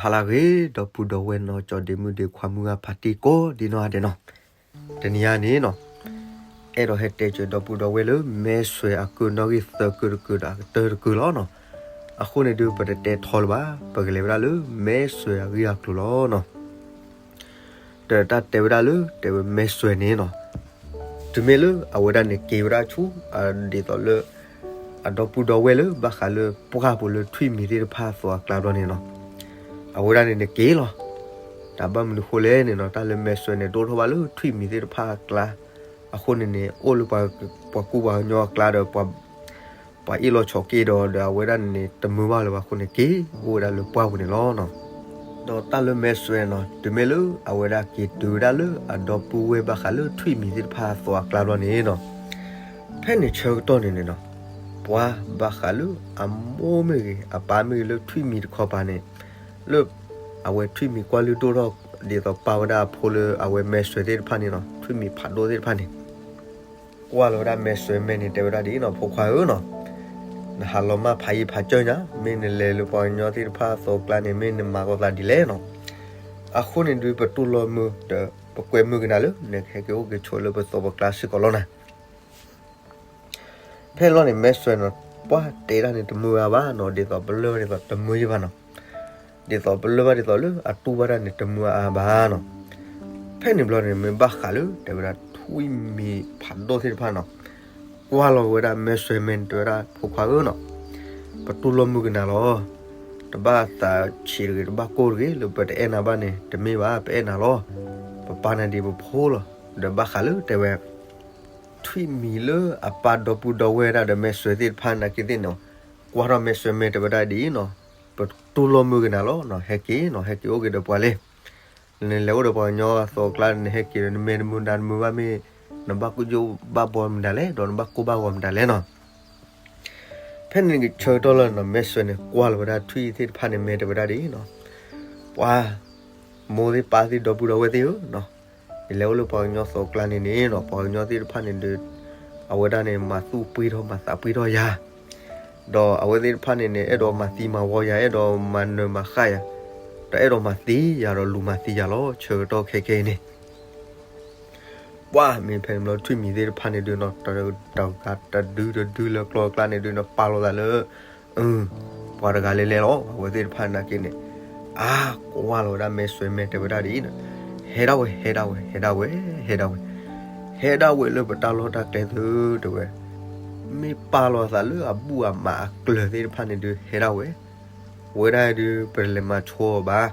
ဟါလၢအဂ့ၤ ဒီပုၢ်ဒီဝဲၢ်နီၢ်ကၠီဒ့မုၣ်ဒ့ခွါမုၢ်ဂၤဖါတံၢ်ကိးဒံနီၢ်ဂၤဒဲးနီၤ, တနံၤအံၤန့ၣ်နီၤ, အဲၣ်ဒိးဟဲတဲစၢၤဒီပုၢ်ဒီဝဲၢ်လၢ မဲာ်စွဲၤအကုၢ်နီၣ်ဂံၢ်သၢကုၢ်တကုၢ်ဒီးအကတၢၢ်တကုၢ်လီၤနီၤ. အဃိန့ၣ်ဒုး ပတတဲထီလၢၤဘၣ်, ပကလဲၤဝဲဒၣ်လၢမဲာ်စွဲၤအဂ့ၢ်အကျိၤလီၤနီၤ. ဒီးတၢ်တဲဝဲဒၣ်လၢ တဲဝဲမဲာ်စွဲၤန့ၣ်နီၤ, တုၤမ့ၢ်လၢအဝဲဒၣ်န့ၣ်က့ၤဝဲဒၣ်ဆူ ဒ်သိးလၢ အဒီပုၢ်ဒီဝဲၢ်လၢဘၣ်ဃးလၢပှၢ်ပူၤလၢထွံၣ်မံၤသ့ၣ်တဖၣ်အသိးအကျါဘျီန့ၣ်နီၤ, အဝဲဒၣ်န့ၣ်န့ၣ်က့ၤလီၤ. တၢ်ဘၣ်မနုၤဃိလဲၣ်န့ၣ်နီၤ, တၢ်လၢမဲာ်စွဲၤန့ၣ်ဒိၣ်ထီၣ်ဘၣ်လၢထွံၣ်မံၤသ့ၣ်တဖၣ်အကျါ, အဃိန့ၣ်န့ၣ် အိၣ်လၢပှၤကူပှၤကညီအကျါဒီး ပှၤအ့ၣ်လိာ်ဆိးက့ဒီး ဒီးအဝဲဒၣ်န့ၣ်န့ၣ် တမုာ်ဘၣ်လၢၤဘၣ်အဃိန့ၣ် က့ၤအိၣ်ဝဲဒၣ်လၢပှၢ်ပူၤန့ၣ်လီၤနီၤ. ဒီးတၢ်လၢမဲာ်စွဲၤနီၤ, တုၤမ့ၢ်လၢအဝဲဒၣ်က့ၤတုၤဝဲဒၣ်လၢအဒီပုၢ်ဝဲၢ်ဘၣ်ဃးလၢထွံၣ်မံၤသ့ၣ်တဖၣ်အသိးအကျါဘျီန့ၣ်နီၤ, ဖဲန့ၣ်ဆၢကတီၢ်န့ၣ်န့ၣ်နီၤ, ပှၤဘၣ်ဃးလၢအမိၢ်မ့ၢ်ဂ့ၤ အပၢ်မ့ၢ်ဂ့ၤလၢထွံၣ်မံၤတခီပၤန့ၣ်, လၢအဝဲထွံၣ်မံၤကွၢ်လုၢ်ဒိၣ်ထီၣ် ဒ်သိးပာ်ဝဲဒၣ်အဖိလၢအဝဲမဲာ်စွဲၤသ့ၣ်တဖၣ်န့ၣ်နီၤ, ထွံၣ်မံၤဖးဒိၣ်သ့ၣ်တဖၣ်န့ၣ် ကွၢ်လီၤဝဲဒၣ်မဲာ်စွဲၤမဲာ်န့ၣ် တဲဝဲဒၣ်ဒ်အံၤနီၤ, ဖိခွါဧၢနီၤ, နဟးလီၤမၢ်ဖးယံာ်ဖးစၢၢ်ညါ, မ့ၢ်နလဲၤလၢပှၤကညီသ့ၣ်တဖၣ်အသိးအကျါန့ၣ် မ့ၢ်နမၤလိာ်သးဒ်လဲၣ်နီၤ. အဃိန့ၣ်ဒုး ပတူၢ်လိာ်မုာ်ဒီး ပကွဲမုာ်ကနၤလၢ နကဟဲက့ၤအိၣ်က့ၤဆိးလၢပသိးပကျါစ့ၢ်ကီးလီၤနၤ. ဖဲန့ၣ်ဘျီန့ၣ် မဲာ်စွဲၤနီၤ, ပှၤတဲဒၣ်န့ၣ်တမုာ်အါဘၣ်နီၤ, ဒ်သိးပလၢၢ်ဒ်သိးတမုာ်ယဘၣ်နီၤ, ဒ်သိးပလၢၢ်ဘၣ်ဒ်သိးလၢအတူၢ်ဘၣ်တၢ်န့ၣ် တမုာ်အါဘၣ်နီၤ. ဖဲန့ၣ်ဘျီန့ၣ် မ့ၢ်ဘၣ်ဃးလၢ တဲဝဲဒၣ်ထွံၣ်မံၤဖးဒိၣ်သ့ၣ်တဖၣ်နီၤ, ကွၢ်လီၤဝဲဒၣ်မဲာ်စွဲၤမဲာ်န့ၣ် တဲဝဲဒၣ်ဖိခွါဧၢနီၤ, ပတူၢ်လိာ်မုာ်ကနၤလီၤ. တဘၣ်သးဆံးတဂ့ၤ တဘၣ်ကိၢ်တဂ့ၤ လၢပတအဲၣ်နၤဘၣ်န့ၣ် တမ့ၢ်ဘၣ်, ပအဲၣ်နၤလီၤ. ပပာ်နၤဒ်ပဖိလီၤ. ဒီးဘၣ်ဃးလၢတဲဝဲ ထွံၣ်မံၤလၢအပာ်ဒီပုၢ်ဒီဝဲၢ်ဒၣ်ဒီးမဲာ်စွဲၤသ့ၣ်တဖၣ်နာ်က့သ့ၣ်န့ၣ်, ကွၢ်ထီၣ်မဲာ်စွဲၤမဲာ်တဲဝဲဒၣ်ဒ်အံၤနီၤ, ပတူၢ်လိာ်မုာ်ကနၤလီၤနီၤ, ဟဲက့ၤနီၤ, ဟဲက့ၤအိၣ်က့ၤဒီးပှၤလဲၣ်. နလဲၤအိၣ်ဒီးပှၤကညီအသိးအကျါ နဟဲက့ၤဒီး နမဲာ်တမုာ်နၤတမုာ်ဘၣ်မ့ၢ်, နဘၣ်ကူၣ်ဘၣ်ဘှီမတၤလဲၣ် ဒီးနဘၣ်ကိၢ်ဘၣ်ဂီၤမတၤလဲၣ်နီၤ. ဖဲန့ၣ်ကဆၢကတီၢ်လီၤနီၤ, မဲာ်စွဲၤန့ၣ် ကွၢ်လီၤဝဲဒၣ်ထွံၣ်သ့ၣ်တဖၣ်န့ၣ် မဲာ်တဲဝဲဒၣ်ဒ်အံၤနီၤ, ပှၤ မိၢ်သ့ၣ်ပၢ်သ့ၣ်ဒီပုၢ်ဒီဝဲၢ်သ့ၣ်ဧၢနီၤ, ယလဲၤအိၣ်လၢပှၤကညီအသိးအကျါန့ၣ်န့ၣ်နီၤ, ပှၤကညီသ့ၣ်တဖၣ်န့ၣ်ဒီး အဝဲဒၣ်န့ၣ် မၤသူၣ်ပှ့ၤထီၣ်မၤသးပှ့ၤထီၣ်ယၤ, ဒီးအဝဲသ့ၣ်တဖၣ်န့ၣ်န့ၣ် အဲၣ်ဒိးမၤသံမၤဝီယၤ, အဲၣ်ဒိးမၤနၢၤမၤဃၣ်ယၤ, ဒီးအဲၣ်ဒိးမၤသံယၤဒီးလူၤမၤသံယၤလီၤ, ဆၢကတီၢ်ခဲခဲအံၤန့ၣ် ပှၤမ့ၢ်ဖဲန့ၣ်ဘျီ ထွံၣ်မံၤသ့ၣ်တဖၣ်န့ၣ်ဒုးနီၤ, တဒုတဒုလၢကျိၤအကျါန့ၣ်ဒုးနီၤ, ပာ်လီၤသးလၢ ပှၤတဂၤလဲၤလဲၤလီၤ, အဝဲသ့ၣ်တဖၣ်နာ်က့န့ၣ်, အါ ကွၢ်လီၤဝဲဒၣ်မဲာ်စွဲၤမဲာ်တဲဝဲဒၣ်ဒ်အံၤနီၤ, ဟဲဒၣ်ဝဲ ဟဲဒၣ်ဝဲ ဟဲဒၣ်ဝဲ ဟဲဒၣ်ဝဲ, ဟဲဒၣ်ဝဲလၢပတၢ်လီၢ်တၢ်ကျဲသ့ၣ်တဲဝဲ, မ့ၢ်ပာ်လီၤသးလၢအဘူၣ်အမးအကျၢၤသ့ၣ်တဖၣ်န့ၣ်ဒုး ဟဲဒၣ်ဝဲ, ဝဲဒၣ်ဒုးပတလဲၤမၤဆိအီၤဘၣ်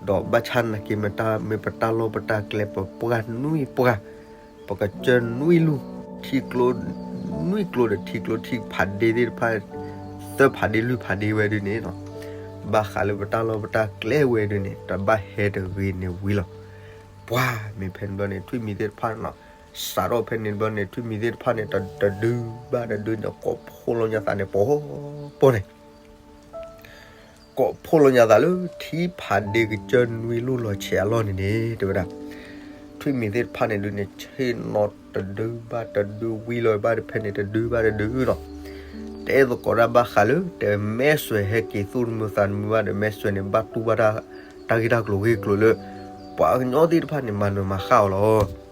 ဒီးဘၣ်ဆၣ်နာ်က့မ့ၢ်တၢ် မ့ၢ်ပတၢ်လီၢ်ပတၢ်ကျဲ ပပှၢ်နွံပှၢ်, ပကစၢၢ်နွံလူၢ်, ထံကျိ နွံကျိဒီးထံကျိ ထံဖးဒ့သ့ၣ်တဖၣ်, သၢဖးဒ့လွံၢ်ဖးဒ့ဝဲဒုးန့ၣ်နီၤ, ဘၣ်ဃးလၢပတၢ်လီၢ်ပတၢ်ကျဲဝဲဒုးန့ၣ် တဘၣ်ဟဲတဂ့ၤန့ၣ်ဝံၤလီၤ. ပှၤမ့ၢ်ဖဲန့ၣ်ဘျီန့ၣ် ထွံၣ်မံၤသ့ၣ်တဖၣ်နီၤ, စးထီၣ်ဖဲန့ၣ်ဘျီန့ၣ် ထွံၣ်မံၤသ့ၣ်တဖၣ်န့ၣ် တဒုဘၣ်တဒုန့ၣ် ကိးဖှိၣ်လီၤညါသးန့ၣ် ပီၤပီၤန့ၣ် ကိးဖှိၣ်လီၤညါသးလၢထံဖးဒ့ကစၢၢ်နွံလူၢ်လီၤဆဲးအလီၢ်န့ၣ်န့ၣ် တဲဝဲဒၣ်, ထွံၣ်မံၤသ့ၣ်တဖၣ်န့ၣ်ဒုးန့ၣ် ဆ့ၣ်နီၤတဒုဘၣ်တဒု ဝံၤလီၤဘၣ်တဖဲန့ၣ် တဒုဘၣ်တဒုနီၤ, တအဲၣ်သကိးတၢ်ဘၣ်ဃးလၢ တဲမဲာ်စွဲၤဟဲက့ၤသူၣ်တမုာ်သးတမုာ်ဘၣ်ဒီး မဲာ်စွဲၤန့ၣ် ဘၣ်တူၢ်ဘၣ်တၢ် တၢ်ဂ့ၢ်တၢ်ကျိၤဂ့ၢ်ကျိၤလၢ ပှၤကညီသ့ၣ်တဖၣ်န့ၣ် မၤနၢၤမၤဃၣ်အီၤလီၤ.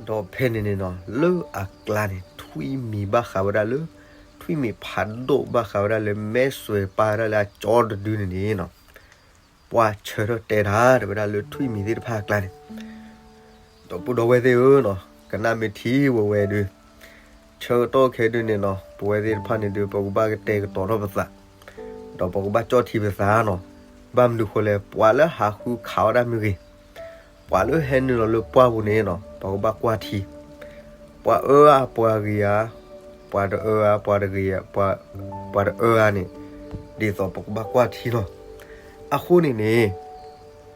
ဒီးဖဲန့ၣ်န့ၣ်နီၤ လၢအကျါန့ၣ် ထွံၣ်မံၤဘၣ်ဃးဝဲဒၣ်လၢ ထွံၣ်မံၤဖးဒိၣ်ဘၣ်ဃးဝဲဒၣ်လၢ မဲာ်စွဲၤပာ်ဝဲဒၣ်လၢအကၠီတဒုန့ၣ်န့ၣ်နီၤ, ပှၤဆၢထၢၣ်တဲတၢ် တဲဝဲဒၣ်လၢထွံၣ်မံၤသ့ၣ်တဖၣ်အကျါန့ၣ် ဒီပုၢ်ဒီဝဲၢ်သ့ၣ်ဧၢနီၤ, ကနၣ်မ့ၢ်ထံဝဲဝဲဒုး, ဆၢကတီၢ်ခဲဒုးန့ၣ်နီၤ ပဝဲသ့ၣ်တဖၣ်န့ၣ်ဒုး ပကဘၣ်ကတဲာ်ကတီၤထီၣ်ပသး, ဒီးပကဘၣ်ကၠီၣ်ထံပသးနီၤ, ဘၣ်မနုၤဃိလဲၣ် ပှၤလၢဟးဃုခးဝဲဒၣ်မ့ၢ်ဂ့ၤ, ပှၤလၢဟဲနုာ်လီၤလၢပှၢ်ပူၤန့ၣ်နီၤ ပကဘၣ်ကွၢ်ထံ, ပှၤအၢဧါ ပှၤဂ့ၤဧါ, ပှၤတအၢဧါ ပှၤတဂ့ၤ, ပှၤတအၢဧါန့ၣ် ဒ်သိးပကဘၣ်ကွၢ်ထံလီၤ. အဃိန့ၣ်န့ၣ်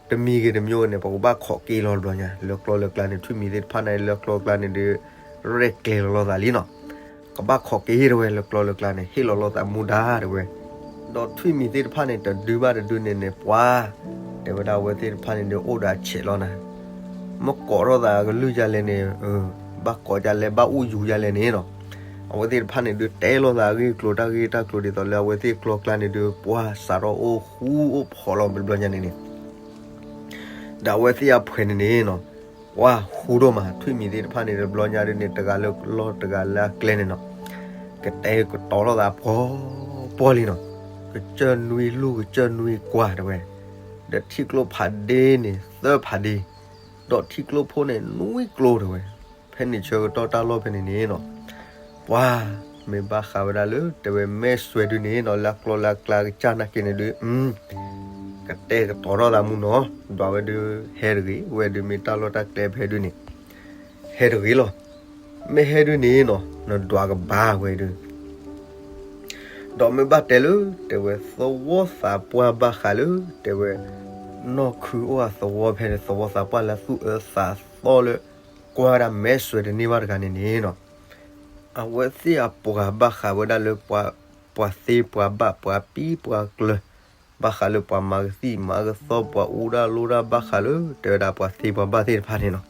တမံၤဂ့ၤတမံၤဂ့ၤန့ၣ် ပကဘၣ်ခိးက့ၤလီၤတဘျီညါ လၢကျိလၢကျါန့ၣ် ထွံၣ်မံၤသ့ၣ်တဖၣ်န့ၣ် လၢကျိလၢကျါန့ၣ်ဒီး ရဲၣ်ကျဲၤလီၤလိာ်သးလံနီၤ, ကဘၣ်ခိးက့ၤတဝဲလၢကျိလၢကျါန့ၣ် ဟ့ၣ်လီၤလိာ်သးမူဒါတဝဲ, ဒီးထွံၣ်မံၤသ့ၣ်တဖၣ်န့ၣ် တဒုဘၣ်တဒုန့ၣ်န့ၣ် ပှၤ တဲဝဲဒၣ်အဝဲသ့ၣ်တဖၣ်န့ၣ်ဒီး အိၣ်ဒီးအဆဲးလီၤနၤ, မ့ၢ်ကိးထီၣ်သးကလုၢ်ဒ်လဲၣ်န့ၣ်, ဘၣ်ကိးဒ်လဲၣ် ဘၣ်အိၣ်ယူၤဒ်လဲၣ်န့ၣ်နီၤ, အဝဲသ့ၣ်တဖၣ်န့ၣ်ဒုးတဲလိာ်သးအဂ့ၢ်အကျိၤ တၢ်ဂ့ၢ်တၢ်ကျိၤဒ်သိးလၢအဝဲသ့ၣ်ကျီကျါန့ၣ်ဒုး ပှၤစးထီၣ်အိၣ်ဃူအိၣ်ဖိးလီၤ ဘျီညါန့ၣ်န့ၣ် ဒီးအဝဲသ့ၣ်အဖှဲးန့ၣ်န့ၣ်နီၤ, ပှၤဃူဒိၣ်မး ထွံၣ်မံၤသ့ၣ်တဖၣ်န့ၣ် တဘျီညါဒုးန့ၣ် တဂၤလၢလီၢ်တဂၤလၢအကျဲန့ၣ်နီၤ, ကတဲာ်ကတီၤထီၣ်သးပှီၤပှီၤလံနီၤ, ကစၢၢ်နွံလူၢ် ကစၢၢ်နွံကွၢ်တဲဝဲ, ဒီးထံကျိဖးဒ့န့ၣ် သၢဖးဒ့, ဒီးထံကျိဖိန့ၣ် နွံကျိတဲဝဲ, ဖဲန့ၣ်ဆၢကတီၢ်တၢ်လီၢ်ဖဲန့ၣ်န့ၣ်နီၤ ပှၤမ့ၢ်ဘၣ်ဃးဝဲဒၣ်လၢ တဲဝဲမဲာ်စွဲဒုးန့ၣ်နီၤ လၢအကျီလၢအကျါကစၢ်နာ်က့န့ၣ်ဒုး ကတဲာ်ကတီၤထီၣ်သးမူနီၤ, ဒွးဝဲဒုးဟဲတဂ့ၤ, ဝဲဒုးမ့ၢ်တၢ်လီၢ်တၢ်ကျဲဖဲဒုးန့ၣ် ဟဲတဂ့ၤလီၤ. မ့ၢ်ဟဲဒုးန့ၣ်နီၤ နဒွးကဘၣ်ဝဲဒုး ဒီးမ့ၢ်ဘၣ်တဲလၢ တဲဝဲ သဝီသးပှၢ်ဘၣ်ဃးလၢ တဲဝဲ နီၢ်ခုအိၣ်အသဝီဖဲန့ၣ် သဝီသးပှၢ်လၢသူၣ်အၢသးသီလၢ ကွၢ်ဝဲဒၣ်မဲာ်စွဲတန့ၢ်ဘၣ်တဂၤန့ၣ်န့ၣ်နီၤ, အဝဲသ့ၣ်အပှၤဘၣ်ဃးဝဲဒၣ်လၢ ပှၤသ့ပှၤဘၣ် ပှၤပံပှၤကျၢၤ ဘၣ်ဃးလၢပှၤမၤကသံၣ်မၤကသီ ပှၤအူဒၣ်လိဒၣ် ဘၣ်ဃးလၢ တဲဝဲဒၣ်ပှၤသ့ပှၤဘၣ်သ့ၣ်တဖၣ်န့ၣ်နီၤ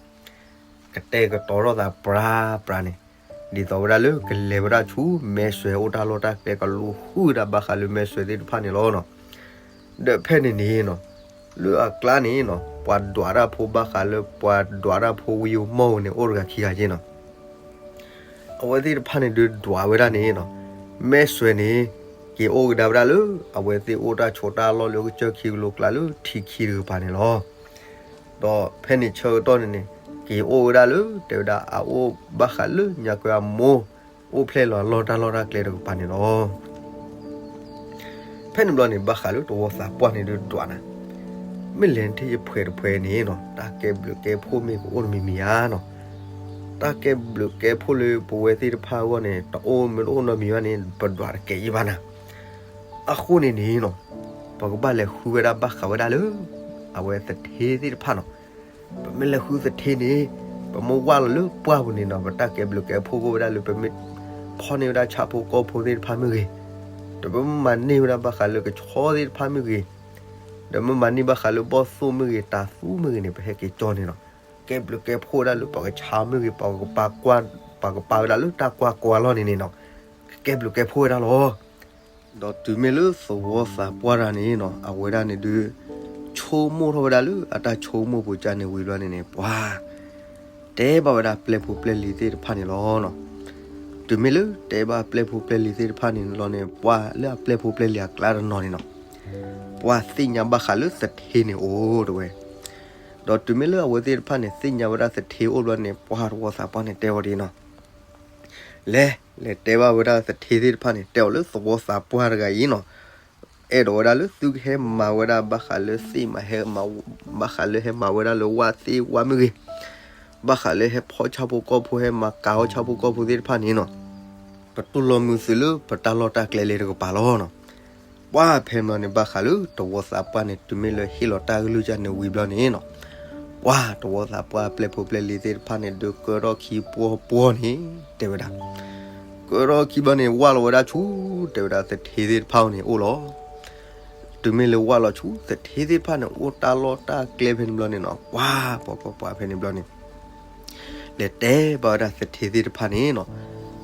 ကတဲာ်ကတီၤထီၣ်သးပြးပြးန့ၣ်, ဒ်သိးဝဲဒၣ်လၢကလဲၤဝဲဒၣ်ဆူမဲာ်စွဲအိၣ်တၢ်လီၢ်တၢ်ကျဲ ကလူၤဃုာ်ဝဲဒၣ်ဘၣ်ဃးလၢမဲာ်စွဲသ့ၣ်တဖၣ်န့ၣ်လီၤနီၤ. ဒီးဖဲန့ၣ်န့ၣ်နီၤ လၢအကျါန့ၣ်နီၤ ပှၤဒွးတၢ်ဖိဘၣ်ဃးလၢ ပှၤဒွးတၢ်ဖိဝံဧိၤမီၢ်ဧိၤန့ၣ် အိၣ်တဂၤခံဂၤက့နီၤ အဝဲသ့ၣ်တဖၣ်န့ၣ်ဒုးဒွးဝဲဒၣ်န့ၣ်နီၤ, မဲာ်စွဲန့ၣ် က့ၤအိၣ်ကဒါဝဲဒၣ်လၢ အဝဲသ့ၣ်အိၣ်တၢ်ဆိးတၢ်လီၢ်လၢကစၢၢ်ခံကလိကျါလၢထံခံတကပၤန့ၣ်လီၤ. ဒီးဖဲန့ၣ်ဆၢကတီၢ်န့ၣ်န့ၣ် က့ၤအိၣ်ဝဲဒၣ်လၢ တဲဝဲဒၣ်အအိၣ်ဘၣ်ဃးလၢညါကွဲအမိၢ် အိၣ်ဖျဲၣ်လီၤအလီၢ်တၢ်လီၢ်တၢ်ကျဲတကပၤန့ၣ်လီၤ. ဖဲန့ၣ်ဘျီန့ၣ် ဘၣ်ဃးလၢတဝီသးပှၢ်န့ၣ်ဒုးဒွးနၤ, မ့ၢ်လဲၤထံၣ်ယဖှဲးတဖှဲးန့ၣ်နီၤ တၢ်ကဲဘျုးကဲဖှိၣ်မ့ၢ်ကအိၣ်တမံၤမံၤဧါနီၤ, တၢ်ကဲဘျုးကဲဖှိၣ်လၢပဝဲသ့ၣ်တဖၣ်အဂီၢ်န့ၣ် တအိၣ်မ့ၢ်တအိၣ်နီတမံၤဘၣ်န့ၣ် ပဒွးတကဲးယံဘၣ်နၤ. အဃိန့ၣ်န့ၣ်နီၤ ပကဘၣ်လဲၤဃုဝဲဒၣ်ဘၣ်ဃးဝဲဒၣ်လၢ အဝဲသထ့သ့ၣ်တဖၣ်နီၤ. ပမ့ၢ်လဲၤဃုသထ့န့ၣ် ပမ့ၢ်ဝၢ်လီၤလၢပှၢ်ပူၤန့ၣ်နီၤ ပတၢ်ကဲဘျုးကဲဖှိၣ်ကအိၣ်ဝဲဒၣ်လၢ ပမ့ၢ်ဖီၣ်န့ၢ်ဝဲဒၣ်ဆၣ်ဖိကီၢ်ဖိသ့ၣ်တဖၣ်မ့ၢ်ဂ့ၤ, ဒီးပမ့ၢ်မၤန့ၢ်ဝဲဒၣ်ဘၣ်ဃးလၢကဆီသ့ၣ်တဖၣ်မ့ၢ်ဂ့ၤ, ဒီးမ့ၢ်မၤန့ၢ်ဘၣ်ဃးလၢဘီၣ်သိၣ်မ့ၢ်ဂ့ၤ တၤသူမ့ၢ်ဂ့ၤန့ၣ် ပဟဲက့ၤကၠီန့ၣ်နီၤ. ကဲဘျုးကဲဖှိၣ်ဝဲဒၣ်လၢပှၤကဆါမ့ၢ်ဂ့ၤ ပှၤကပာ်ကွၢ် ပှၤကပာ်ဝဲဒၣ်လၢတၢ်ကွၢ်ကွၢ်လီၢ်န့ၣ်န့ၣ်နီၤ ကကဲဘျုးကဲဖှိၣ်ဝဲဒၣ်လီၤ. ဒီးတုၤမ့ၢ်လၢသဝီသးပှၢ်တဂၤန့ၣ်နီၤ အဝဲဒၣ်န့ၣ်ဒုး ဆိကမိၣ်ထီၣ်ဝဲဒၣ်လၢအတၢ်ဆိကမိၣ်ပူၤကၢ်န့ၣ်ဝံၤဘျီန့ၣ်န့ၣ် ပှၤ တဲဘၣ်ဝဲဒၣ်ပျဲၢ်ဖိပျဲၢ်လံၤသ့ၣ်တဖၣ်န့ၣ်လီၤနီၤ. တုၤမ့ၢ်လၢတဲဘၣ်ပျဲၢ်ဖိပျဲၢ်လံၤသ့ၣ်တဖၣ်န့ၣ်လီၤန့ၣ် ပှၤလၢအပျဲၢ်ဖိပျဲၢ်လံၤအကျါတနီၤန့ၣ်နီၤ ပှၤသ့ၣ်ညါဘၣ်ဃးလၢသထ့န့ၣ်အိၣ်တဲဝဲ. ဒီးတုၤမ့ၢ်လၢအဝဲသ့ၣ်တဖၣ်န့ၣ် သ့ၣ်ညါဝဲဒၣ်သထ့အိၣ်ဘျီန့ၣ် ပှၤတဝီသးပှၢ်န့ၣ်တဲဝဲဒၣ်နီၤ လဲၤ လဲၤတဲဘၣ်ဝဲဒၣ်သထ့သ့ၣ်တဖၣ်န့ၣ် တဲအီၤလၢသဝီသးပှၢ်တဂၤအံၤနီၤ အဲၣ်ဒိးဝဲဒၣ်လၢသုကဟဲမၤဝဲဒၣ်ဘၣ်ဃးလၢသ့ၣ်မး ဟဲမၤ ဘၣ်ဃးလၢဟဲမၤဝဲဒၣ်လၢဝၣ်သ့ၣ်ဝၣ်မ့ၢ်ဂ့ၤ, ဘၣ်ဃးလၢဟဲဖီၣ်ဆၣ်ဖိကီၢ်ဖိ ဟဲမၤကၤအီၣ်ဆၣ်ဖိကီၢ်ဖိသ့ၣ်တဖၣ်န့ၣ်နီၤ ပတူၢ်လိာ်မုာ်သုလၢပတၢ်လီၢ်တၢ်ကျဲလၢတကပၤလီၤနီၤ. ပှၤဖဲန့ၣ်ဘျီန့ၣ် ဘၣ်ဃးလၢတဝီသးပှၢ်န့ၣ် တုၤမ့ၢ်လၢဟ့ၣ်လီၤတၢ်ကလုၢ်ကၢ်န့ၣ်ဝံၤဘျီန့ၣ်နီၤ ပှၤတဝီသးပှၢ်ပျဲၢ်ဖိပျဲၢ်လံၤသ့ၣ်တဖၣ်န့ၣ် ဒုးကၢထီၣ်ခံပှီၢ်ပှီၢ်န့ၣ် တဲဝဲဒၣ် ကၢထီၣ်ခံဘျီန့ၣ် ဝၢ်လီၤဝဲဒၣ်ဆူ တဲဝဲဒၣ်သထ့သ့ၣ်တဖၣ်အအိၣ်န့ၣ်အိၣ်လီၤ. တုၤမ့ၢ်လၢဝၢ်လီၤဆူ သထ့သ့ၣ်တဖၣ်န့ၣ် အိၣ်တၢ်လီၢ်တၢ်ကျဲဖဲန့ၣ်ဘျီန့ၣ်နီၤ ပှၤပှၤပှၤဖဲန့ၣ်ဘျီန့ၣ် လဲၤတဲဘၣ်ဝဲဒၣ်သထ့သ့ၣ်တဖၣ်န့ၣ်နီၤ,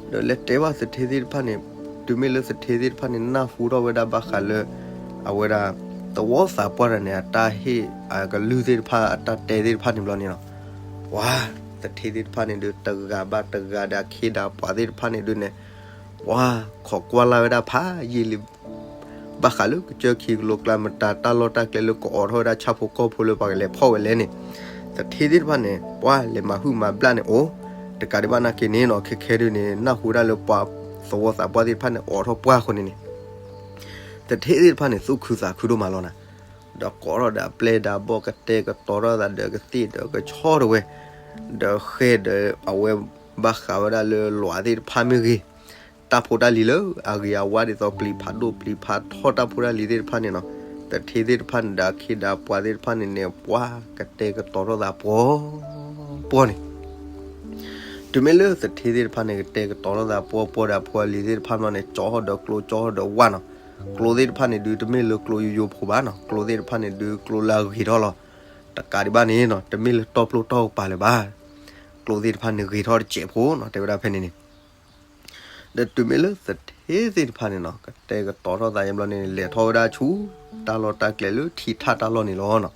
ဒီးလဲၤတဲဘၣ်သထ့သ့ၣ်တဖၣ်န့ၣ် တုၤမ့ၢ်လၢသထ့သ့ၣ်တဖၣ်န့ၣ် နၢ်ဟူထီၣ်ဝဲဒၣ်ဘၣ်ဃးလၢ အဝဲဒၣ် သဝီသးပှၢ်တဂၤန့ၣ် အတၢ်ဟ့ၣ်အကလုၢ်သ့ၣ်တဖၣ် အတၢ်တဲသ့ၣ်တဖၣ်န့ၣ်ဘျီန့ၣ်နီၤ, ပှၤ သထ့သ့ၣ်တဖၣ်န့ၣ်ဒုး တဂၤဘၣ်တဂၤဒီး အခ့ဒီးပှၤသ့ၣ်တဖၣ်န့ၣ်ဒုးန့ၣ် ပှၤခိးကွၢ်လၢ်ဝဲဒၣ်ဖးယံာ်လံ ဘၣ်ဃးလၢကစၢၢ်ခံကလိကျါ မတၤတၢ်လီၢ်တၢ်ကျဲလၢကအိးထီၣ်ဝဲဒၣ်ဆၣ်ဖိကီၢ်ဖိလၢပှၤကလဲၤဖီၣ်ဝဲလဲၣ်န့ၣ်, သထ့သ့ၣ်တဖၣ်န့ၣ် ပှၤလဲၤမၤဟုၣ်မၤဘျၣ်န့ၣ်အိၣ်, တကးဒံးဘၣ်နာ်က့န့ၣ်နီၤ ခဲခဲဒုးန့ၣ် နၢ်ဟူဒၣ်လၢပှၤသဝီသးပှၢ်သ့ၣ်တဖၣ်န့ၣ် အိးထီၣ်ပှၢ်အဃိန့ၣ်န့ၣ် သထ့သ့ၣ်တဖၣ်န့ၣ် သူၣ်ခုသးခုဒိၣ်မးလီၤနၤ, ဒီးကိးထီၣ်ဒီးအပျဲၢ်ဒီးအဘီၣ် ကတဲာ်ကတီၤထီၣ်သးဒီးကသ့ၣ်ဒီးကဆီတဲဝဲ, ဒီးဃဲဒီးအဝဲ ဘၣ်ဃးဝဲဒၣ်လၢလွးသ့ၣ်တဖၣ်မ့ၢ်ဂ့ၤ, တၢ်ဖိတၢ်လံၤလၢအဂ့ၤအဝါဒ်သိးပျံၤဖးဒိၣ်ပျံၤဖးထီတၢ်ဖိတၢ်လံၤသ့ၣ်တဖၣ်န့ၣ်နီၤ, သထ့သ့ၣ်တဖၣ်န့ၣ်ဒီးအခ့ဒီးပှၤသ့ၣ်တဖၣ်န့ၣ်န့ၣ် ပှၤကတဲာ်ကတီၤထီၣ်သးပှီၤပှီၤန့ၣ် တုၤမ့ၢ်လၢသထ့သ့ၣ်တဖၣ်န့ၣ် ကတဲာ်ကတီၤထီၣ်သးပှီၢ်ပှီၢ်ဒီးအဖိအလံၤသ့ၣ်တဖၣ်ဘျီန့ၣ် ကၠီထီၣ်ဒီးကျိ ကၠီထီၣ်ဒီးဝၣ်နီၤ, ကျိသ့ၣ်တဖၣ်န့ၣ်ဒုး တမ့ၢ်လၢကျိယိယိဖိဘၣ်နီၤ, ကျိသ့ၣ်တဖၣ်န့ၣ်ဒုး ကျိလၢအဂ့ၤထီၣ်လီၤ, တကးဒံးဘၣ်န့ၣ်နီၤ တမ့ၢ်လၢတီၢ်ပျိၢ်တီၢ်ကပၤလၢၤဘၣ်, ကျိသ့ၣ်တဖၣ်န့ၣ်ဂ့ၤထီၣ်တစဲးဖိနီၤ တဲဝဲဒၣ်ဖဲန့ၣ်န့ၣ် ဒီးတုၤမ့ၢ်လၢသထ့သ့ၣ်တဖၣ်န့ၣ်နီၤ ကတဲာ်ကတီၤထီၣ်သးယဘျီန့ၣ် လဲၤထီၣ်ဝဲဒၣ်ဆူ တၢ်လီၢ်တၢ်ကျဲလၢထံထၣ်တၢ်လီၢ်န့ၣ်လီၤနီၤ.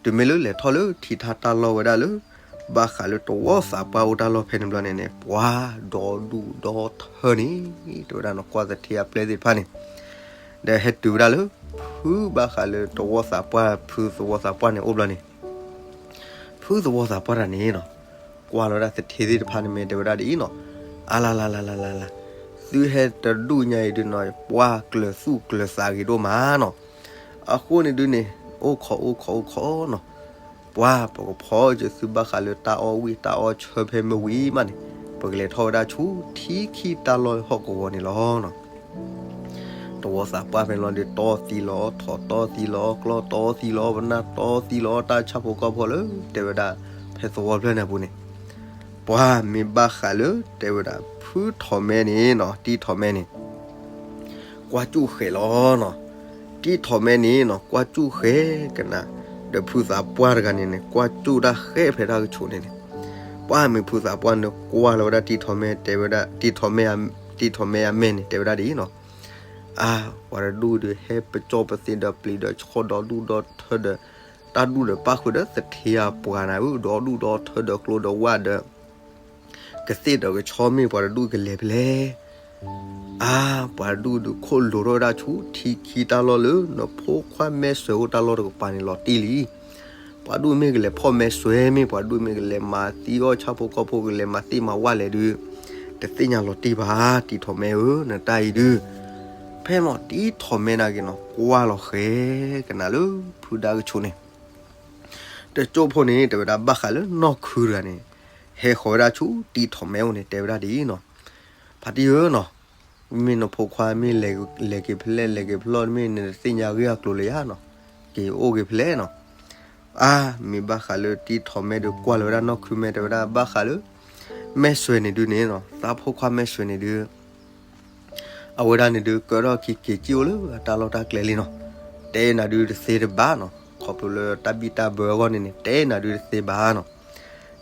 တုၤမ့ၢ်လၢလဲၤထီၣ်လၢထံထၣ်တၢ်လီၢ်ဝဲဒၣ်လၢ ဘၣ်ဃးလၢတဝီသးပှၢ်အိၣ်တၢ်လီၢ်ဖဲန့ၣ်ဘျီန့ၣ်န့ၣ် ပှၤဒီဒူၣ်ဒီထၢန့ၣ် တဲဝဲဒၣ်နီၤ ကွၢ်သထ့အပျဲၢ်သ့ၣ်တဖၣ်န့ၣ် ဒီးဟဲတုၤဝဲဒၣ်လၢ ဖုဘၣ်ဃးလၢတဝီသးပှၢ် ဖုသဝီသးပှၢ်န့ၣ်အိၣ်ဘျီန့ၣ် ဖုသဝီသးပှၢ်တဂၤန့ၣ်နီၤ ကွၢ်လီၤဝဲဒၣ်သထ့သ့ၣ်တဖၣ်န့ၣ်မ့ၢ်တဲဝဲဒၣ်ဒ်အံၤနီၤ, အါလါလါလါလါလါလါ, သုဟဲတဒူၣ်ညါအံၤဒုးနီၤ ပှၢ်ကျၢၤသူၣ်ကျၢၤသးဂ့ၤဒိၣ်မးနီၤ, အဃိန့ၣ်ဒုးန့ၣ် အိၣ်ခိးအိၣ်ခိးအိၣ်ခိးနီၤ, ပှၢ်ပကဖီက့ၤသုဘၣ်ဃးလၢတၢ်အီၣ်ဝံၣ်တၢ်အီၣ်ဆၢဖဲမုၢ်ဝံၤမးန့ၣ် ပကလဲၤထီၣ်ဝဲဒၣ်ဆူထံခံတၢ်လီၢ်ဟီၣ်ကဝီၤန့ၣ်လီၤနီၤ. တဝီသးပှၢ်ဖဲန့ၣ်လီၤဒုးတီသံလီၤ ထီၣ်တီသံလီၤ ကျီတီသံလီၤ ပနၢ်တီသံလီၤ တၢ်ဆၣ်ဖိကီၢ်ဖိလၢ တဲဝဲဒၣ် ဖဲသဝီဖျၢၣ်န့ၣ်အပူၤန့ၣ် ပှၢ်မ့ၢ်ဘၣ်ဃးလၢ တဲဝဲဒၣ် ဖုထီၣ်မဲန့ၣ်နီၤ တံထီၣ်မဲန့ၣ် ကွၢ်ကၠူၣ်ဃဲးလီၤနီၤ. တံထီၣ်မဲန့ၣ်နီၤ ကွၢ်ကၠူၣ်ဃဲးကနၣ်, ဒီးဖုသးပှၢ်တဂၤန့ၣ်န့ၣ် ကွၢ်ကၠူၣ်တၢ်ဃဲးဖဲတၢ်ကဆိးန့ၣ်န့ၣ်, ပှၢ်မ့ၢ်ဖုသးပှၢ်န့ၣ်ကွၢ်လီၤဝဲဒၣ်တံထီၣ်မဲ တဲဝဲဒၣ် တံထီၣ်မဲ တံထီၣ်မဲအမဲာ်န့ၣ် တဲဝဲဒၣ်ဒ်အံၤနီၤ, အါ ပှၤတဒူၣ်ဒုးဟဲပကၠီပသ့ဒီးပျံၤဒီးဆှီဒီဒူၣ်ဒီထၢဒီး တၢ်ဒူၣ်ဒီးပၣ်ဃုာ်ဒီးသထ့အပှၤနၤဧၢ ဒီဒူၣ်ဒီထၢဒီးကျိဒီဝၣ်ဒီး ကသ့ၣ်ဒီးကဆီမ့ၢ်ပှၤတဒူၣ်ကလဲၤဖဲလဲၣ်. အါ ပှၤတဒူၣ်ဒုးခိၣ်လိၤထီၣ်ဝဲဒၣ်ဆူထံခံတၢ်လီၢ်လၢ နဖိခွါမဲစွဲအိၣ်တၢ်လီၢ်တကပၤန့ၣ်လီၤတံၢ်လံ. ပှၤဒူၣ်မ့ၢ်ကလဲၤဖီၣ်မဲစွဲမ့ၢ် ပှၤဒူၣ်မ့ၢ်ကလဲၤမၤသံအီၣ်ဆၣ်ဖိကီၢ်ဖိကလဲၤမၤသံမၤဝၣ်လဲၣ်ဒုး တသ့ၣ်ညါလီၤတံၢ်ဘၣ် တံထီၣ်မဲဧၢ နတၢ်အံၤဒုး ဖဲမ့ၢ်တံထီၣ်မဲနာ်က့ၤနီၤ ကွၢ်လီၤဃဲကနၣ်လၢဖုဒါကဆိးန့ၣ် တကၠိဖိန့ၣ် တဲဝဲဒၣ်ဘၣ်ဃးလၢနီၢ်ခုတဂၤန့ၣ် ဟဲဃီၤဝဲဒၣ်ဆူတံထီၣ်မဲအိၣ်န့ၣ် တဲဝဲဒၣ်ဒ်အံၤနီၤ, ဖါတံၢ်ဧၢနီၤ, မ့ၢ်နဖိခွါမ့ၢ်လဲၤက့ၤဖဲလဲၣ် လဲၤက့ၤဖဲလဲၣ် မ့ၢ်နတသ့ၣ်ညါဂ့ၢ်အကျိၤလၢယၤနီၤ, က့ၤအိၣ်က့ၤဖဲလဲၣ်နီၤ. အါ မ့ၢ်ဘၣ်ဃးလၢတံထီၣ်မဲဒုးကွၢ်လီၤဝဲဒၣ်နီၢ်ခုမဲ တဲဝဲဒၣ်ဘၣ်ဃးလၢ မဲစွဲန့ၣ်ဒုးန့ၣ်နီၤ သးဖိခွါမဲစွဲန့ၣ်ဒုး အဝဲဒၣ်န့ၣ်ဒုး ကၢထီၣ်ခံက့ၤကံၣ်အိၣ်လၢအတၢ်လီၢ်တၢ်ကျဲလံနီၤ, တဲနၤဒုးတသ့တဘၣ်နီၤ, ခီဖျိလၢတၢ်ဘံၣ်တၢ်ဘၢအဂီၢ်န့ၣ်န့ၣ် တဲနၤဒုးတသ့ဘၣ်နီၤ.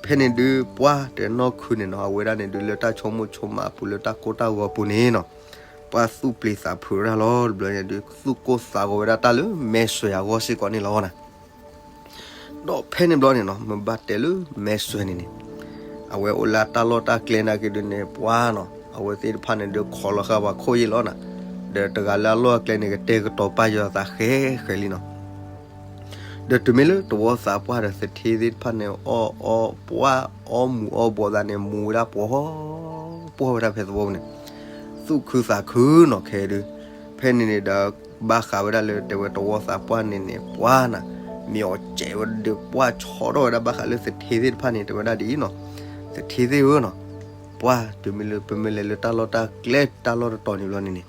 ဖဲန့ၣ်ဒုးပှၢ်တနီၢ်ခုန့ၣ်နီၤ အဝဲဒၣ်န့ၣ်ဒုးလၢတၢ်ဆိကမိၣ်ဆိကမးအပူၤလၢတၢ်ကိၢ်တၢ်ဂီၤပူၤန့ၣ်နီၤ, ပှၢ်သူၣ်ပျံၤသးဖုးဝဲဒၣ်လီၤ တဘျီန့ၣ်ဒုး သူၣ်ကိၢ်သးဂီၤဝဲဒၣ်တၢ်လၢမဲစွဲအဂီၢ်စ့ၢ်ကီးန့ၣ်လီၤနီၤ. ဒီးဖဲန့ၣ်ဘျီန့ၣ်နီၤ မ့ၢ်ဘၣ်တဲလၢမဲစွဲန့ၣ်န့ၣ် အဝဲအိၣ်လၢတၢ်လီၢ်တၢ်ကျဲနာ်က့ၤဒုးန့ၣ် ပှၢ်နီၤ အဝဲသ့ၣ်တဖၣ်န့ၣ်ဒုးခိးလီၤဃာ်ပှၤခိၣ်ယ့ၢ်လီၤနီၤ, ဒီးတဂၤလၢအလီၢ်အကျဲန့ၣ် ကတဲာ်ကတီၤပာ်ယွၤသးဃဲဃဲလံနီၤ. ဒီးတုၤမ့ၢ်လၢတဝီသးပှၢ်ဒီးသထ့သ့ၣ်တဖၣ်န့ၣ် အီၣ်အီပှၢ်အီမူၤအီဘီသးန့ၣ် မူၤဝဲဒၣ်ပှီၤ ပှီၤဝဲဒၣ်ဖဲသဝီပူၤန့ၣ် သူၣ်ခုသးခုနီၤခဲဒုး, ဖဲန့ၣ်န့ၣ်ဒီး ဘၣ်ဃးဝဲဒၣ်လၢတဲဝဲတဝီသးပှၢ်န့ၣ်န့ၣ် ပှၢ်နၤ မ့ၢ်အီၤစဲးဝဲဒုးပှၢ်ဆီထီၣ်ဝဲဒၣ်ဘၣ်ဃးလၢသထ့သ့ၣ်တဖၣ်န့ၣ် တဲဝဲဒၣ်ဒ်အံၤနီၤ, သထ့သ့ၣ်ဧၢနီၤ, ပှၢ်တုၤမ့ၢ်လၢပမ့ၢ်လဲၤလၢတၢ်လီၢ်တၢ်ကျဲတၢ်လီၢ်တတီၤန့ၣ်ဘျီန့ၣ်န့ၣ်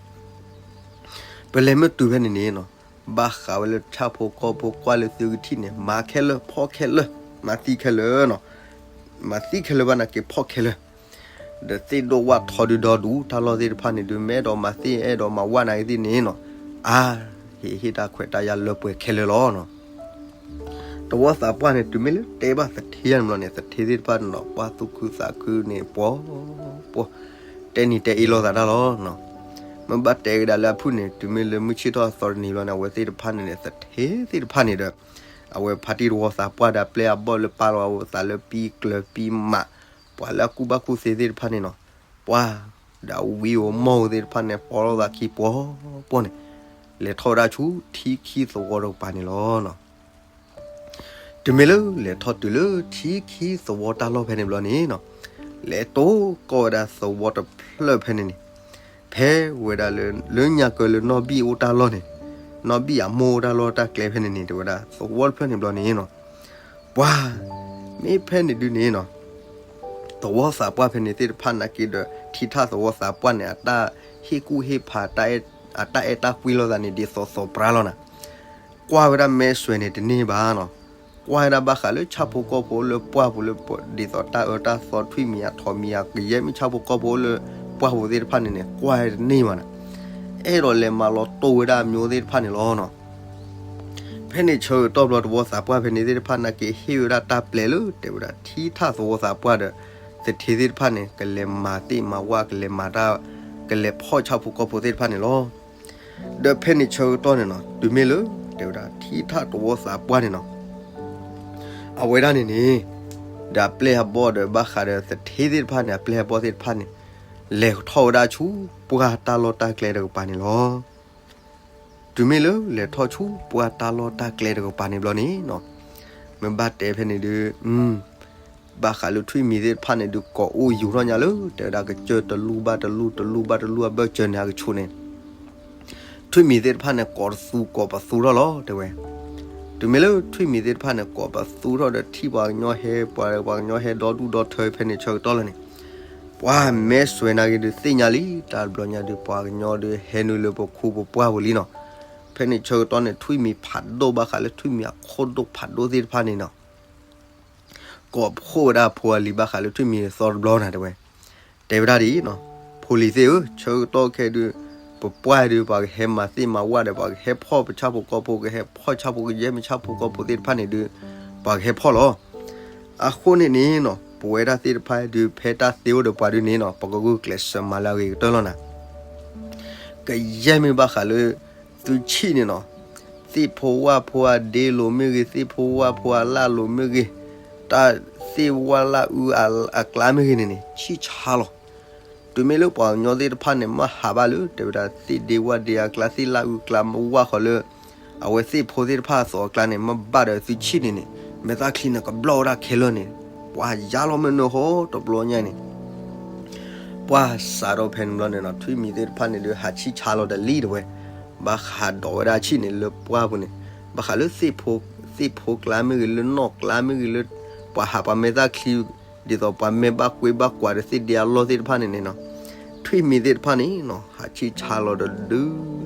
ပလဲၤမ့ၢ်တုၤဖဲန့ၣ်န့ၣ်နီၤ, ဘၣ်ဃးဝဲလၢဆၣ်ဖိကီၢ်ဖိကွၢ်လၢသုကထံၣ်န့ၣ် မၤခဲလၢာ်ဖီၣ်ခဲလၢာ် မၤသံခဲလၢာ်နီၤ, မၤသံခဲလၢာ်ဘၣ်နာ်က့ၤဖီၣ်ခဲလၢာ် ဒီးသ့ၣ်ဒိၣ်ဝၣ်ထီဒုဒီဒူၣ် တၢ်လီၢ်သ့ၣ်တဖၣ်န့ၣ်ဒုး မ့ၢ်အဲၣ်ဒိးမၤသ့ၣ်အဲၣ်ဒိးမၤဝၣ်နာ်က့ၤသ့ၣ်န့ၣ်နီၤ, အါ ဟ့ၣ်ဟ့ၣ်တၢ်ခွဲးတၢ်ယာ်လၢပှဲၤခဲလၢာ်လီၤနီၤ. တဝီသးပှၢ်န့ၣ် တုၤမ့ၢ်လၢတဲဘၣ်သထ့ယါန့ၣ်ဘျီန့ၣ် သထ့သ့ၣ်တဖၣ်န့ၣ်နီၤ ပှၢ်သူၣ်ခုသးခုန့ၣ် ပှီၤ ပှီၤ တဲနံၤတဲအ့လိာ်သးတၢ်လီၤနီၤ. မ့ၢ်ဘၣ်တဲကဒါလၢအဖုၣ်န့ၣ် တုၤမ့ၢ်လၢမုၢ်ဆ့ၣ်ထီၣ်အသီတနံၤဘျီန့ၣ် အဝဲသ့ၣ်တဖၣ်န့ၣ်န့ၣ် သထ့သ့ၣ်တဖၣ်န့ၣ်ဒီး အဝဲဖါတံၢ်တဝီသးပှၢ်ဒီးအပျဲၢ်အဘီၣ်လၢပာ်လီၤအသးလၢပံကျၢၤပံမး ပှၤလၢအကူၣ်ဘၣ်ကူၣ်သ့သ့ၣ်တဖၣ်န့ၣ်နီၤ, ပှၢ် ဒီးအဝံဧိၤမီၢ်ဧိၤသ့ၣ်တဖၣ်န့ၣ် ပီလီၤသးခံပှီၤပှီၤန့ၣ် လဲၤထီၣ်ဝဲဒၣ်ဆူထံခံသဝီတကပၤန့ၣ်လီၤနီၤ. တုၤမ့ၢ်လၢလဲၤထီၣ်တုၤလၢထံခံသဝီတၢ်လီၢ်ဖဲန့ၣ်ဘျီန့ၣ်နီၤ, လဲၤတိၢ်ကီၢ်ဝဲဒၣ်သဝီတဖျၢၣ်ဖဲန့ၣ်န့ၣ်, ဖဲဝဲဒၣ်လၢ လၢညါကၢလၢနီၢ်ဘံၣ်အိၣ်တၢ်လီၢ်န့ၣ်, နီၢ်ဘံၣ်အမိၢ်အိၣ်တၢ်လီၢ်တၢ်ကျဲဖဲန့ၣ်န့ၣ် တဲဝဲဒၣ်သဝီတဖျၢၣ်န့ၣ်ဘျီန့ၣ်နီၤ, ပှၢ် မ့ၢ်ဖဲန့ၣ်ဒုန့ၣ်နီၤ သဝီသးပှၢ်ဖဲန့ၣ်သ့ၣ်တဖၣ်နာ်က့ဒီး ထံထၣ်သဝီသးပှၢ်န့ၣ် အတၢ်ဟ့ၣ်ကူၣ်ဟ့ၣ်ဖး အတၢ်အဲၣ်တၢ်ကွံလိာ်သးန့ၣ် ဒ်သိးသိးပြါလီၤနၤ. ကွၢ်ဝဲဒၣ်မဲစွဲန့ၣ်တန့ၢ်ဘၣ်နီၤ. ကွၢ်ဝဲဒၣ်ဘၣ်ဃးလၢဆၣ်ဖိကီၢ်ဖိလၢပှၢ်ပူၤလၢ ဒ်သိးတၢ်အၢတၢ်သီထွံၣ်မံၤအထီၣ်မံၤအကယဲၢ်မ့ၢ်ဆၣ်ဖိကီၢ်ဖိလၢပှၢ်ပူၤသ့ၣ်တဖၣ်န့ၣ်န့ၣ် ကွၢ်ဝဲတန့ၢ်ဘၣ်နၤ. အဲၣ်ဒိးလဲၤမၤလီၤတိၢ်ဝဲဒၣ်အမျိုးသ့ၣ်တဖၣ်န့ၣ်လီၤနီၤ. ဖဲန့ၣ်ဆၢကတီၢ်ဘျီသဝီသးပှၢ်ဖဲန့ၣ်သ့ၣ်တဖၣ်နာ်က့ဟ့ၣ်ဝဲဒၣ်တၢ်ပျဲလၢတဲဝဲဒၣ်ထံထၣ်သဝီသးပှၢ်ဒီး သထ့သ့ၣ်တဖၣ်န့ၣ် ကလဲၤမၤသ့ၣ်မၤဝၣ် ကလဲၤမၤတၢ် ကလဲၤဖီၣ်ဆၣ်ဖိကီၢ်ဖိသ့ၣ်တဖၣ်န့ၣ်လီၤ. ဒီးဖဲန့ၣ်ဆၢကတီၢ်န့ၣ်နီၤ တုၤမ့ၢ်လၢ တဲဝဲဒၣ် ထံထၣ်တဝီသးပှၢ်န့ၣ်နီၤ အဝဲဒၣ်န့ၣ်န့ၣ် ဒီးအပျဲၢ်အဘီၣ်ဒီးဘၣ်ဃးဒီးသထ့သ့ၣ်တဖၣ်န့ၣ် အပျဲၢ်အဘီၣ်သ့ၣ်တဖၣ်န့ၣ် လဲၤထီၣ်ဝဲဒၣ်ဆူ ပှၢ်တၢ်လီၢ်တၢ်ကျဲတကပၤန့ၣ်လီၤ. တုၤမ့ၢ်လၢလဲၤထီၣ်ဆူပှၢ်တၢ်လီၢ်တၢ်ကျဲတကပၤန့ၣ်ဘျီန့ၣ်နီၤ မ့ၢ်ဘၣ်တဲဖဲန့ၣ်ဒုး ဘၣ်ဃးလၢထွံၣ်မံၤသ့ၣ်တဖၣ်န့ၣ်ဒုး ကိးအိၣ်ယူၤထီၣ်ညါလၢ တဲဝဲဒၣ်ကစၢၢ်တလူၢ်ဘၣ်တလူၢ် တလူၢ်ဘၣ်တလူၢ်အဘၢၣ်စၢၤန့ၣ် အကဆူးန့ၣ် ထွံၣ်မံၤသ့ၣ်တဖၣ်န့ၣ် ကိးတသူကိးပသူထီၣ်လီၤ တဲဝဲ. တုၤမ့ၢ်လၢထွံၣ်မံၤသ့ၣ်တဖၣ်န့ၣ် ကိးပသူထီၣ်ဒီးထံၣ်ပှၤကညီဟဲ ပှၤ ပှၤကညီဟဲဒီဒူၣ်ဒီထၢဖဲန့ၣ်ဆၢကတီၢ်လီၤန့ၣ် ပှၤမဲၢ်စွဲးနာ်က့ၤဒုးသ့ၣ်ညါလံ တၢ်တဘျီညါဒုး ပှၤကညီဒုးဟဲနုာ်လၢပခူပပှၢ်ပူၤလံနီၤ. ဖဲန့ၣ်ဆၢကတီၢ်န့ၣ် ထွံၣ်မံၤဖးဒိၣ်ဘၣ်ဃးလၢထွံၣ်မံၤအခိၣ်ဒိၣ်ဖးဒိၣ်သ့ၣ်တဖၣ်န့ၣ်နီၤ ကိးဖှိၣ်ဝဲဒၣ်ဖိအလံၤဘၣ်ဃးလၢထွံၣ်မံၤအသီတဘျီန့ၣ်တဲဝဲ. တဲဝဲဒၣ်ဒ်အံၤနီၤ ဖိလံၤသ့ၣ်ဧၢ ဆၢကတီၢ်ခဲဒုး ပပှၢ်ဒုး ပှၤကဟဲမၤသ့ၣ်မၤဝၣ်ဒီး ပှၤကဟဲဖီၣ်ပဆၣ်ဖိကီၢ်ဖိ ကဟဲဖီၣ်ဆၣ်ဖိကယဲၢ်မ့ၢ်ဆၣ်ဖိကီၢ်ဖိသ့ၣ်တဖၣ်န့ၣ်ဒုး ပှၤကဟဲဖီၣ်လီၤ. အဃိန့ၣ်န့ၣ်နီၤ ပဝဲဒၣ်သ့ၣ်တဖၣ်ဒုး ဖဲတၢ်သ့အိၣ်ဒီးပှၤဒုးန့ၣ်နီၤ ပကဂုာ်ကျဲးစၢးမၤလၢအဂ့ၤကတၢၢ်လီၤနၤ ကယဲၢ်မ့ၢ်ဘၣ်ဃးလၢ သုဆံၣ်န့ၣ်နီၤ သ့ၣ်ဖိဝၣ်ဖိအဒ့လိၤမ့ၢ်ဂ့ၤ သ့ၣ်ဖိဝၣ်ဖိအလၣ်လိၤမ့ၢ်ဂ့ၤ တၢ်သ့ၣ်ဝၣ်လၣ်အုအကျါမ့ၢ်ဂ့ၤန့ၣ်န့ၣ် ဆံၣ်ဆါလီၤ. တုၤမ့ၢ်လၢပှၤကညီသ့ၣ်တဖၣ်န့ၣ် မ့ၢ်ဟးဘၣ်လၢ တဲဝဲဒၣ်သ့ၣ်ဒ့ဝၣ်ဒ့အကျါ သ့ၣ်လၣ်အုအကျါ မ့ၢ်ဝၣ်ဃီၤလၢ အဝဲသ့ၣ်ဖိသ့ၣ်တဖၣ်အသိးအကျါန့ၣ် မ့ၢ်ဘၣ်ဒီးသုဆံၣ်န့ၣ်န့ၣ် မဲာ်သၣ်ချံန့ၣ်ကဘျီၣ်ဝဲဒၣ်ခဲလၢာ်န့ၣ် ပှၤယါလီၤမ့ၢ်နၢၤဃီတဘျီညါန့ၣ် ပှၤစးထီၣ်ဖဲန့ၣ်ဘျီန့ၣ်နီၤ ထွံၣ်မံၤသ့ၣ်တဖၣ်န့ၣ်ဒုး ဟးဆံၣ်ဆါလီၤတလံတဲဝဲ, ဘၣ်ဃးဒိးဝဲဒၣ်ဆံၣ်န့ၣ်လၢပှၢ်ပူၤန့ၣ်, ဘၣ်ဃးလၢ သ့ၣ်ဖိကျါမ့ၢ်ဂ့ၤ လၢနီၣ်ကျါမ့ၢ်ဂ့ၤ လၢပှၤဟးပှၤမဲာ်သၣ်ချံ ဒ်သိးပှၤမဲာ်ဘၣ်ကွ့ဘၣ်ကွၢ်ဒီးသ့ၣ်ဒ့အလီၢ်သ့ၣ်တဖၣ်န့ၣ်န့ၣ်နီၤ, ထွံၣ်မံၤသ့ၣ်တဖၣ်န့ၣ်နီၤ ဟးဆံၣ်ဆါလီၤတဒု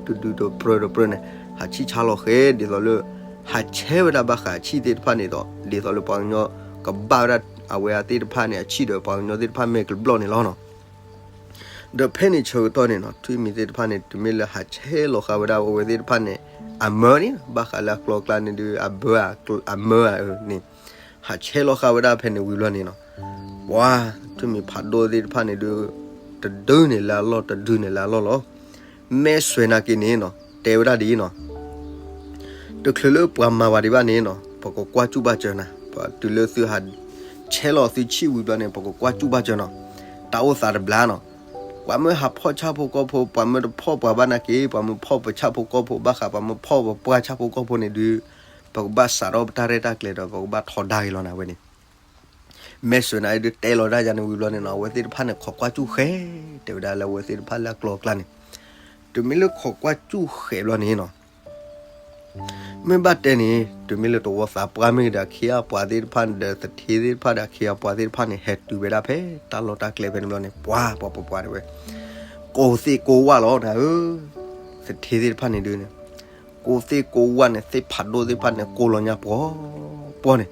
တဒုတပြၢတပြၢန့ၣ် ဟးဆံၣ်ဆါလီၤဃဲ ဒ်သိးလၢ ဟးဆဲးဝဲဒၣ်ဘၣ်ဃးဆံၣ်သ့ၣ်တဖၣ်န့ၣ်ဒီး ဒ်သိးလၢပှၤကညီကဘၣ်ဝဲဒၣ်အဝဲအသ့ၣ်တဖၣ်န့ၣ် အဆံၣ်ဒီးပှၤကညီသ့ၣ်တဖၣ်မဲာ်ကဘျီၣ်န့ၣ်လီၤနီၤ. ဒီးဖဲန့ၣ်ဆၢကတီၢ်န့ၣ်နီၤ ထွံၣ်မံၤသ့ၣ်တဖၣ်န့ၣ် တုၤမ့ၢ်လၢဟးဆဲးလီၤဃာ်ဝဲဒၣ်အဝဲသ့ၣ်တဖၣ်န့ၣ် အမၢန့ၣ် ဘၣ်ဃးလၢအကျိၤအကျဲန့ၣ်ဒုး အဘၢအမၢန့ၣ် ဟးဆဲးလီၤဃာ်ဝဲဒၣ်ဖဲန့ၣ်ဝံၤဘျီန့ၣ်နီၤ, ပှၤထွံၣ်မံၤဖးဒိၣ်သ့ၣ်တဖၣ်န့ၣ်ဒုး တဒုန့ၣ်လၢအလီၢ် တဒုန့ၣ်လၢအလီၢ်လီၤ. မဲာ်စွဲးနာ်က့ၤန့ၣ်နီၤ တဲဝဲဒၣ်ဒ်အံၤနီၤ တချုးလၢပှၤမၤပှၤဒံးဘၣ်န့ၣ်နီၤ ပကကွၢ်စူၣ်ဘၣ်စၢၤနၤ, တုၤလၢသုဟးဆဲးလီၤသုဆံၣ်ဝံၤဘျီန့ၣ် ပကကွၢ်စူၣ်ဘၣ်စၢၤနီၤ, တၢ်အိၣ်သးတဘျါနီၤ, ပှၤမ့ၢ်ဟးဖီၣ်ဆၣ်ဖိကီၢ်ဖိ ပှၤမ့ၢ်တဖီၣ်ပှၤဘၣ်နာ်က့ၤ ပှၤမ့ၢ်ဖီၣ်ပဆၣ်ဖိကီၢ်ဖိ ဘၣ်ဃးပှၤမ့ၢ်ဖီၣ်ပပှၢ်ဆၣ်ဖိကီၢ်ဖိန့ၣ်ဒုး ပကဘၣ်စးထီၣ်ပတၢ်ရဲၣ်တၢ်ကျဲၤဒီး ပကဘၣ်ထီဒါက့ၤလီၤနၤဝဲန့ၣ် မဲာ်စွဲးနာ်က့ၤဒုးတဲလီၤဒၣ်ယၤန့ၣ်ဝံၤဘျီန့ၣ်နီၤ အဝဲသ့ၣ်တဖၣ်န့ၣ် ခိးကွၢ်စူၣ်ဃဲ တဲဝဲဒၣ်လၢအဝဲသ့ၣ်တဖၣ်လၢအကျိၤအကျဲန့ၣ်, တုၤမ့ၢ်လၢခိးကွၢ်စူၣ်ဃဲဘျီန့ၣ်နီၤ မ့ၢ်ဘၣ်တဲန့ၣ် တုၤမ့ၢ်လၢတဝီသးပှၢ်မ့ၢ်ဂ့ၤဒီး အခ့အပှၤသ့ၣ်တဖၣ်ဒီး သထ့သ့ၣ်တဖၣ်ဒီး အခ့အပှၤသ့ၣ်တဖၣ်န့ၣ် ဟဲတုၤဝဲဒၣ်ဖဲတၢ်လီၢ်တၢ်ကျဲဖဲန့ၣ်ဘျီန့ၣ် ပှၤပှၤပှၤပှၤတဲဝဲ ကိးသ့ၣ်ကိးဝၣ်လီၤနၤဧၢ, သထ့သ့ၣ်တဖၣ်န့ၣ်ဒုးန့ၣ် ကိးသ့ၣ်ကိးဝၣ်န့ၣ် သ့ၣ်ဖးဒိၣ်သ့ၣ်တဖၣ်န့ၣ် ကိးလီၤညါပှီၤပှီၤန့ၣ်,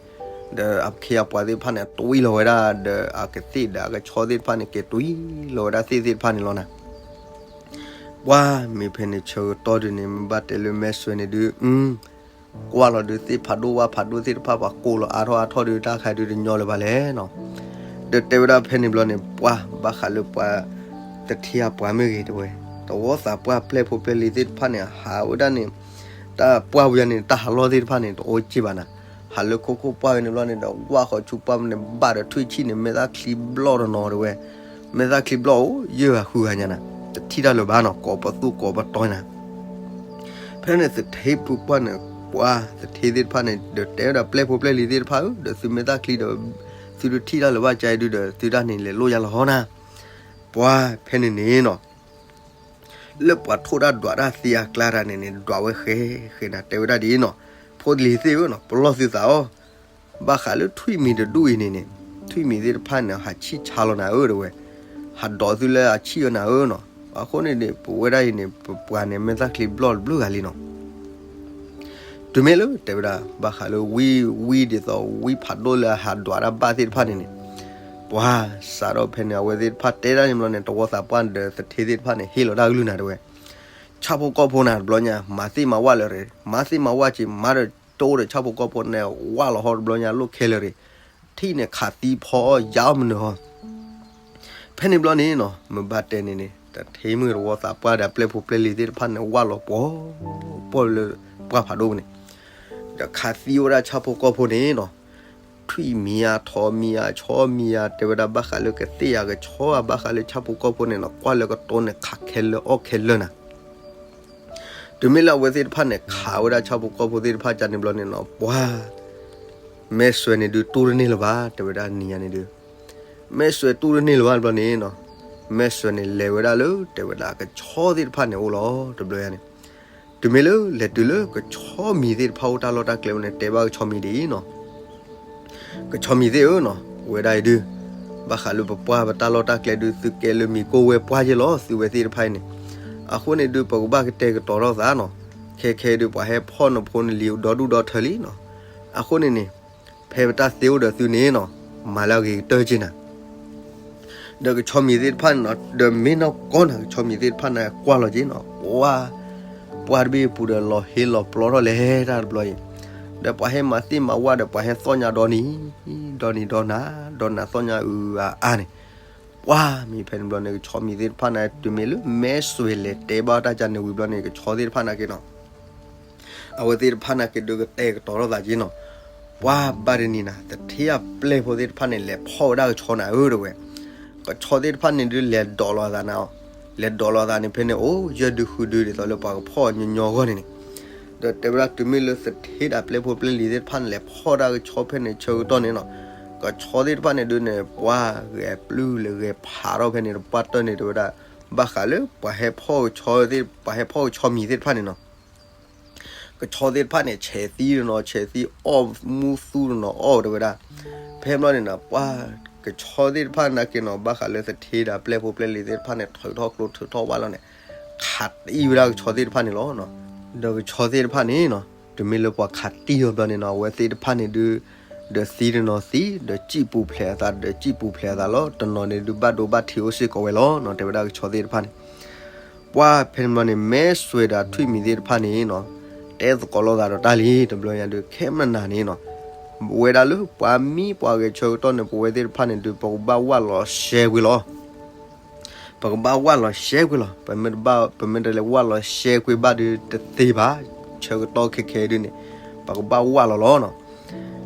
ဒီးအခ့အပှၤသ့ၣ်တဖၣ်န့ၣ် တွံၢ်လီၤဝဲဒၣ် ဒီးအကသ့ၣ်ဒီးအကဆီသ့ၣ်တဖၣ်န့ၣ် က့ၤတွံၢ်လီၤဝဲဒၣ်သ့ၣ်သ့ၣ်တဖၣ်န့ၣ်လီၤနၤ ပှၤမ့ၢ်ဖဲန့ၣ်ဆၢကတီၢ်ဒုးန့ၣ် မ့ၢ်ဘၣ်တဲလၢမဲာ်စွဲးန့ၣ်ဒုး ကွၢ်လီၤဒုးသ့ၣ်ဖးဒိၣ်ဝၣ်ဖးဒိၣ်သ့ၣ်တဖၣ် ပှၤကိးလီၤအါထီၣ်အါထီၣ်ဒုး တၢ်ခါဒုးတညီလၢၤဘၣ်လဲၣ်နီၤ, ဒီးတဲဝဲဒၣ်ဖဲန့ၣ်ဘျီန့ၣ် ပှၤဘၣ်ဃးလၢပှၤ သထ့အပှၤမ့ၢ်ဂ့ၤတဲဝဲ တဝီသးပှၢ်ပျဲၢ်ဖိပျဲၢ်လံၤသ့ၣ်တဖၣ်န့ၣ် ဟးဝဲဒၣ်န့ၣ် တၢ်ပှၢ်ဝံၤန့ၣ် တၢ်ဟးလီၢ်သ့ၣ်တဖၣ်န့ၣ် တအိၣ်က့ၢ်ဘၣ်နၤ, ဟးလၢခိခိၣ်ပှၢ်ဝံၤန့ၣ်ဘျီန့ၣ်ဒီး ဝၣ်ဃီၤဆူပှၢ်န့ၣ် ဘၣ်ဒီးထွံၣ်ဆံၣ်န့ၣ် မဲာ်သၣ်ချံဘျီၣ်တနီၤတဲဝဲ, မဲာ်သၣ်ချံဘျီၣ်အိၣ်ယဲၢ်ဂၤဃုဂၤညါနၤ, တထံၣ်တၢ်လၢၤဘၣ်နီၤ ကိးပသူကိးပတီၤနၤ ဖဲန့ၣ်သထ့ပှၢ်န့ၣ် ပှၤသထ့သ့ၣ်တဖၣ်န့ၣ် ဒီးတဲဝဲဒၣ်ပျဲၢ်ဖိပျဲၢ်လံၤသ့ၣ်တဖၣ်ဧၢ ဒီးသုမဲာ်သၣ်ချံဒီး သုတထံၣ်တၢ်လၢၤဘၣ်ကါအံၤဒုးဒီး သုတၢ်န့ၣ်လဲၤလိၣ်ယါလီၤဟီနၤ, ပှၤဖဲန့ၣ်န့ၣ်နီၤ လၢပှၤထိၣ်တၢ်ဒွးတၢ်သ့အကျါတၢ်န့ၣ်န့ၣ် ဒွးဝဲဃဲဃဲနၤ တဲဝဲဒၣ်ဒ်အံၤနီၤ, ဖိလံၤသ့ၣ်ဧၢနီၤ ပလီၢ်သုသးအီၤ ဘၣ်ဃးလၢထွံၣ်မံၤတဒူၣ်အံၤန့ၣ်န့ၣ် ထွံၣ်မံၤသ့ၣ်တဖၣ်န့ၣ် ဟးဆံၣ်ဆါလီၤနၤဧၢတဲဝဲ, ဟးဒိးသုလၢအဆံၣ်အီၤနၤဧၢနီၤ, အဃိန့ၣ်န့ၣ် ပဝဲဒၣ်အံၤန့ၣ် ပပှၤန့ၣ် မဲာ်သၣ်ချံဘျီၣ်တဘျုးဂၤလံနီၤ တုၤမ့ၢ်လၢတဲဝဲဒၣ် ဘၣ်ဃးလၢဝံဝံဒ်သိး ဝံဖးဒိၣ်လၢအဟးဒွးတၢ်ဘၣ်သ့ၣ်တဖၣ်န့ၣ်န့ၣ်, ပှၤစးထီၣ်ဖဲန့ၣ် အဝဲသ့ၣ်တဖၣ်တဲဒၣ်န့ၣ်ဘျီန့ၣ် တဝီသးပှၢ်ဒီးသထ့သ့ၣ်တဖၣ်န့ၣ် ဟ့ၣ်လီၤတၢ်ကလုၢ်နၤတဲဝဲ, ဆၣ်ဖိကီၢ်ဖိနၤတဘျီညါ မၤသ့ၣ်မၤဝၣ်လၢၤရ့ၣ်, မၤသ့ၣ်မၤဝၣ်က့ၤ မၤဒီးတအိၣ်ဒီးဆၣ်ဖိကီၢ်ဖိန့ၣ် ဝၣ်လီၤဟီတဘျီညါလိၣ်ခဲလၢာ်ရ့ၣ်, ထံၣ်န့ၣ်ခးသံဖီအီၣ်ယါအီၣ်မနုၤဟီ ဖဲန့ၣ်ဘျီန့ၣ်နီၤ မ့ၢ်ဘၣ်တဲန့ၣ်န့ၣ် တထံမုၢ်တဝီသးပှၢ်ဒီးအပျဲၢ်ဖိပျဲၢ်လံၤသ့ၣ်တဖၣ်န့ၣ် ဝၢ်လီၤပှီၤပှီၢ်လၢပှၢ်ဖးဒိၣ်ပူၤန့ၣ်, ဒီးခးသံဝဲဒၣ်ဆၣ်ဖိကီၢ်ဖိန့ၣ်နီၤ, ထွံၣ်မံၤဧါ ထိးမံၤဧါ ဆီမံၤဧါ တဲဝဲဒၣ်ဘၣ်ဃးလၢကသ့ၣ်ယၤကဆီဧါ ဘၣ်ဃးလၢဆၣ်ဖိကီၢ်ဖိန့ၣ်နီၤ ကွၢ်လၢကတိၤန့ၣ် ခးခဲလၢာ်အီၣ်ခဲလၢာ်နၤ တုၤမ့ၢ်လၢအဝဲသ့ၣ်တဖၣ်န့ၣ် ခးဝဲဒၣ်ဆၣ်ဖိကီၢ်ဖိသ့ၣ်တဖၣ်ကန့ၣ်ဘျီန့ၣ်နီၤ ပှၤ မဲၢ်စွဲးန့ၣ်ဒုးတူၢ်တန့ၢ်လၢၤဘၣ် တဲဝဲဒၣ်နံၤညါန့ၣ်ဒုး, မဲၢ်စွဲးတူၢ်တန့ၢ်လၢၤဘၣ်ဘျီန့ၣ်နီၤ, မဲၢ်စွဲးန့ၣ်လဲၤဝဲဒၣ်လၢ တဲဝဲဒၣ်ကဆီသ့ၣ်တဖၣ်န့ၣ်အိၣ်လီၤ တဘျီယါန့ၣ်, တုၤမ့ၢ်လၢလဲၤတုၤလၢကဆီမံၤသ့ၣ်တဖၣ်အိၣ်တၢ်လီၢ်တၢ်ကျဲဝဲန့ၣ် တဲဘၣ်ကဆီမံၤဒ်အံၤနီၤ ကဆီမံၤသ့ၣ်ဧၢနီၤ ဝဲဒၣ်အံၤဒုး, ဘၣ်ဃးလၢပပှၢ်ပတၢ်လီၢ်တၢ်ကျဲဒုး သုကဲလၢမံၤကိၢ်ဝဲပှၢ်ယဲလီၤ သုဝဲသ့ၣ်တဖၣ်အံၤန့ၣ်, အဃိန့ၣ်ဒုး ပကဘၣ်ကတဲာ်ကတီၤထီၣ်သးနီၤ, ခဲခဲဒုး ပှၤဟဲဖီၣ်နဖိနလံၤဒီဒူၣ်ဒီထၢလံနီၤ, အဃိန့ၣ်န့ၣ်, ဖဲပတၢ်သ့အိၣ်ဒီးသုန့ၣ်နီၤ, မၤလၢအဂ့ၤကတၢၢ်က့နၤ ဒီးကဆီမံၤသ့ၣ်တဖၣ်န့ၣ်နီၤ ဒီးမ့ၢ်နီၢ်ကီၢ်နၤ ကဆီမံၤသ့ၣ်တဖၣ်န့ၣ် ကွၢ်လီၤက့နီၤ ပှၢ်, ပှၢ်တဘ့ၣ်အပူၤဒီးလီၤဟ့လီၤပျီထီၣ်လဲၤတၢ်တဘျီအံၤ, ဒီးပှၤဟဲမၤသ့ၣ်မၤဝၣ်ဒီးပှၤဟဲသီၣ်ညါဒီနံၤ, ဒီနံၤဒီနၤ, ဒီနၤသီၣ်ညါအုအါန့ၣ်, ပှၢ်မ့ၢ်ဖဲန့ၣ်ဘျီန့ၣ် ကဆီမံၤသ့ၣ်တဖၣ်န့ၣ် တုၤမ့ၢ်လၢမဲၢ်စွဲးလဲၤတဲဘၣ်တၢ်ကန့ၣ်ဝံၤဘျီန့ၣ် ကဆီသ့ၣ်တဖၣ်န့ၣ်က့နီၤ အဝဲသ့ၣ်တဖၣ်န့ၣ်က့ဒုးကတဲာ်ကတီၤထီၣ်သးက့နီၤ, ပှၢ်ဘၣ်တနံၤနၤ သထ့အပျဲၢ်ဖိသ့ၣ်တဖၣ်န့ၣ် လဲၤဖီၣ်ဝဲဒၣ်ကဆီနၤဧၢတဝဲ, ကဆီသ့ၣ်တဖၣ်န့ၣ်ဒုးလဲၤဒိးလီၤအသးနၤအီၤ, လဲၤဒိးလီၤအသးန့ၣ်ဖဲန့ၣ် အိၣ်ယဲၢ်ဒုဃုဒုဒ်သိးလၢပှၤကဖီၣ်ညီညီအဂီၢ်န့ၣ်န့ၣ်, ဒီးတဲဝဲဒၣ်တုၤမ့ၢ်လၢသထ့ဒီးပျဲၢ်ဖိပျဲၢ်လံၤသ့ၣ်တဖၣ်န့ၣ် လဲၤဖီၣ်ဒၣ်ကဆီဖဲန့ၣ်ဆၢကတီၢ်န့ၣ်နီၤ, ကဆီသ့ၣ်တဖၣ်န့ၣ်ဒုးန့ၣ် ပှၢ်ဂဲၤပျုၢ်လၢဂဲၤဖးထီၣ်ဖဲန့ၣ် တပှၢ်တၢၢ်န့ၣ်တဲဝဲဒၣ်, ဘၣ်ဃးလၢပှၤဟဲဖီၣ်ကဆီသ့ၣ် ပှၤဟဲဖီၣ်ကဆီမံၤသ့ၣ်တဖၣ်န့ၣ်နီၤ ကဆီသ့ၣ်တဖၣ်န့ၣ် ဆဲးသံတနီၤ ဆဲးသံအီၣ်မူသူတနီၤအီၣ်တဲဝဲဒၣ်, ဖဲဘျီန့ၣ်နီၤ ပှၢ်ကဆီသ့ၣ်တဖၣ်န့ၣ်က့နီၤ ဘၣ်ဃးလၢသထ့ဒီးပျဲၢ်ဖိပျဲၢ်လံၤသ့ၣ်တဖၣ်န့ၣ် ထုးထီၣ်ကျိထုးထီၣ်ဝၣ်လီၤန့ၣ်, ခးတံၢ်ဝဲဒၣ်ကဆီသ့ၣ်တဖၣ်န့ၣ်လီၤ. ဒီးကဆီသ့ၣ်တဖၣ်န့ၣ်နီၤ တုၤမ့ၢ်လၢပှၤခးတံၢ်အီၤဘျီန့ၣ်နီၤ အဝဲသ့ၣ်တဖၣ်န့ၣ်ဒုး ဒီးသံတနီၤသံ ဒီးစံၣ်ပူၤဖျဲးအသး ဒီးစံၣ်ပူၤဖျဲးအသးလီၤ. တနီၤန့ၣ်ဒုးဘၣ်ဒိဘၣ်ထံးအိၣ်စ့ၢ်ကီးဝဲလီၤနီၤ တဲဝဲဒၣ်ကဆီသ့ၣ်တဖၣ်န့ၣ် ပှၢ်ဖဲန့ၣ်ဘျီန့ၣ် မဲၢ်စွဲးဒီးထွံၣ်မံၤသ့ၣ်တဖၣ်န့ၣ်နီၤ တဲသကိးလိာ်သးဒီးတၢ်လံ တဘျီညါဒုး ခဲမနၤန့ၣ်နီၤ ဝဲဒၣ်လၢပှၤမံပှၤဂဲၤဆၢကတီၢ်န့ၣ် ပဝဲသ့ၣ်တဖၣ်န့ၣ်ဒုး ပကဘၣ်ဝၣ်လီၤရှဲကွံာ်လီၤ. ပကဘၣ်ဝၣ်လီၤရှဲကွံာ်လီၤ. ပမ့ၢ်တဘၣ် ပမ့ၢ်တလဲၤဝၣ်လီၤရှဲကွံာ်ဘၣ်ဒုးတသ့ဘၣ်. ဆၢကတီၢ်ခဲခဲဒုးန့ၣ် ပကဘၣ်ဝၣ်လီၤလီၤနီၤ.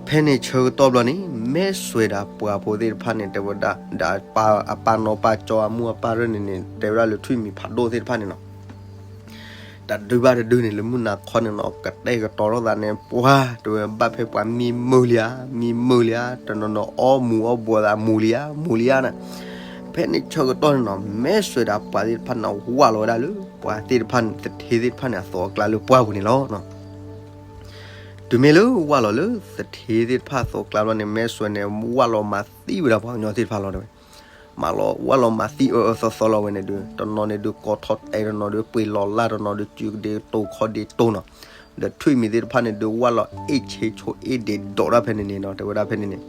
ဖဲန့ၣ်ဆၢကတီၢ်ဘျီန့ၣ် မဲၢ်စွဲးဒီးပှၤဖိသ့ၣ်တဖၣ်န့ၣ် တဲဝဲဒၣ် ဒီးအပၢ်နီၢ်ပၢ်ကၠီအမိၢ်အပၢ်ရၢၣ်န့ၣ်န့ၣ် တဲဝဲဒၣ်လၢထွံၣ်မံၤဖးဒိၣ်သ့ၣ်တဖၣ်န့ၣ်နီၤ တၢ်ဒုးဘၣ်တဒုန့ၣ် လၢမုၢ်နၤခီန့ၣ်နီၤ ကတဲာ်ကတီၤထီၣ်သးန့ၣ် ပှၢ်တဲဝဲဘၣ်ဖဲပှၤမံမုာ်လံဧါ မံမုာ်လံဧါ တနီၤနီၤအီၣ်မူၤအီၣ်ဘှီးသးမူၤလံဧါ မူၤလံဧါန့ၣ် ဖဲန့ၣ်ဆၢကတီၢ်န့ၣ်နီၤ မဲၢ်စွဲးဒီးပှၤသ့ၣ်တဖၣ်န့ၣ် ဝၣ်လီၤဝဲဒၣ်လၢ ပှၤသ့ၣ်တဖၣ်န့ၣ် သထ့သ့ၣ်တဖၣ်န့ၣ် အသိးအကျါလၢပှၢ်ပူၤန့ၣ်လီၤ. တုၤမ့ၢ်လၢဝၣ်လီၤလၢသထ့သ့ၣ်တဖၣ်အသိးအကျါဘျီန့ၣ် မဲၢ်စွဲးန့ၣ် ဝၣ်လီၤမၤသံဝဲဒၣ်ပှၤကညီသ့ၣ်တဖၣ်လီၤတဲဝဲ မၤလီၤဝၣ်လီၤမၤသံအၢအၢသီသီလီၤဝဲန့ၣ်ဒုး တနီၤန့ၣ်ဒုး ကိးထီၣ်တဲာ် တနီၤဒုး ပှ့ၤလီၤလၢ် တနီၤဒုးစုကဒ့တိာ်ခီဒ့တိာ်နီၤ ဒီးထွံၣ်မံၤသ့ၣ်တဖၣ်န့ၣ်ဒုး ဝၣ်လီၤအ့ၣ်ဆ့ဆိအ့ၣ်ဒ့းဒိးတၢ်ဖဲန့ၣ်န့ၣ်နီၤ တဲဝဲဒၣ်ဖဲန့ၣ်န့ၣ်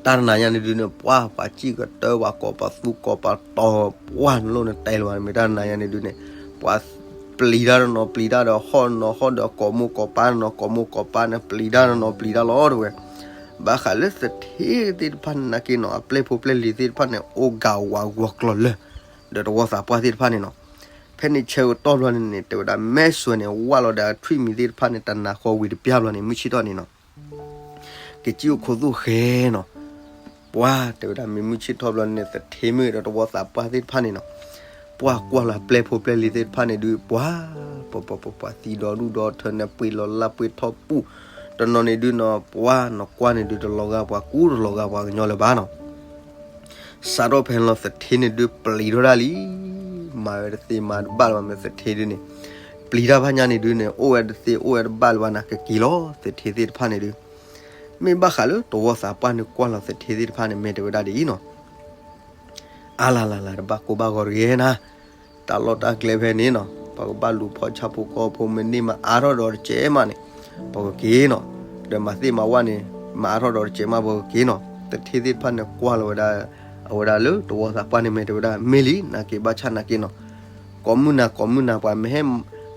တၢ်တနၤညါန့ၣ်ဒုးန့ၣ် ပှၤပှၤစံၣ်ကတၢၢ် ပှၤကိးပသူကိးပတီၤ ပှၤနလိၣ်နတဲလၢၤဘၣ် မ့ၢ်တၢ်တနၤညါန့ၣ်ဒုးန့ၣ် ပှၤပျံၤတၢ်တနီၤ ပျံၤတၢ်ဒီးဟီၣ်တနီၤ ဟီၣ်ဒီးကိးမိၢ်ကိးပၢ်တနီၤ ကိးမိၢ်ကိးပၢ်န့ၣ် ပျံၤတၢ်တနီၤပျံၤတၢ်လီၤတဲဝဲ ဘၣ်ဃးလၢသထ့သ့ၣ်တဖၣ်န့ၣ်နာ်က့နီၤ အပျဲၢ်ဖိပျဲၢ်လံၤသ့ၣ်တဖၣ်န့ၣ် အိၣ်ဂၤဝးဂီၤကျီၤလၢ ဒီးတဝီသးပှၢ်သ့ၣ်တဖၣ်န့ၣ်နီၤ ဖဲန့ၣ်ဆၢကတီၢ်ဘျီန့ၣ်န့ၣ် တဲဝဲဒၣ်မဲၢ်စွဲးန့ၣ် ဝၣ်လီၤဒီးထွံၣ်မံၤသ့ၣ်တဖၣ်န့ၣ် တနၤဃီဝံၤတပျၢ်ဘျီန့ၣ် မုၢ်ဆ့ၣ်ထီၣ်န့ၣ်နီၤ ကစံၣ်အိၣ်ခိၣ်သူၣ်ဃဲနီၤ ပှၤတဲဝဲဒၣ်မ့ၢ်မုၢ်ဆ့ၣ်ထီၣ်ဘျီန့ၣ် သထ့မ့ၢ်ဒီးတဝီသးပှၢ်သ့ၣ်တဖၣ်န့ၣ်နီၤ ပှၤကွၢ်လီၤပျဲၢ်ဖိပျဲၢ်လံၤသ့ၣ်တဖၣ်န့ၣ်ဒုး ပှၤ ပှၤ ပှၤ ပှၤ ပှၤသံဒီဒူၣ်ဒီထၢန့ၣ် ပှ့ၤလီၤလၢ်ပှ့ၤထီၣ်ပူၣ် တနီၤန့ၣ်ဒုးနီၤ ပှၤနီၢ်ကွၢ်န့ၣ်ဒုး တလီၤဂာ်ပှၤကူတလီၤဂာ်ပှၤကညီလၢၤဘၣ်နီၤ စးထီၣ်ဖဲန့ၣ်လီၤ သထ့န့ၣ်ဒုးပျံၤထီၣ်ဒၣ်လံ မၤဝဲတသ့မၤတဘၣ်လၢၤဘၣ် မ့ၢ်သထ့ဒုးန့ၣ် ပျံၤတၢ်ဖးညါန့ၣ်ဒုးန့ၣ် အိၣ်ဝဲတသ့အိၣ်ဝဲတဘၣ်လၢၤဘၣ် နကက့ၤလီၤ သထ့သ့ၣ်တဖၣ်န့ၣ်ဒုး မ့ၢ်ဘၣ်ဃးလၢတဝီသးပှၢ်န့ၣ် ကွၢ်လီၤသထ့သ့ၣ်တဖၣ်န့ၣ် မ့ၢ်တဲဝဲဒၣ်ဒ်အံၤနီၤ အါလၢ်လၢ်လၢ် တဘၣ်ကိၢ်ဘၣ်ဂီၤတဂ့ၤနၤ တၢ်လီၢ်တၢ်ကျဲဖဲန့ၣ်နီၤ ပကဘၣ်လူၤဖီၣ်ဆၣ်ဖိကီၢ်ဖိ မ့ၢ်န့ၢ်မၤအါထီၣ်ဒီးတစဲးမးန့ၣ် ပကက့ၤနီၤ ဒီးမၤသ့ၣ်မၤဝၣ်န့ၣ် မၤအါထီၣ်ဒီးတစဲးမး ပကက့ၤနီၤ သထ့သ့ၣ်တဖၣ်န့ၣ် ကွၢ်လီၤဝဲဒၣ် အဝဲဒၣ်လၢတဝီသးပှၢ်န့ၣ် မ့ၢ်တဲဝဲဒၣ် မ့ၢ်လံ နာ်က့ၤဘၣ်ဆၣ်နာ်က့ၤနီၤ ကိးမုၢ်နၤ ကိးမုၢ်နၤ ပှၤမ့ၢ်ဟဲ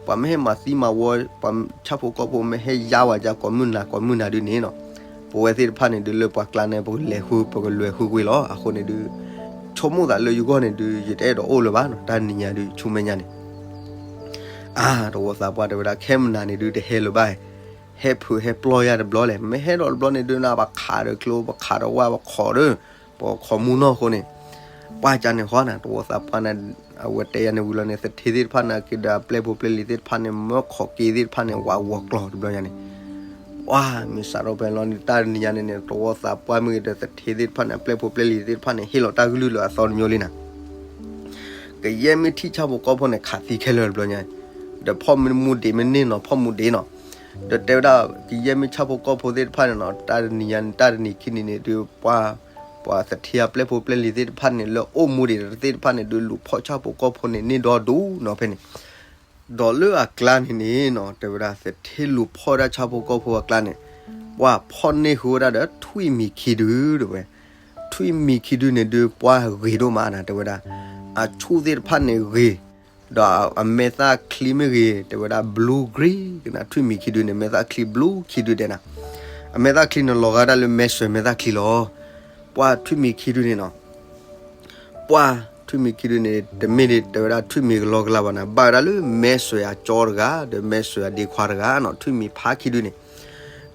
ပှၤမ့ၢ်ဟဲမၤသံမၤဝီ ပှၤဆၣ်ဖိကီၢ်ဖိမ့ၢ်ဟဲယါဝဲဒၣ် ကိးမုၢ်နၤ ကိးမုၢ်နၤဒုးန့ၣ်နီၤ ပဝဲသ့ၣ်တဖၣ်န့ၣ်ဒုး လၢပှၤကျါန့ၣ် ပကလဲၤဃု ပကလဲၤဃုကွံာ်လီၤ အဃိန့ၣ်ဒုး ဆိကမိၣ်သးလၢယဂီၢ်န့ၣ်ဒုး ယတအဲၣ်ဒိးအိၣ်လၢၤဘၣ်နီၤ, တၢ်တနံၤညါဒုး ဆူမဲာ်ညါန့ၣ် အါ တဝီသးပှၢ်တဲဝဲဒၣ် ခဲမနၤန့ၣ်ဒုး တဟဲလၢၤဘၣ်, ဟဲဖုးဟဲပျီၢ်ယၤတဘျီလဲၣ်, မ့ၢ်ဟဲဒီးတဘျီန့ၣ်ဒုး နဘၣ်ခးဒီးကျိ ဘၣ်ခးဒီးဝၣ် ဘၣ်ခိးဒီး ပှၤခိးမူနီၢ်အဃိန့ၣ်, ပှၢ်ကန့ၣ်ဃီနၤ တဝီသးပှၢ်န့ၣ် အဝဲတဲယၤန့ၣ်ဝံၤလီၤန့ၣ် သထ့သ့ၣ်တဖၣ်န့ၣ်က့ၤဒီး အပျဲၢ်ဖိပျဲၢ်လံၤသ့ၣ်တဖၣ်န့ၣ် မၢခိးက့သ့ၣ်တဖၣ်န့ၣ် ဝးဝီၤကျီၤတဘျီညါန့ၣ် ပှၢ်မ့ၢ်စးထီၣ်ဖဲလီၤန့ၣ် တၢ်တနံၤညါန့ၣ်န့ၣ် တဝီသးပှၢ်မ့ၢ်ဂ့ၤဒီး သထ့သ့ၣ်တဖၣ်န့ၣ် အပျဲၢ်ဖိပျဲၢ်လံၤသ့ၣ်တဖၣ်န့ၣ် ဟ့ၣ်လီၤတၢ်ကလုၢ်လၢအသီတမျိုးလံနၤ ကယဲၢ်မ့ၢ်ထံၣ်ဆၣ်ဖိကီၢ်ဖိန့ၣ် ခးသံခဲလၢာ်တဘျီညါ, ဒီးဖီၣ်မူဒံးမ့ၢ်န့ၢ်နီၤ ဖီၣ်မူဒံးနီၤ, ဒီးတဲဝဲဒၣ် ကယဲၢ်မ့ၢ်ဆၣ်ဖိကီၢ်ဖိသ့ၣ်တဖၣ်န့ၣ်နီၤ တၢ်တနံၤညါန့ၣ် တၢ်တနံၤခံနံၤန့ၣ်ဒုး ပှၤ ပှၤသထ့အပျဲၢ်ဖိပျဲၢ်လံၤသ့ၣ်တဖၣ်န့ၣ် လၢအိၣ်မူဒံးသ့ၣ်တဖၣ်န့ၣ် ဒုးလူၤဖီၣ်ဆၣ်ဖိကီၢ်ဖိန့ၣ် န့ၢ်ဒီဒူၣ်နီၤဖဲန့ၣ် ဒီးလၢအကျါန့ၣ်န့ၣ်နီၤ တဲဝဲဒၣ် သထ့လူၤဖီၣ်ဝဲဒၣ်ဆၣ်ဖိကီၢ်ဖိအကျါန့ၣ် ပှၢ်ဖီၣ်န့ၢ်ဃုာ်ဝဲဒၣ်ဒီးထွံၣ်မံၤခံဒုတဲဝဲ, ထွံၣ်မံၤခံဒုန့ၣ်ဒုး ပှၢ်ဂ့ၤဒိၣ်မးနၤ တဲဝဲဒၣ်, အဆူၣ်သ့ၣ်တဖၣ်န့ၣ်ဂ့ၤ, ဒီးအမဲာ်သၣ်ချံမ့ၢ်ဂ့ၤ တဲဝဲဒၣ် blue green ကနၣ် ထွံၣ်မံၤခံဒုန့ၣ် မဲာ်သၣ်ချံ blue ခံဒုဒဲးနၤ, အမဲာ်သၣ်ချံန့ၣ်လီၤဂာ်ဒၣ်လၢမဲးစွဲမဲာ်သၣ်ချံလီၤ. ပှၢ်ထွံၣ်မံၤခံဒုန့ၣ်နီၤ ပှၢ်ထွံၣ်မံၤခံဒုန့ၣ် တမ့ၢ်ဒ်တဲဝဲဒၣ်ထွံၣ်မံၤကလီကလီဘၣ်နၤ ဘၣ်ဝဲဒၣ်လၢမဲးစွဲအကၠီတဂၤ ဒီးမဲးစွဲအဒ့ခွါတဂၤနီၤ ထွံၣ်မံၤဖးခံဒုန့ၣ်,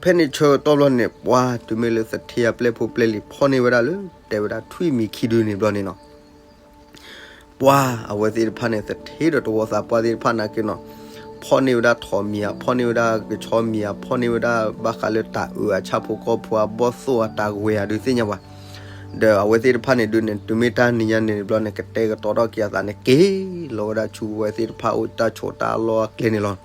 ဖဲန့ၣ်ဆၢကတီၢ်ဘျီန့ၣ် ပှၢ်တုၤမ့ၢ်လၢသထ့အပျဲၢ်ဖိပျဲၢ်လံၤဖီၣ်န့ၢ်ဝဲဒၣ်လၢ တဲဝဲဒၣ်ထွံၣ်မံၤခံဒုန့ၣ်ဘျီန့ၣ်နီၤ ပှၢ်အဝဲသ့ၣ်တဖၣ်န့ၣ် သထ့ဒီးတဝီသးပှၢ်သ့ၣ်တဖၣ်နာ်က့နီၤ, ဖီၣ်န့ၢ်ဝဲဒၣ်ထိးမံၤဧါ, ဖီၣ်န့ၢ်ဝဲဒၣ်ကဆီမံၤဧါ, ဖီၣ်န့ၢ်ဝဲဒၣ်ဘၣ်ဃးလၢတၤအုးအဆၣ်ဖိကီၢ်ဖိအဘီၣ်သိၣ်အတၢ်ဂ့ၤဧါဒုးသ့ၣ်ညါဘၣ်. ဒီးအဝဲသ့ၣ်တဖၣ်န့ၣ်ဒုးန့ၣ် တုၤမ့ၢ်တၢ်နံၤညါန့ၣ်ဘျီန့ၣ် ကတဲာ်ကတီၤထီၣ်က့ၤအသးန့ၣ် က့ၤလီၤဝဲဒၣ်ဆူဝဲသ့ၣ်တဖၣ်အိၣ်တၢ်ဆိးတၢ်လီၢ်အကျဲန့ၣ်လီၤ.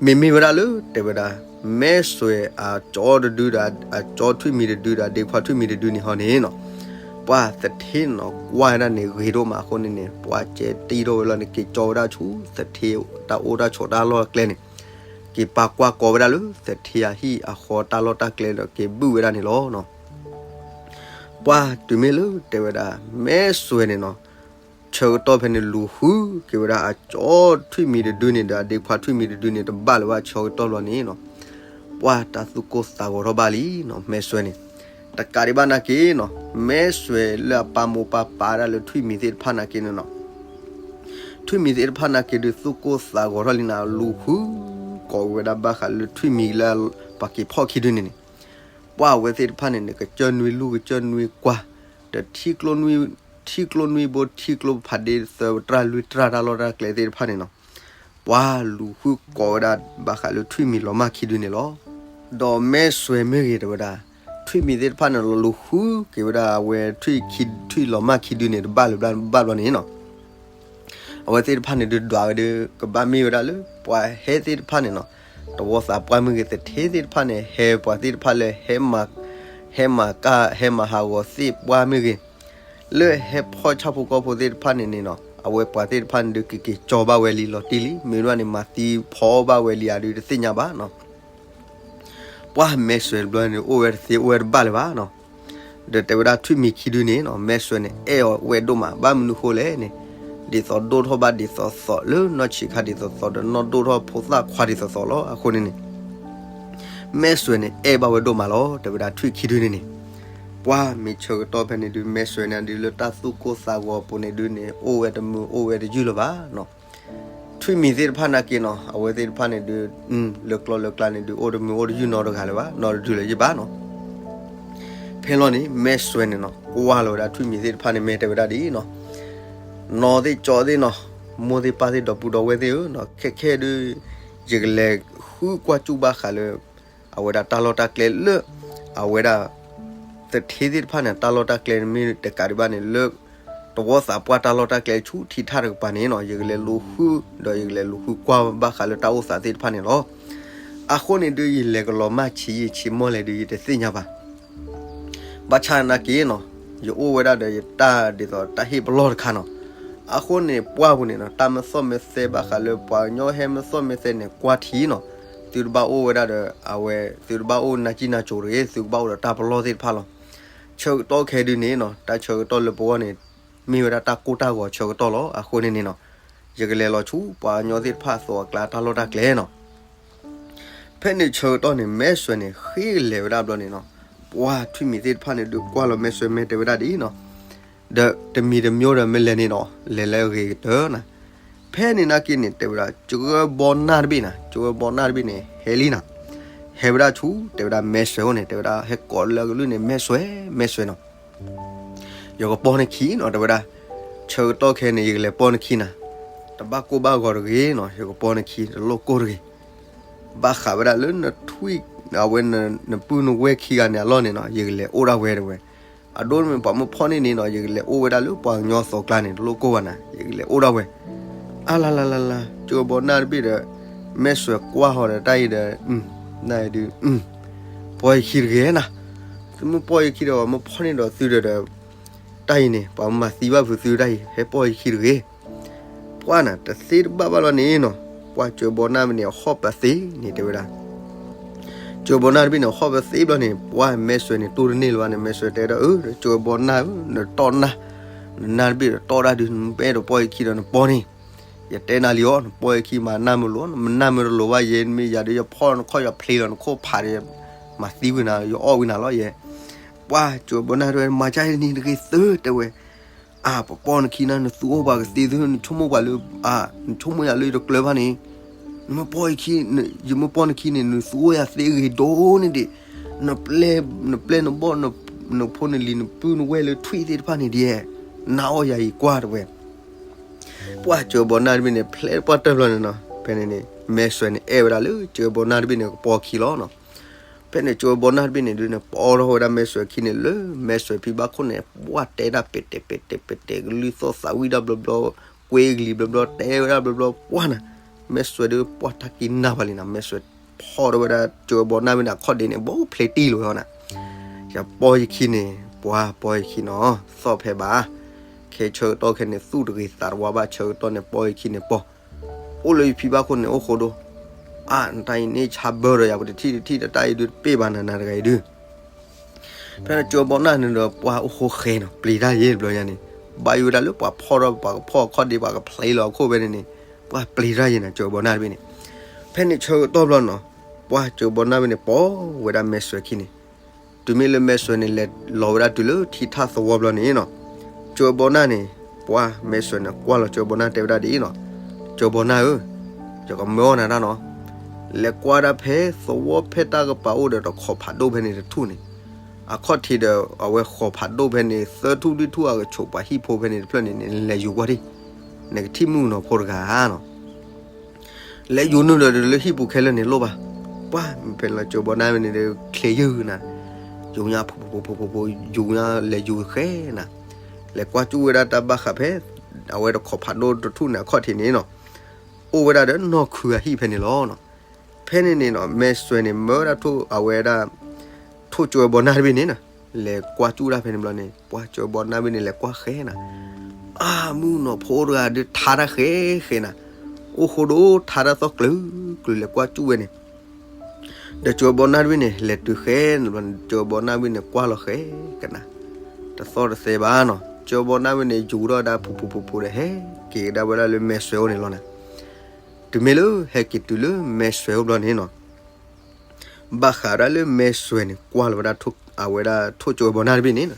မ့မ့ၢ်ဝဲဒၣ်လၢ တဲဝဲဒၣ် မဲးစွဲးအကၠီတဒုဒီး အကၠီထွံၣ်မံၤတဒုဒီး ဒ့ခွါထွံၣ်မံၤတဒုန့ၣ်ဟီန့ၣ်နီၤ, ပှၢ်သထ့နီၤ ကွၢ်ဝဲဒၣ်န့ၣ်ဂ့ၤဒိၣ်မးအဃိန့ၣ်န့ၣ် ပှၢ်ကဲတံၢ်ထီၣ်ဝဲလီၤန့ၣ် က့ၤကၠီဝဲဒၣ်ဆူသထ့တၢ်အိၣ်တၢ်ဆိးတၢ်လီၢ်အကျဲန့ၣ်, က့ၤပာ်ကွၢ်ကီဝဲဒၣ်လၢသထ့အဟံၣ်အဃီတၢ်လီၢ်တၢ်ကျဲဒီး က့ၤဘုၣ်ဝဲဒၣ်န့ၣ်လီၤ. ပှၢ်တုၤမ့ၢ်လၢတဲဝဲဒၣ် မဲးစွဲးန့ၣ်နီၤ, ဆၢကတီၢ်ဖဲန့ၣ် လူၤဃုက့ၤဝဲဒၣ် အကၠီထွံၣ်မံၤတဒုန့ၣ်ဒီး အဒ့ခွါထွံၣ်မံၤတဒုန့ၣ် တဘၣ်လၢၤဘၣ်ဆၢကတီၢ်လီၤန့ၣ်နီၤ, ပှၢ်တၢ်သူၣ်ကိၢ်သးဂီၤထီၣ်ဘၣ်လံနီၤ မဲးစွဲးန့ၣ်, တကးဒံးဘၣ်နာ်က့နီၤ မဲးစွဲးလၢအပာ်မိၢ်ပာ်ပၢ်ဒၣ်လၢထွံၣ်မံၤသ့ၣ်တဖၣ်နာ်က့န့ၣ်နီၤ ထွံၣ်မံၤသ့ၣ်တဖၣ်နာ်က့ဒုး သူၣ်ကိၢ်သးဂီၤထီၣ်လံနၤ လူၤဃုကိးဝဲဒၣ်ဘၣ်ဃးလၢထွံၣ်မံၤလၢ ပှၤက့ၤဖီၣ်ခံဒုန့ၣ်န့ၣ်, ပှၢ်အဝဲသ့ၣ်တဖၣ်န့ၣ်န့ၣ် ကစၢၢ်နွံလူၢ်ကစၢၢ်နွံကွၢ်, ဒီးထံကျိနွံ, ထံကျိနွံဘိ ထံကျိဖးဒ့သၢတြၢ်လွံၢ်တြၢ်တၢ်လီၢ်တၢ်ကျဲသ့ၣ်တဖၣ်န့ၣ်နီၤ, ပှၢ်လူၤဃုကိးဝဲဒၣ်ဘၣ်ဃးလၢထွံၣ်မံၤလီၤမၢ်ခံဒုန့ၣ်လီၤ. ဒီးမဲးစွဲးမ့ၢ်ဂ့ၤတဲဝဲဒၣ် ထွံၣ်မံၤသ့ၣ်တဖၣ်န့ၣ်လီၤ လူၤဃုက့ၤဝဲဒၣ်အဝဲ ထွံၣ်ခံ, ထွံၣ်လီၤမၢ်ခံဒုန့ၣ် တဘၣ်လၢၤဘၣ်ဘျီန့ၣ်နီၤ အဝဲသ့ၣ်တဖၣ်န့ၣ်ဒုးဒွးဝဲဒုး ကဘၣ်မ့ၢ်ဝဲဒၣ်လၢ ပှၤဟဲသ့ၣ်တဖၣ်န့ၣ်နီၤ, တဝီသးပှၢ်မ့ၢ်ဂ့ၤ သထ့သ့ၣ်တဖၣ်န့ၣ် ဟဲပှၤသ့ၣ်တဖၣ်လၢ ဟဲမၤကၢ် ဟဲမၤဟးဂီၤသ့ၣ်ပှၢ်မ့ၢ်ဂ့ၤ, လၢဟဲဖီၣ်ဆၣ်ဖိကီၢ်ဖိသ့ၣ်တဖၣ်န့ၣ်န့ၣ်နီၤ အဝဲပှၤသ့ၣ်တဖၣ်န့ၣ်ဒုး ကက့ၤကၠီဘၣ်ဝဲလံလီၤတံၢ်လံ မ့ၢ်ဒၣ်န့ၣ် မၤသံဖီဘၣ်ဝဲလံဧါဒုး တသ့ၣ်ညါဘၣ်နီၤ ပှၢ်မဲးစွဲးတဘျီန့ၣ် အိၣ်ဝဲတသ့ အိၣ်ဝဲတဘၣ်လၢၤဘၣ်နီၤ. ဒီးတဲဝဲဒၣ်ထွံၣ်မံၤခံဒုန့ၣ်နီၤ မဲးစွဲးန့ၣ် အဲၣ်အီၤဝဲဒိၣ်မး ဘၣ်မနုၤဃိလဲၣ်န့ၣ်, ဒ်သိးဒိၣ်ထီၣ်ဘၣ်ဒ်သိးသိး လၢနီၢ်ဆံးခါဒ်သိးသိး ဒီးနီၢ်ဒိၣ်ထီၣ်ဖိသၣ်ခွါဒ်သိးသိးလီၤ. အဃိန့ၣ်န့ၣ် မဲးစွဲးန့ၣ် အဲၣ်ဘၣ်ဝဲဒိၣ်မးလီၤ တဲဝဲဒၣ်ထွံၣ်ခံဒုန့ၣ်န့ၣ်. ပှၢ်မ့ၢ်ဆၢကတီၢ်ဖဲန့ၣ်ဒုး မဲးစွဲးန့ၣ်ဒုး လၢတၢ်သူၣ်ကိၢ်သးဂီၤအပူၤန့ၣ်ဒုးန့ၣ် အိၣ်ဝဲတမုာ်အိၣ်ဝဲတယုၢ်လၢၤဘၣ်နီၤ. ထွံၣ်မံၤသ့ၣ်တဖၣ်နာ်က့နီၤ အဝဲသ့ၣ်တဖၣ်န့ၣ်ဒုး လၢကျီလၢကျါန့ၣ်ဒုး အိၣ်တမုာ်အိၣ်တယုၢ်နီတဂၤလၢၤဘၣ် နီတဒုလၢၤယဘၣ်နီၤ. ဖဲလီၤန့ၣ် မဲးစွဲးန့ၣ်နီၤ ကွၢ်လီၤဝဲဒၣ်ထွံၣ်မံၤသ့ၣ်တဖၣ်န့ၣ် မ့ၢ်တဲဝဲဒၣ်ဒ်အံၤနီၤ, နီၢ်သ့ၣ်ကၠီသ့ၣ်နီၤ, မိၢ်သ့ၣ်ပၢ်သ့ၣ်ဒီပုၢ်ဒီဝဲၢ်သ့ၣ်ဧၢနီၤ, ခဲခဲဒုး ယကလဲၤဃုကွၢ်စူၣ်ဘၣ်ဃးလၢ အဝဲဒၣ်တၢ်လီၢ်တၢ်ကျဲလၢ အဝဲဒၣ် သထ့သ့ၣ်တဖၣ်န့ၣ် တၢ်လီၢ်တၢ်ကျဲမ့ၢ်တကးဒံးဘၣ်န့ၣ် လၢ တဝီသးပှၢ်တၢ်လီၢ်တၢ်ကျဲဆူထံထၣ်တကပၤန့ၣ်နီၤ ယကလဲၤလူၤဃု ဒီးယကလဲၤလူၤဃုကွၢ်ဘၣ်ဃးလၢတၢ်အိၣ်သးသ့ၣ်တဖၣ်န့ၣ်လီၤ. အဃိန့ၣ်ဒုး ယလဲၤကလီၤမၢ်ဆံးယံာ်ဆံးမီၢ်လဲၣ်ဒုး ယတသ့ၣ်ညါဘၣ်. ဘၣ်ဆၣ်နာ်က့နီၤ, ယအိၣ်ဝဲဒၣ်ဒီးယတၢ်ဒ်သိးတၢ်ဟ့ၣ်ပလီၢ်တခါနီၤ. အဃိန့ၣ် ပှၢ်ပူၤန့ၣ်နီၤ တၢ်မ့ၢ်သီၣ်မ့ၢ်သဲဘၣ်ဃးလၢပှၤကညီဟဲမ့ၢ်သီၣ်မ့ၢ်သဲန့ၣ် ကွၢ်ထံနီၤ, သုတဘၣ်အိၣ်ဝဲဒၣ်ဒီး အဝဲ သုတဘၣ်အိၣ်နၢ်ကံၣ်နၢ်ကိၤတဂ့ၤ, သုကဘၣ်အိၣ်ဒီးတၢ်ပလီၢ်သ့ၣ်တဖၣ်လီၤ. ဆၢကတီၢ်ခဲဒုးန့ၣ်နီၤ, တၢ်ဆၢကတီၢ်လၢပဂီၢ်န့ၣ် မ့ၢ်ဝဲဒၣ်တၢ်ကိၢ်တၢ်ဂီၤဆၢကတီၢ်လီၤ. အဃိန့ၣ်န့ၣ်နီၤ, ယကလဲၤလီၤဆူပှၤကညီသ့ၣ်တဖၣ်အသိးအကျါတၢ်လီၢ်တၢ်ကျဲနီၤ. ဖဲန့ၣ်ဆၢကတီၢ်န့ၣ် မဲးစွဲးန့ၣ် ဃ့ကလဲၤဝဲဒၣ်ဘျီန့ၣ်နီၤ, ပှၢ်ထွံၣ်မံၤသ့ၣ်တဖၣ်န့ၣ်ဒုးကွၢ်လီၤမဲးစွဲး မဲးတဲဝဲဒၣ်ဒ်အံၤနီၤ, ဒီးတမံၤတမံၤဒီးမ့ၢ်လဲၤန့ၣ်နီၤ လဲၤလၢအဂ့ၤကတၢၢ်နၤ. ဖဲန့ၣ်နာ်က့န့ၣ် တဲဝဲဒၣ် ကၠီဘီနၢ်တဘ့ၣ်နၤ, ကၠီဘီနၢ်တဘ့ၣ်န့ၣ် ဟဲလံနၤ, ဟဲဝဲဒၣ်ဆူ တဲဝဲဒၣ်မဲၢ်စွဲအိၣ်န့ၣ် တဲဝဲဒၣ် ဟဲကိးလၢအကလုၢ်န့ၣ် မဲၢ်စွဲ, မဲၢ်စွဲနီၤ, ယကပီၢ်နခံနီၤ တဲဝဲဒၣ်, ဆၢကတီၢ်ခဲအံၤန့ၣ် ယကလဲၤပီၢ်နခံနၤ, တဘၣ်ကိၢ်ဘၣ်ဂီၤတဂ့ၤနီၤ, ယကပီၢ်နခံ တလိၣ်ကိၢ်တဂ့ၤ ဘၣ်ဃးဝဲဒၣ်လၢနထွံၣ် အဝဲနပုၢ်နဝဲၢ်ခံဂၤန့ၣ်အလီၢ်န့ၣ်နီၤ ယကလဲၤအိၣ်ဒၣ်ဝဲတဲဝဲ, အဒိန့ၣ်ပှၤမ့ၢ်ဖီၣ်န့ၢ်န့ၣ်နီၤ ယကလဲၤအိၣ်ဝဲဒၣ်လၢပှၤကညီအသီကျါန့ၣ် တလိၣ်ကိၢ်ဘၣ်နၤ ယကလဲၤအိၣ်ဒၣ်ဝဲ, အါလါလါလါလါ ကၠီဘီနၢ်တဘ့ၣ်ဒီး မဲၢ်စွဲကွၢ်ဟီဒီးတၢ်အံၤဒီး နဒုး ပီၢ်ယခံတဂ့ၤနၤ, သုမ့ၢ်ပီၢ်ယခံဒီး မ့ၢ်ဖီၣ်န့ၢ်ဒီးသုဒီး တၢ်အံၤန့ၣ် ပှၤမၤသံဘၣ်ဖုးသုတၢ်အံၤ ဟဲပီၢ်ယခံတဂ့ၤ ပှၢ်နၤ တသ့တဘၣ်ဘၣ်လီၤန့ၣ်နီၤ, ပှၢ်ကၠီဘီနၢ်တဘ့ၣ်န့ၣ် အဟီၣ်ပသ့န့ၣ် တဲဝဲဒၣ် ကၠီဘီနၢ်တဘ့ၣ်န့ၣ် ဟီၣ်ပသ့ဘျီန့ၣ် ပှၢ်မဲၢ်စွဲန့ၣ် တူၢ်တန့ၢ်လၢၤဘၣ်န့ၣ် မဲၢ်စွဲတဲဒီး အၢ ကၠီဘီနၢ်ဧၢ နတီၢ်နၢ်, နနၢ်တဘ့ၣ်ဒီးတီၢ်ဒၣ်ဒုး နမ့ၢ်အဲၣ်ဒိးပီၢ်ယခံဒီးနပီၢ်န့ၣ်, ယတဲနၤလံအီၤ နပီၢ်ယခံမၤနၢ်မ့ၢ်လိၤ နမၤနၢ်မ့ၢ်တလိၤဘၣ်ယဲ မ့ၢ်ယၤဒီးယဖီၣ်နခီၣ်ယဖျ့လီၤ နခိၣ်ဖးဒီး မၤသံဝံၤနၤ ယအီၣ်ဝံၤနၤလီၤယဲ, ပှၢ်ကၠီဘီနၢ်တဲဝဲ မၤကၢ်န့ၣ်တဂ့ၤသၢတဲဝဲ အါ ပပီၢ်နခံနၤ နသူအိၣ်ပှၤကသ့သ့ နဆိကမိၣ်ပှၤလၢ အါ နဆိကမိၣ်ယၤလၢယတကျၢၤဘၣ်န့ၣ်, နမ့ၢ်ပီၢ်ယခံ ယမ့ၢ်ပီၢ်နခံန့ၣ် နသူအိၣ်ယၤသ့ဂ့ၤဒိၣ်န့ၢ်ဒံး, နပျဲၢ်နဘီၣ် နဖိနလံၤ နပုၢ်နဝဲၢ်လၢထွံၣ်သ့ၣ်တဖၣ်န့ၣ်ဒ် နအီၣ်ယၤအံၤကွၢ်တဲဝဲ ပှၢ်ကၠီဘီနၢ်တဘ့ၣ်န့ၣ် ဖျဲးပှၢ်တၢၢ်ဘျီန့ၣ်နီၤ ဖဲန့ၣ်န့ၣ် မဲၢ်စွဲန့ၣ် အဲၣ်ဝဲဒၣ်လၢကၠီဘီနၢ်တဘ့ၣ်န့ၣ် ကပီၢ်ခံလီၤနီၤ ဖဲန့ၣ်ကၠီဘီနၢ်တဘ့ၣ်န့ၣ်ဒုးန့ၣ် ပီၢ်ထီၣ်ဝဲဒၣ်မဲၢ်စွဲခံန့ၣ်လၢ မဲၢ်စွဲဖံဘၣ်ခိၣ်န့ၣ် ပှၢ်တဲဒၣ်ပဲာ်တဲာ်ပဲာ်တဲာ်ပဲာ်တဲာ် ကလုၢ်သီၣ်သးဝံၣ်ဒၣ်ဘျီဘျီ, ကွ့ကလံၤဘျီဘျီ တဲဝဲဒၣ်ဘျီဘျီပှၢ်နၤ, မဲၢ်စွဲဒုးပှၢ်တၢ်ကံၢ်နၢ်ဘၣ်လံနၤ မဲၢ်စွဲဖီၣ်ထီၣ်ဝဲဒၣ်ကၠီဘီနၢ်တဘ့ၣ်န့ၣ် အခီၣ်ဒ့န့ၣ် ဘိဖျ့တံၢ်လီၤဝဲနၤ ယပီၢ်ယခံန့ၣ် ပှၢ်ပီၢ်ယခံနီၤ သီၣ်ဖဲဘၣ်, ခဲဆၢကတီၢ်ခဲန့ၣ် သူၣ်တဂ့ၤသးတဝါဘၣ် ဆၢကတီၢ်န့ၣ် ပီၢ်ယခံန့ၣ်ပီၢ်, အိၣ်လၢယဖံဘၣ်ခိၣ်န့ၣ် အိၣ်ဃိဒိၣ်, အါ နတၢ်အံၤန့ၣ်ဆါဘၢဒီးယၤ ပတထံၣ်တထံၣ်ဒီး တၢ်အံၤဒုးတပ့ၢ်ဘၣ်နၤနၤတဂၤအံၤဒုး ဖဲန့ၣ်ကၠီဘီနၢ်န့ၣ်ဒီး ပှၢ်အိၣ်ဃိဃဲနီၤ ပျံၤတၢ်ယဲတဘျီညါန့ၣ်, ဘၣ်ယိၣ်ဝဲဒၣ်လၢပှၤဖီၣ်ထီၣ် ပှၤကဖီၣ်အခီၣ်ဒ့ ပှၤကဖျ့လီၤအခိၣ်ဖဲန့ၣ်န့ၣ်, ပှၢ်ပျံၤတၢ်ယဲနၤ ကၠီဘီနၢ်တဘ့ၣ်န့ၣ်, ဖဲန့ၣ်ဆၢကတီၢ်ဘျီနီၤ, ပှၢ်ကၠီဘီနၢ်တဘ့ၣ်န့ၣ် ပီၢ်ဝဲဒၣ်မဲၢ်စွဲခံန့ၣ်, တုၤမ့ၢ်လၢမဲၢ်စွဲန့ၣ် လဲၤလီၤဝဲဒၣ်တုၤလၢထံထၣ်သဝီဘျီန့ၣ်နီၤ, ကၠီဘီနၢ်န့ၣ်, ပှၢ်မဲၢ်စွဲန့ၣ် ကွၢ်လီၤကၠီဘီနၢ်တဲဝဲဒၣ်ဒ်အံၤနီၤ, ကၠီဘီနၢ်ဧၢ, ယကမၢအီၣ်နၤတၢ်နီၤ လဲၤကွၢ်ဒၣ်ဖဲသဝီဖဲတၢ်ကပၤအိၣ်ဒီးတခိးဖးဒိၣ်ဖဲန့ၣ်တထူၣ်န့ၣ်, အခီၣ်ထံးဒီးအဝဲဃီၤဖးဒိၣ်ဖဲန့ၣ် သၢထူၣ်လွံၢ်ထူၣ်အကဆိးပှၤဟံၣ်ဖိဖဲန့ၣ်တဖျၢၣ်န့ၣ်န့ၣ် နလဲၤယူၤကွၢ်ထံၣ်, နကထံၣ်မုၣ်ကနီၤဖိတဂၤနီၤ, လဲၤယူၤနုာ်ဒီးလၢဟံၣ်ပူၤခဲလၢာ်န့ၣ်လိၣ်ဘၣ်, ပှၢ်ဖဲန့ၣ်လီၤကၠီဘီနၢ်ဖဲန့ၣ်ဒီး ချ့ယုၢ်နၤ, ယူၤညါဖိဖိဖိဖိ ယူၤညါလဲၤယူၤဃဲနၤ, လဲၤကွၢ်ကၠူၣ်ဝဲဒၣ်တၢ်ဘၣ်ဃးဖဲ အဝဲတခိးဖးဒိၣ်တထူၣ်န့ၣ်အခီၣ်ထံးန့ၣ်နီၤ, အိၣ်ဝဲဒၣ်ဒီးနီၢ်ခုအဟံၣ်ဖဲန့ၣ်လီၤနီၤ, ဖဲန့ၣ်န့ၣ်နီၤ မဲၢ်စွဲန့ၣ် မၢဝဲဒၣ်ထိၣ်, ထိၣ်ကၠီဘီနၢ်တဘ့ၣ်န့ၣ်နီၤ, လဲၤကွၢ်ကၠူၣ်တၢ်ဖဲန့ၣ်ဘျီန့ၣ် ပှၢ်ကၠီဘီနၢ်တဘ့ၣ်န့ၣ် လဲၤကွၢ်ဃဲနၤ, အါ မုၣ်ကနီၤဖိတဂၤဒုးထါတၢ်ဃဲဃဲနၤ, အိၣ်ဃိဒိၣ်ထါတၢ်သီၣ်ကျၢၤကျၢၤ လဲၤကွၢ်ကၠူၣ်ဝဲန့ၣ် ဒီးကၠီဘီနၢ်တဘ့ၣ်န့ၣ် လဲၤတုၤဃဲနၤဘျီန့ၣ် ကၠီဘီနၢ်တဘ့ၣ်န့ၣ် ကွၢ်လီၤဃဲကနၤ, တသီၣ်တသဲဘၣ်နီၤ, ကၠီဘီနၢ်တဘ့ၣ်န့ၣ် ယူၤထီၣ်ဝဲဒၣ်ဖူဖူဖူဖူဒီး ဟဲက့ၤကဒါဝဲဒၣ်လၢမဲၢ်စွဲအိၣ်န့ၣ်လီၤနၤ, တုၤမ့ၢ်လၢဟဲက့ၤတုၤလၢမဲၢ်စွဲအိၣ်ဘျီန့ၣ်နီၤ ဘၣ်ဃးဒၣ်လၢမဲၢ်စွဲန့ၣ် ကွၢ်လီၤဝဲဒၣ် အဝဲဒၣ်ထိၣ်ကၠီဘီနၢ်တဘ့ၣ်န့ၣ်နီၤ,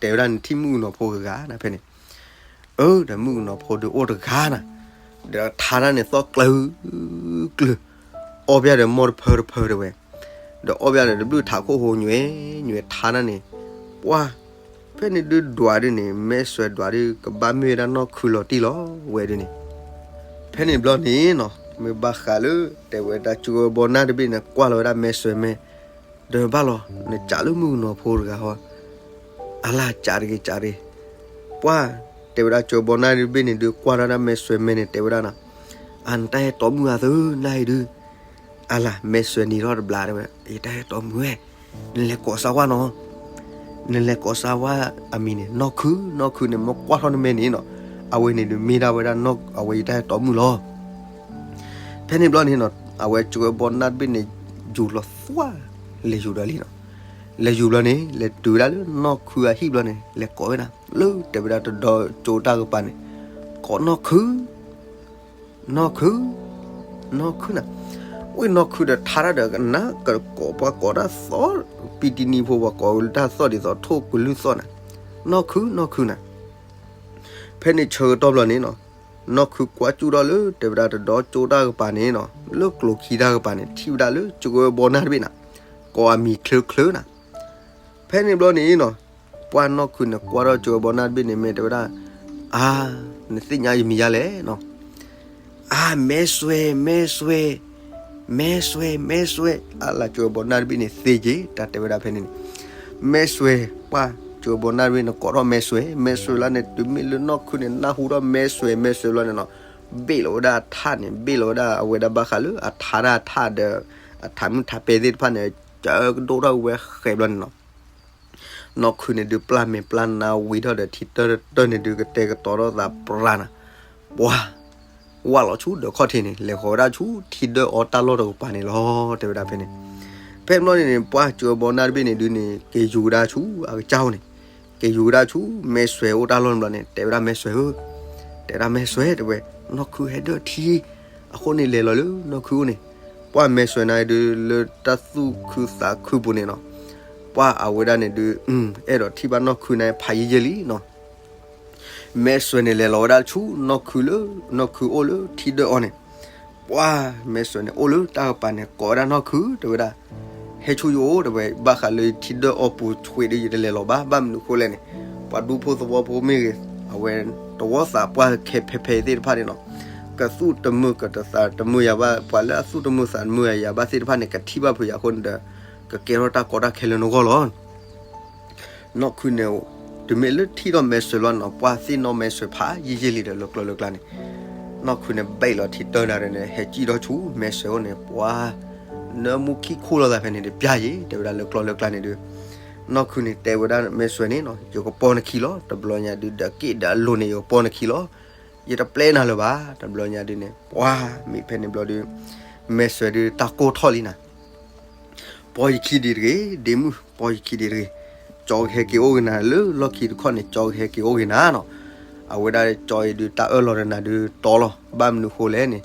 တဲဝဲဒၣ်နထံၣ်မုၣ်ကနီၤဖိတဂၤနၤဖဲန့ၣ်, အၢ ဒီးမုၣ်ကနီၤဖိဒုးအိၣ်တဂၤနၤ, ဒီးထါတၢ်န့ၣ်သီၣ်ကျၢၤကျၢၤ, အီၣ်ဘၣ်ဒီးမီၢ်တဖၢတဖၢတဲဝဲ, ဒီးအီၣ်ဘၣ်ဒီးတဘျုးထးခိၣ်ဟိညွဲညွဲထါတၢ်န့ၣ်, ပှၢ် ဖဲန့ၣ်ဒုးဒွးဒုးန့ၣ် မဲၢ်စွဲဒွးဒုး ကဘၣ်မ့ၢ်ဝဲဒၣ်နီၢ်ခုလီၤတံၢ်လီၤဝဲဒုးန့ၣ်, ဖဲန့ၣ်ဘျီန့ၣ်နီၤ မ့ၢ်ဘၣ်ဃးလၢ တဲဝဲဒၣ်ကၠီဘီနၢ်တဘ့ၣ်န့ၣ် ကွၢ်လီၤဝဲဒၣ်မဲၢ်စွဲမဲာ်, ဒီးဘၣ်လီၤ နကးလၢမုၣ်ကနီၤဖိတဂၤဟီ, အလၢ်ကးတဂ့ၤကးတဂ့ၤ, ပှၢ် တဲဝဲဒၣ်ကၠီဘီနၢ်တဘ့ၣ်န့ၣ်ဒုး ကွၢ်ထီၣ်ဒၣ်မဲၢ်စွဲမဲာ်န့ၣ် တဲဝဲဒၣ်နီၤ, အါ နတၢ်ဟဲတီမုၣ်အသၢနၤအံၤဒုး အလၢ် မဲၢ်စွဲနံၤထီၣ်တဘျီတဲဝဲ ယတၢ်ဟဲတီမုၣ်ဝဲ, နလဲၤကိးစၢ်ဝါနီၤ, နလဲၤကိးစၢ်ဝါအမံၤန့ၣ် နီၢ်ခု, နီၢ်ခုန့ၣ် မ့ၢ်ကွၢ်ထီၣ်နမဲာ်န့ၣ်နီၤ, အဝဲန့ၣ်ဒုးမ့ၢ်ဒၣ်ဝဲဒၣ်နီၢ် အဝဲယတၢ်ဟဲတီမုၣ်လီၤ. ဖဲန့ၣ်ဘျီန့ၣ်နီၤ အဝဲကၠီဘီနၢ်တဘ့ၣ်န့ၣ် ယူၤလီၤသွါ, လဲၤယူၤဒီးလံနီၤ, လဲၤယူၤဘျီန့ၣ် လဲၤတုၤဝဲဒၣ်လၢနီၢ်ခုအဟံၣ်ဘျီန့ၣ် လဲၤကိးဝဲဒၣ် လၢတဲဝဲဒၣ်တဒီကၠိတၢ်ကပၤန့ၣ်, ကိးနီၢ်ခု နီၢ်ခု, နီၢ်ခုနၤ, ဝံၤနီၢ်ခုဒီးထါတၢ်ဒီးကနၣ် ကကိးပှၤကိးတၢ်သီၣ်, ပံတံနံဖိပှၤကိးတၢ်သီၣ်ဒ်သိးထိၣ်ကလုၢ်သီၣ်နၤ, နီၢ်ခု နီၢ်ခုနၤ, ဖဲန့ၣ်ဆၢကတီၢ်ဘျီန့ၣ်နီၤ, နီၢ်ခုကွၢ်ကၠူၣ်ထီၣ်လၢတဲဝဲဒၣ်တဒီကၠိတၢ်ကပၤန့ၣ်နီၤ, လၢကျိၤခံတၢ်ကပၤန့ၣ် ထံၣ်ဝဲဒၣ်လၢစကဝဲၤဘီနၢ်တဘ့ၣ်နၤ, ကိးအမံၤချၢချၢနၤ. ဖဲန့ၣ်ဘျီန့ၣ်နီၤ, ပှၢ်နီၢ်ခုန့ၣ်ကွၢ်ထီၣ်စကဝဲၤဘီနၢ်တဘ့ၣ်န့ၣ် မ့ၢ်တဲဝဲဒၣ်, အါ, နသ့ၣ်ညါယမံၤယါလဲၣ်နီၤ. အါ, မဲစွဲ, မဲစွဲ, မဲစွဲ, မဲစွဲ, အါလၢစကဝဲၤဘီနၢ်တဘ့ၣ်န့ၣ်သ့က့ၤ တၢ်တဲဝဲဒၣ်ဖဲန့ၣ်န့ၣ်, မဲစွဲ, ပှၢ်စကဝဲၤဘီနၢ်တဘ့ၣ်န့ၣ်ကိးထီၣ်မဲစွဲ, မဲစွဲလၢန့ၣ် တုၤမ့ၢ်လၢနီၢ်ခုန့ၣ် နၢ်ဟူထီၣ်မဲစွဲ မဲစွဲဘျီန့ၣ်နီၤ, ဘ့ၣ်လီၤဝဲဒၣ်အထၣ်န့ၣ် ဘ့ၣ်လီၤဝဲဒၣ်အဝဲဒၣ်ဘၣ်ဃးလၢအထါတၢ်အထၣ်ဒီး အထးမုၢ်ထးပဲသ့ၣ်တဖၣ်န့ၣ် ကၢကဒိၣ်ထီၣ်ဝဲဃဲးဘျီန့ၣ်နီၤ. နီၢ်ခုန့ၣ်ဒုးပျၢ်မဲာ်ပျၢ်နါဝံၤထီၣ်ဒီးထံတၢၢ်တၢၢ်န့ၣ်ဒုးကတဲာ်ကတီၤထီၣ်သးပြးနၤ, ပှၤ, ဝၢ်လီၤဆူဒီးခီၣ်ထံးန့ၣ် လဲၤဃီၤဝဲဒၣ်ဆူထံဒၢၣ်အီတၢ်လီၢ်တကပၤန့ၣ်လီၤ တဲဝဲဒၣ်ဖဲန့ၣ်. ဖဲဘျီန့ၣ်န့ၣ် ပှၢ်စကဝဲၤဘီနၢ်တဘ့ၣ်န့ၣ်ဒုးန့ၣ် က့ၤယူၤကဒါဆူအကစၢ်အိၣ်န့ၣ်, က့ၤယူၤကဒါဆူမဲစွဲအိၣ်တၢ်လီၢ်န့ၣ်ဘျီန့ၣ် တဲဝဲဒၣ်မဲစွဲဧၢ, တဲဝဲဒၣ်မဲစွဲတဲဝဲ, နီၢ်ခုဟဲဒၢၣ်ထံ အဃိန့ၣ်လဲၤလီၤလၢနီၢ်ခုအိၣ်န့ၣ်, ပှၢ်မဲစွဲနၤဒုးလၢတၢ်သူၣ်ခုသးခုပူၤန့ၣ်နီၤ, ပှၢ်အဝဲဒၣ်န့ၣ်ဒုး အဲၣ်ဒိးထံၣ်ဘၣ်နီၢ်ခုန့ၣ်ဖးယံာ်ယံာ်လံနီၤ. မဲစွဲန့ၣ်လဲၤလီၤဝဲဒၣ်ဆူနီၢ်ခုလၢ နီၢ်ခုအိၣ်လၢထံဒၢၣ်အီၤန့ၣ်, ပှၢ်မဲစွဲန့ၣ်အိၣ်လၢတၢ်ကပၤန့ၣ် ကိးဝဲဒၣ်နီၢ်ခု တဲဝဲဒၣ်, ဟဲဆူယအိၣ်တဲဝဲ, ဘၣ်ဃးလၢထံဒၢၣ်အီပူၤဆွံးဒီးယတလဲၤလီၤဘၣ်, ဘၣ်မနုၤဃိလဲၣ်န့ၣ်, ပှၤဒူဖိသဝီဖိမ့ၢ်ဂ့ၤ, အဝဲတဝီသးပှၢ်ခဲဖဲဖဲသ့ၣ်တဖၣ်န့ၣ်နီၤ, ကသူၣ်တမုာ်ကသးတမုာ်ယၤဘၣ်, ပှၤလၢအသူၣ်တမုာ်သးတမုာ်ယၤဘၣ်သ့ၣ်တဖၣ်န့ၣ် ကထံၣ်ဘၣ်ဖုးယၤအဃိန့ၣ်ဒီး ကကဲထီၣ်တၢ်ကီတၢ်ခဲလၢနဂီၢ်လီၤ. နီၢ်ခုန့ၣ် တုၤမ့ၢ်လၢထံၣ်ထီၣ်မဲစွဲလီၤန့ၣ် ပှၢ်သ့ၣ်နီၣ်မဲစွဲဖးယံာ်ယံာ်လံဒီးလၢကျိၤလၢကျါန့ၣ်, နီၢ်ခုန့ၣ်ဘ့ၣ်လီၤထံတၢၢ်နၤဒီးန့ၣ် ဟဲစံၣ်ထီၣ်ဆူမဲစွဲအိၣ်န့ၣ် ပှၢ်နၢမူခံခူၣ်လိာ်သးဖဲန့ၣ်ဒီး ပျၢ်ယံၤ တဲဝဲဒၣ်လၢကျိၤလၢကျါန့ၣ်ဒုး, နီၢ်ခုန့ၣ်တဲဝဲဒၣ်မဲစွဲန့ၣ်နီၤ ယကပီၢ်နခံလီၤ, တဘျီညါဒုးဒီးက့ၣ်ဒီးအလိၤန့ၣ် ယကပီၢ်နခံလီၤ, ယတပျဲနၤလၢၤဘၣ်, တဘျီညါဒုးန့ၣ် ပှၢ်မ့ၢ်ဖဲန့ၣ်ဘျီဒုး မဲစွဲဒုးတၢ်ကိၢ်ထီၣ်လံနၤ ပီၢ်ယခံဒံးတဂ့ၤ, ဒ့မုၣ် ပီၢ်ယခံဒံးတဂ့ၤ, ကၠီကဟဲက့ၤအိၣ်ဂ့ၤနၤလၢလီၢ်ခံတခီန့ၣ် ကၠီကဟဲက့ၤအိၣ်ဂ့ၤနၤနီၤ, အဝဲဒၣ်ကၠီအံၤဒုးတၢ်အၢၣ်လီၤဒီးနၤဒုးတီလီၤ, ဘၣ်မနုၤဃိလဲၣ်န့ၣ်,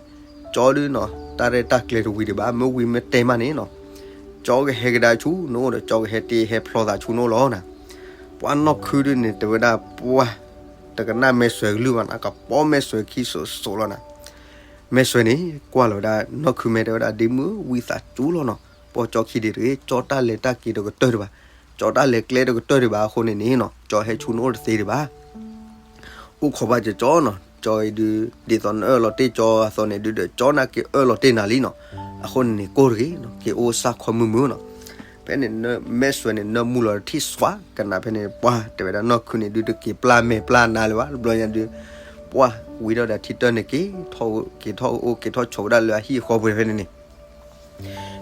ကၠီဒုးနီၤ တၢ်ရဲၣ်တၢ်ကျဲၤတဝံၤဒံးဘၣ်, မ့ၢ်ဝံၤမ့ၢ်တဲမးန့ၣ်နီၤ, ကၠီကဟဲကဒါဆူနအိၣ်ဒီး ကၠီကဟဲတ့ဟဲဖျီသးဆူနအိၣ်လီၤနၤ, ပှၢ်နီၢ်ခုဒုးန့ၣ် တဲဝဲဒၣ်ပှၢ် တကနၣ်မဲစွဲကလုၢ်ဘၣ်နၤ, ကပီၢ်မဲစွဲခံစိၤစိၤလီၤနၤ မဲစွဲန့ၣ် ကွၢ်လီၤဝဲဒၣ်နီၢ်ခုမဲာ်တဲဝဲဒၣ် ဒ့မုၣ်ဧၢ ဝံသးစူၤလီၤနီၤ, ပီၢ်ကၠီခံဒံးတဂ့ၤ, ကၠီတၢ်လဲၤတၢ်က့ၤတကတၢၢ်ဒံးဘၣ်, ကၠီတၢ်လဲၤကျဲတကတၢၢ်ဒံးဘၣ်အဃိန့ၣ်န့ၣ်နီၤ, ကၠီဟဲဆူနအိၣ်တသ့ဒံးဘၣ်, အိၣ်ခိးဘၣ်ကၠီနီၤ, ကၠီအံၤဒုး ဒ်သိးနအၢၣ်လီၤတ့ၢ်ကၠီအသိးန့ၣ်ဒုးဒီး ကၠီန့ၣ်က့ၤအၢၣ်လီၤတ့ၢ်နၤလံနီၤ, အဃိန့ၣ်န့ၣ် ကိၢ်တဂ့ၤနီၤ, က့ၤအိၣ်စၢ်ခီမုၢ်မုၢ်နီၤ ဖဲန့ၣ် မဲစွဲန့ၣ် နၢမူလီၤထံၣ်စွးကနၣ်ဖဲန့ၣ် ပှၢ်တဲဝဲဒၣ်နီၢ်ခုန့ၣ်ဒုး တက့ၤပျၢ်မဲာ်ပျၢ်နါလၢၤဘၣ်, တဘျီညါဒုး ပှၢ်ဝံၤဒီးဒီးထံတၢၢ်န့ၣ် က့ၤထီၣ်က့ၤထီၣ်အိၣ်က့ၤထီၣ်ဆိးဝဲဒၣ်လၢအဟံၣ်အဃီပူၤဖဲန့ၣ်န့ၣ်,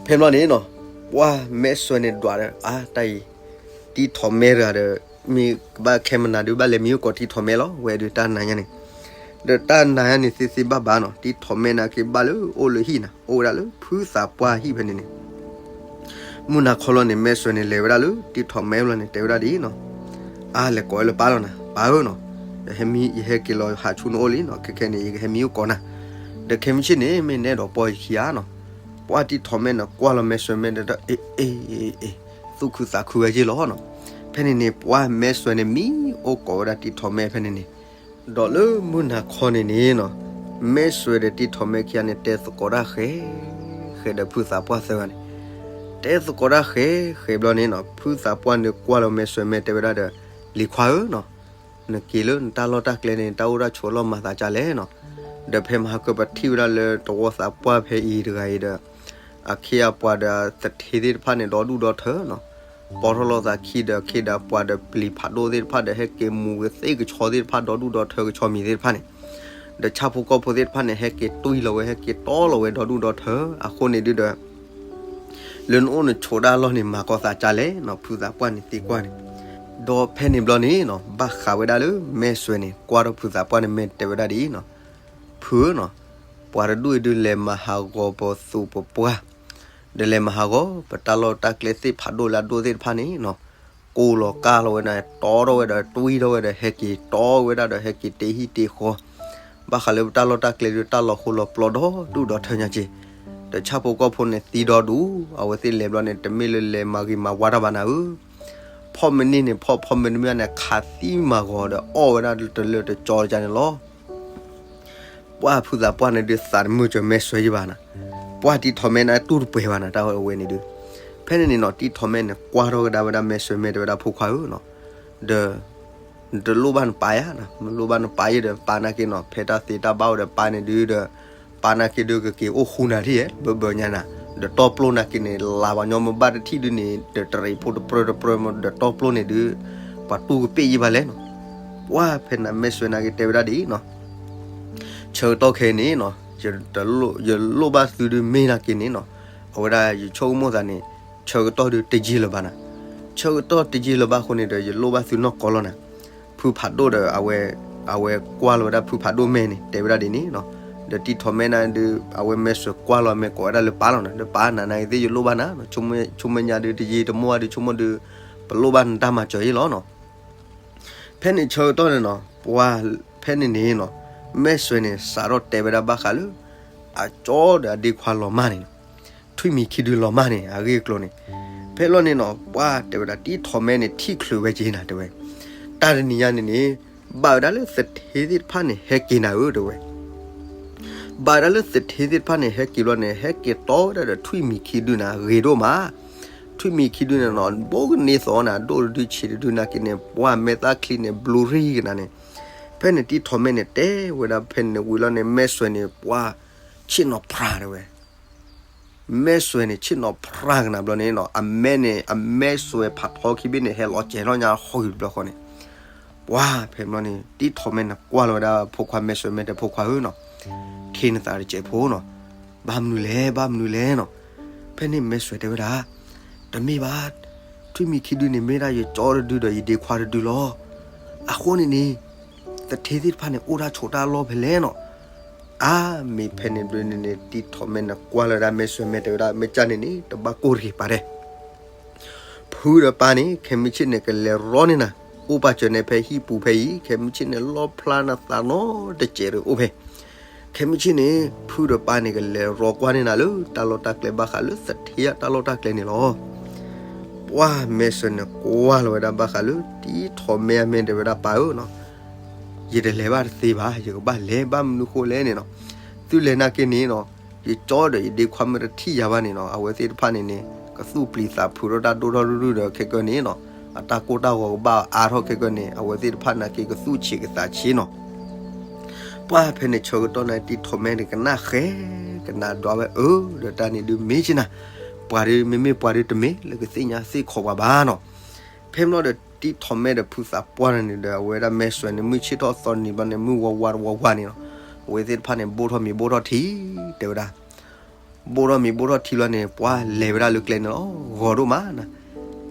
ဖဲဘျီန့ၣ်နီၤ, ပှၢ်မဲစွဲန့ၣ်ဒွးဒီး အါ တၢ်အံၤ တံထီၣ်မဲတဂၤဒီး မ့ၢ်ကဘၣ်ခဲမနၤဒုး ဘၣ်လဲၤမံအိၣ်ကိးတံထီၣ်မဲလီၤ, ဝဲဒုးတၢ်နၤညါန့ၣ်, ဒီးတၢ်နၤညါန့ၣ်သ့သ့ဘၣ်ဘၣ်နီၤ, တံထီၣ်မဲန့ၣ်က့ၤဘၣ်လၢအိၣ်လၢဟံၣ်နၤ, အိၣ်ဝဲဒၣ်လၢဖုသးပှၢ်ဟံၣ်ဖဲန့ၣ်န့ၣ် မုၢ်နၤခီလီၤန့ၣ် မဲစွဲန့ၣ်လဲၤဝဲဒၣ်လၢတံထီၣ်မဲဘျီန့ၣ် တဲဝဲဒၣ်ဒ်အံၤနီၤ, အါ လဲၤကိးဝဲလၢပၢ်လီၤနၤ, ပၢ်ဧၢနီၤ, ယဟဲမံ ယဟဲက့ၤလီၤဟးဆူနအိၣ်လံနီၤ, ခဲခဲန့ၣ် ယကဟဲမံအိၣ်ကိးနၤ, ဒီးခဲမုၢ်ဆ့ၣ်န့ၣ် မ့ၢ်နအဲၣ်ဒိးပီၢ်ယခံဧါနီၤ, ပှၢ်တံထီၣ်မဲန့ၣ် ကွၢ်လီၤမဲစွဲမဲဒီး အ့ အ့ အ့ အ့ သူၣ်ခုသးခုဝဲယ့ၢ်လီၤနီၤ, ဖဲန့ၣ်န့ၣ် ပှၢ်မဲစွဲန့ၣ်မံအိၣ်ကိးဝဲဒၣ်တံထီၣ်မဲဖဲန့ၣ်န့ၣ် ဒီးလၢမုၢ်နၤခီန့ၣ်န့ၣ်နီၤ, မဲစွဲဒီးတံထီၣ်မဲခံဂၤန့ၣ် တဲသကိးတၢ်ဃဲၤဃဲၤဒီးဖုသးပှၢ်သၢဂၤန့ၣ်, တဲသကိးတၢ်ဃဲၤဃဲၤဘျီန့ၣ်နီၤ, ဖုသးပှၢ်န့ၣ်ကွၢ်လီၤမဲစွဲမဲတဲဝဲဒၣ်ဒီး, လံၤခွါဧၢနီၤ, နက့ၤလၢနတၢ်လီၢ်တၢ်ကျဲန့ၣ် တၢ်အိၣ်တၢ်ဆိးလီၢ်မၤသးကၢ်လဲၣ်နီၤ, ဒီးဖဲမဟါကပထံၣ်ဝဲဒၣ်လၢတဝီသးပှၢ်ဖဲအံၤတဂၤအံၤဒီး အခ့အပှၤဒီးသထ့သ့ၣ်တဖၣ်န့ၣ် ဒီဒူၣ်ဒီထၢနီၤ, ပီထီၣ်လိာ်သးခံဒီးအခ့ဒီးအပှၤဒီးပျံၤဖးဒိၣ်သ့ၣ်တဖၣ်ဒီး ဟဲက့ၤမူၤကသ့ၣ်ကဆီသ့ၣ်တဖၣ် ဒီဒူၣ်ဒီထၢကဆီမံၤသ့ၣ်တဖၣ်န့ၣ်, ဒီးဆၣ်ဖိကီၢ်ဖိသ့ၣ်တဖၣ်န့ၣ် ဟဲက့ၤတွံၢ်လီၤဝဲ ဟဲက့ၤတီလီၤဝဲဒီဒူၣ်ဒီထၢ အဃိန့ၣ်ဒုဒီး လၢနအိၣ်နဆိးတၢ်လီၢ်န့ၣ် မၤကီၤသးကၢ်လဲၣ်နီၤ, ဖုသးပှၢ်န့ၣ်သံကွၢ်န့ၣ်, ဒီးဖဲန့ၣ်ဘျီန့ၣ်နီၤ ဘၣ်ဃးဝဲဒၣ်လၢမဲစွဲန့ၣ် ကွၢ်ထီၣ်ဖုသးပှၢ်န့ၣ် မ့ၢ်တဲဝဲဒၣ်ဒ်အံၤနီၤ, ဖုဧၢနီၤ, ပှၤတဒူၣ်အံၤဒုးလဲၤမၤဟးဂီၤပသူပပှၢ်, ဒီးလဲၤမၤဟးဂီၤပတၢ်လီၢ်တၢ်ကျဲသ့ၣ်ဖးဒိၣ်လၢအဒိၣ်သ့ၣ်တဖၣ်န့ၣ်နီၤ, ကိးလီၤကၢ်လီၤဝဲဒၣ် တီထီၣ်ဝဲဒီးတွံၢ်ထီၣ်ဝဲဒီး ဟဲက့ၤတီဝဲဒၣ်ဒီး ဟဲက့ၤတ့ဟံၣ်တ့ဃီ ဘၣ်ဃးလၢပတၢ်လီၢ်တၢ်ကျဲဒုး တၢ်လီၤဟိလီၤပျီဒီဒူၣ်ဒီထၢညါက့ၤ, ဒီးဆၣ်ဖိကီၢ်ဖိန့ၣ်သံဒီဒူၣ်, အဝဲသ့ၣ်လဲၤဘျီန့ၣ် တမ့ၢ်လၢလဲၤမၤဂ့ၤမၤဝါတၢ်ဘၣ်နၤဧၢ, ဖ ဖီမ့ၢ်န့ၢ်န့ၣ် ဖီ ဖီမ့ၢ်တမ့ၢ်န့ၣ် ခးသံမၤဂီၤဒီးအီၣ်ဝဲဒၣ်တလၢတကၠီတကန့ၣ်လီၤ. ပှၢ်ဖုသးပှၢ်န့ၣ်ဒုးသးတမုာ်စၢၤမဲၢ်စွဲယဘၣ်နၤ, ပှၢ်တံထီၣ်မဲန့ၣ်တူၢ်တပှဲၤဘၣ်နၤ တၢ်ဝဲန့ၣ်ဒုး, ဖဲန့ၣ်န့ၣ်နီၤ တံထီၣ်မဲန့ၣ်ကွၢ်ထီၣ်ကဒါဝဲဒၣ်မဲၢ်စွဲ မဲၢ်တဲဝဲဒၣ်ဖိခွါဧၢနီၤ, ဒီး နတလိၣ်ဘၣ်နပၢ်ယါ, မ့ၢ်လိၣ်ဘၣ်နပၢ်ယါဒီးပၢ်နာ်က့နီၤ ဖဲတၢ်သ့တၢ်ဘၣ်အိၣ်ဒီးပၢ်န့ၣ်ဒုးဒီး, ပၢ်နာ်က့ဒုးကက့ၤအိၣ်ဃူနၤထံၣ်ဧဲ ဘၢဘၢညါနၤ, ဒီးတီပျိနာ်က့န့ၣ် လၢပှၤညီမ့ၢ်ဘၣ်တထံၣ်ဒုးန့ၣ် ဒီးတရံးဖိတပြၢတပြၢမ့ၢ်ဒီးတီပျိန့ၣ်ဒုး, ပှၤတူၢ်ကပ့ၣ်ယံၢ်ဘၣ်လဲၣ်နီၤ, ပှၢ်ဖဲန့ၣ်မဲၢ်စွဲနာ်က့တဲဝဲဒၣ်ဒ်အံၤနီၤ ဆၢကတီၢ်ခဲအံၤန့ၣ်နီၤ, ယလိၣ်ဘၣ်သုဒုးမ့ၢ်နာ်က့န့ၣ်နီၤ, အဝဲဒၣ်ယဆိကမိၣ်သးန့ၣ်, ဆၢကတီၢ်ဒုးတယံာ်လၢၤဘၣ်နၤ, ဆၢကတီၢ်တယံာ်လၢၤဘၣ်အဃိန့ၣ်ဒီး ယလိၣ်ဘၣ်သုနီၢ်ကီၢ်လီၤနၤ, ဖုဖးဒိၣ်ဒီး အဝဲကွၢ်လီၤဝဲဒၣ်ဖုဖးဒိၣ်မဲာ်န့ၣ် တဲဝဲဒၣ်ဒ်န့ၣ်နီၤ, ဒီးတံထီၣ်မဲနၤဒုး အဝဲမဲၢ်စွဲကွၢ်လီၤမဲာ်ကိးဝဲဒၣ်လၢပၢ်လီၤနၤ, လၢပၢ်နၤနာ်က့သ့ၣ်ယလိၣ်ဘၣ်နၤ, ဆိကမိၣ်ညါဒုးတယံာ်တမီၢ်ဘၣ်ဒုးဆိကမိၣ်ဒုး, ပလိၣ်ဘၣ်နတၢ်မၤစၢၤအံၤလီၤနီၤ ဖဲန့ၣ်ဆၢကတီၢ်န့ၣ်နီၤ, ပှၢ်ဖဲန့ၣ်န့ၣ်နီၤ, မဲၢ်စွဲန့ၣ် စးထီၣ်တဲဝဲဒၣ်ဘၣ်ဃးလၢ အကၠီဒီးအဒ့ခွါလီၤမၢ်န့ၣ်နီၤ, ထွံၣ်မံၤခံဒုလီၤမၢ်န့ၣ် အဂ့ၢ်အကျိၤန့ၣ်, ဖဲလီၤန့ၣ်နီၤ, ပှၢ်တဲဝဲဒၣ် တံထီၣ်မဲန့ၣ် ထံၣ်ချုးဝဲက့ၤနၤတဲဝဲ, တၢ်တနံၤညါန့ၣ်န့ၣ်, ဘၣ်ဝဲဒၣ်လၢသထ့သ့ၣ်တဖၣ်န့ၣ် ဟဲက့ၤနၤဧၢတဲဝဲ ဘၣ်ဝဲဒၣ်လၢသထ့သ့ၣ်တဖၣ်န့ၣ် ဟဲက့ၤဘျီန့ၣ် ဟဲက့ၤတီဝဲဒၣ်ဒီးထွံၣ်မံၤခံဒုနၤ ဂ့ၤဒိၣ်မး, ထွံၣ်မံၤခံဒုန့ၣ်နီၤ ဘိကန့ၢ်သီနၤ ဒိၣ်တဒုဆံးတဒုနာ်က့န့ၣ် ပှၢ်မဲာ်သၣ်ချံန့ၣ် ဘျူရံကနၤန့ၣ်, ဖဲန့ၣ်တံထီၣ်မဲန့ၣ် တဲဝဲဒၣ်ဖဲန့ၣ်ဝံၤလီၤန့ၣ် မဲၢ်စွဲန့ၣ် ပှၢ်ဆ့ၣ်နီၤဖြါတဲဝဲ မဲၢ်စွဲန့ၣ် ဆ့ၣ်နီၤဖြါကနၤဘျီန့ၣ်နီၤ အမဲာ်န့ၣ် အမဲၢ်စွဲဖးထီခံဘ့ၣ်န့ၣ် ဟဲလီၤစဲၤထီၣ်ညါဟီဂံၤတဘျီဃီန့ၣ်, ပှၢ်ဖဲဘျီန့ၣ် တံထီၣ်မဲန့ၣ် ကွၢ်လီၤဝဲဒၣ်ဖိခွါမဲၢ်စွဲ မဲာ်တဲဖိခွါဧၢနီၤ, ထံၣ်နသးတစဲးဖိနီၤ, ဘၣ်မနုၤလဲၣ် ဘၣ်မနုၤလဲၣ်နီၤ, ဖဲန့ၣ်မဲၢ်စွဲတဲဝဲဒၣ်, တမ့ၢ်ဘၣ်, ထွံၣ်မံၤခံဒုန့ၣ် မ့ၢ်ဒၣ်ယကၠီတဒုဒီးယဒ့ခွါတဒုလီၤ. အဃိန့ၣ်န့ၣ်, သထ့သ့ၣ်တဖၣ်န့ၣ် အိၣ်ဒၣ်ဆိးတၢ်လီၢ်ဖဲလဲၣ်နီၤ. အါမ့ၢ်ဖဲန့ၣ်ဘျီန့ၣ်န့ၣ် တံထီၣ်မဲန့ၣ်ကွၢ်လီၤဝဲဒၣ်မဲၢ်စွဲ မဲာ်တဲဝဲဒၣ် မ့ၢ်ကၢ်န့ၣ်န့ၣ် တဘၣ်ကိၢ်တဂ့ၤပာ်ဒဲး ဖုဒီးပၢ်န့ၣ် ခဲမုၢ်ဆ့ၣ်န့ၣ် ကလဲၤရီန့ၢ်နၤ, အိၣ်ပာ်စၢၤန့ၣ်ဖဲဟံၣ်ပူၤဖဲအံၤ ခဲမုၢ်ဆ့ၣ်န့ၣ် လီၣ်ဖျါနသးနီတစဲးတအိၣ်ဖဲ, ခဲမုၢ်ဆ့ၣ်န့ၣ် ဖုဒီးပၢ်န့ၣ် ကလဲၤရီကွၢ်န့ၢ်နၤလၢတၢ်လီၢ်တၢ်ကျဲဘၣ်ဃးလၢသထ့အတၢ်လီၢ်တၢ်ကျဲန့ၣ်လီၤ. ပှၢ်မဲၢ်စွဲန့ၣ် ကွၢ်လီၤဝဲဒၣ်ဘၣ်ဃးလၢ တံထီၣ်မဲအမဲာ်တဲဝဲဒၣ်ပၢ်ဧၢနီၤ, ယတလဲၤဘၣ်တသ့ဘၣ်, ယကဘၣ်လဲၤဘၣ်မနုၤဃိလဲၣ်န့ၣ်နီၤ, သုလဲၤနာ်က့န့ၣ်နီၤ, ယကၠီဒီးယဒ့ခွါမ့ၢ်တထံၣ်ယၤဘၣ်န့ၣ်နီၤ, အဝဲသ့ၣ်တဖၣ်န့ၣ်န့ၣ် ကသူၣ်ပျံၤသးဖုးထီၣ်တၢ်ဒိၣ်ထီၣ်ရုၢ်ရုၢ်ဒီးခဲကနံၣ်န့ၣ်နီၤ, အတၢ်ကိၢ်တၢ်ဂီၤကဘၣ်အါထီၣ်ခဲကနံၣ်န့ၣ် အဝဲသ့ၣ်တဖၣ်နာ်က့ကသူၣ်ဆံးကသးဆံးနီၤ. ပှၢ်ဖဲန့ၣ်ဆၢကတီၢ်န့ၣ် တံထီၣ်မဲန့ၣ် ကနၣ်ဃဲကနၣ်ဒွးဝဲအၢ ဒီးတၢ်န့ၣ်ဒုးမ့ၢ်က့နၤ, ပှၤဒုးမ့မ့ၢ်ပှၤဒုးတမ့ၢ်လၢကသ့ၣ်ညါသ့ၣ်ခိးပှၤဘၣ်နီၤ. ဖဲမ့ၢ်လီၤဒီးတံထီၣ်မဲဒီးဖုသးပှၢ်န့ၣ်ဒီး အဝဲဒၣ်မဲၢ်စွဲန့ၣ် မုၢ်ဆ့ၣ်ထီၣ်သီနံၤဘျီန့ၣ် မုၢ်ဝါဝါတဝါဝါန့ၣ်နီၤ, အဝဲသ့ၣ်တဖၣ်န့ၣ် ဘိၣ်ထီၣ်မံၤဘိၣ်ထီၣ်ထံ တဲဝဲဒၣ် ဘိၣ်ထီၣ်မံၤဘိၣ်ထီၣ်ထံလီၤန့ၣ် ပှၢ်လဲၤဝဲဒၣ်လၢကျဲန့ၣ်လီၤ, ဂီၤဒိၣ်မးနၤ,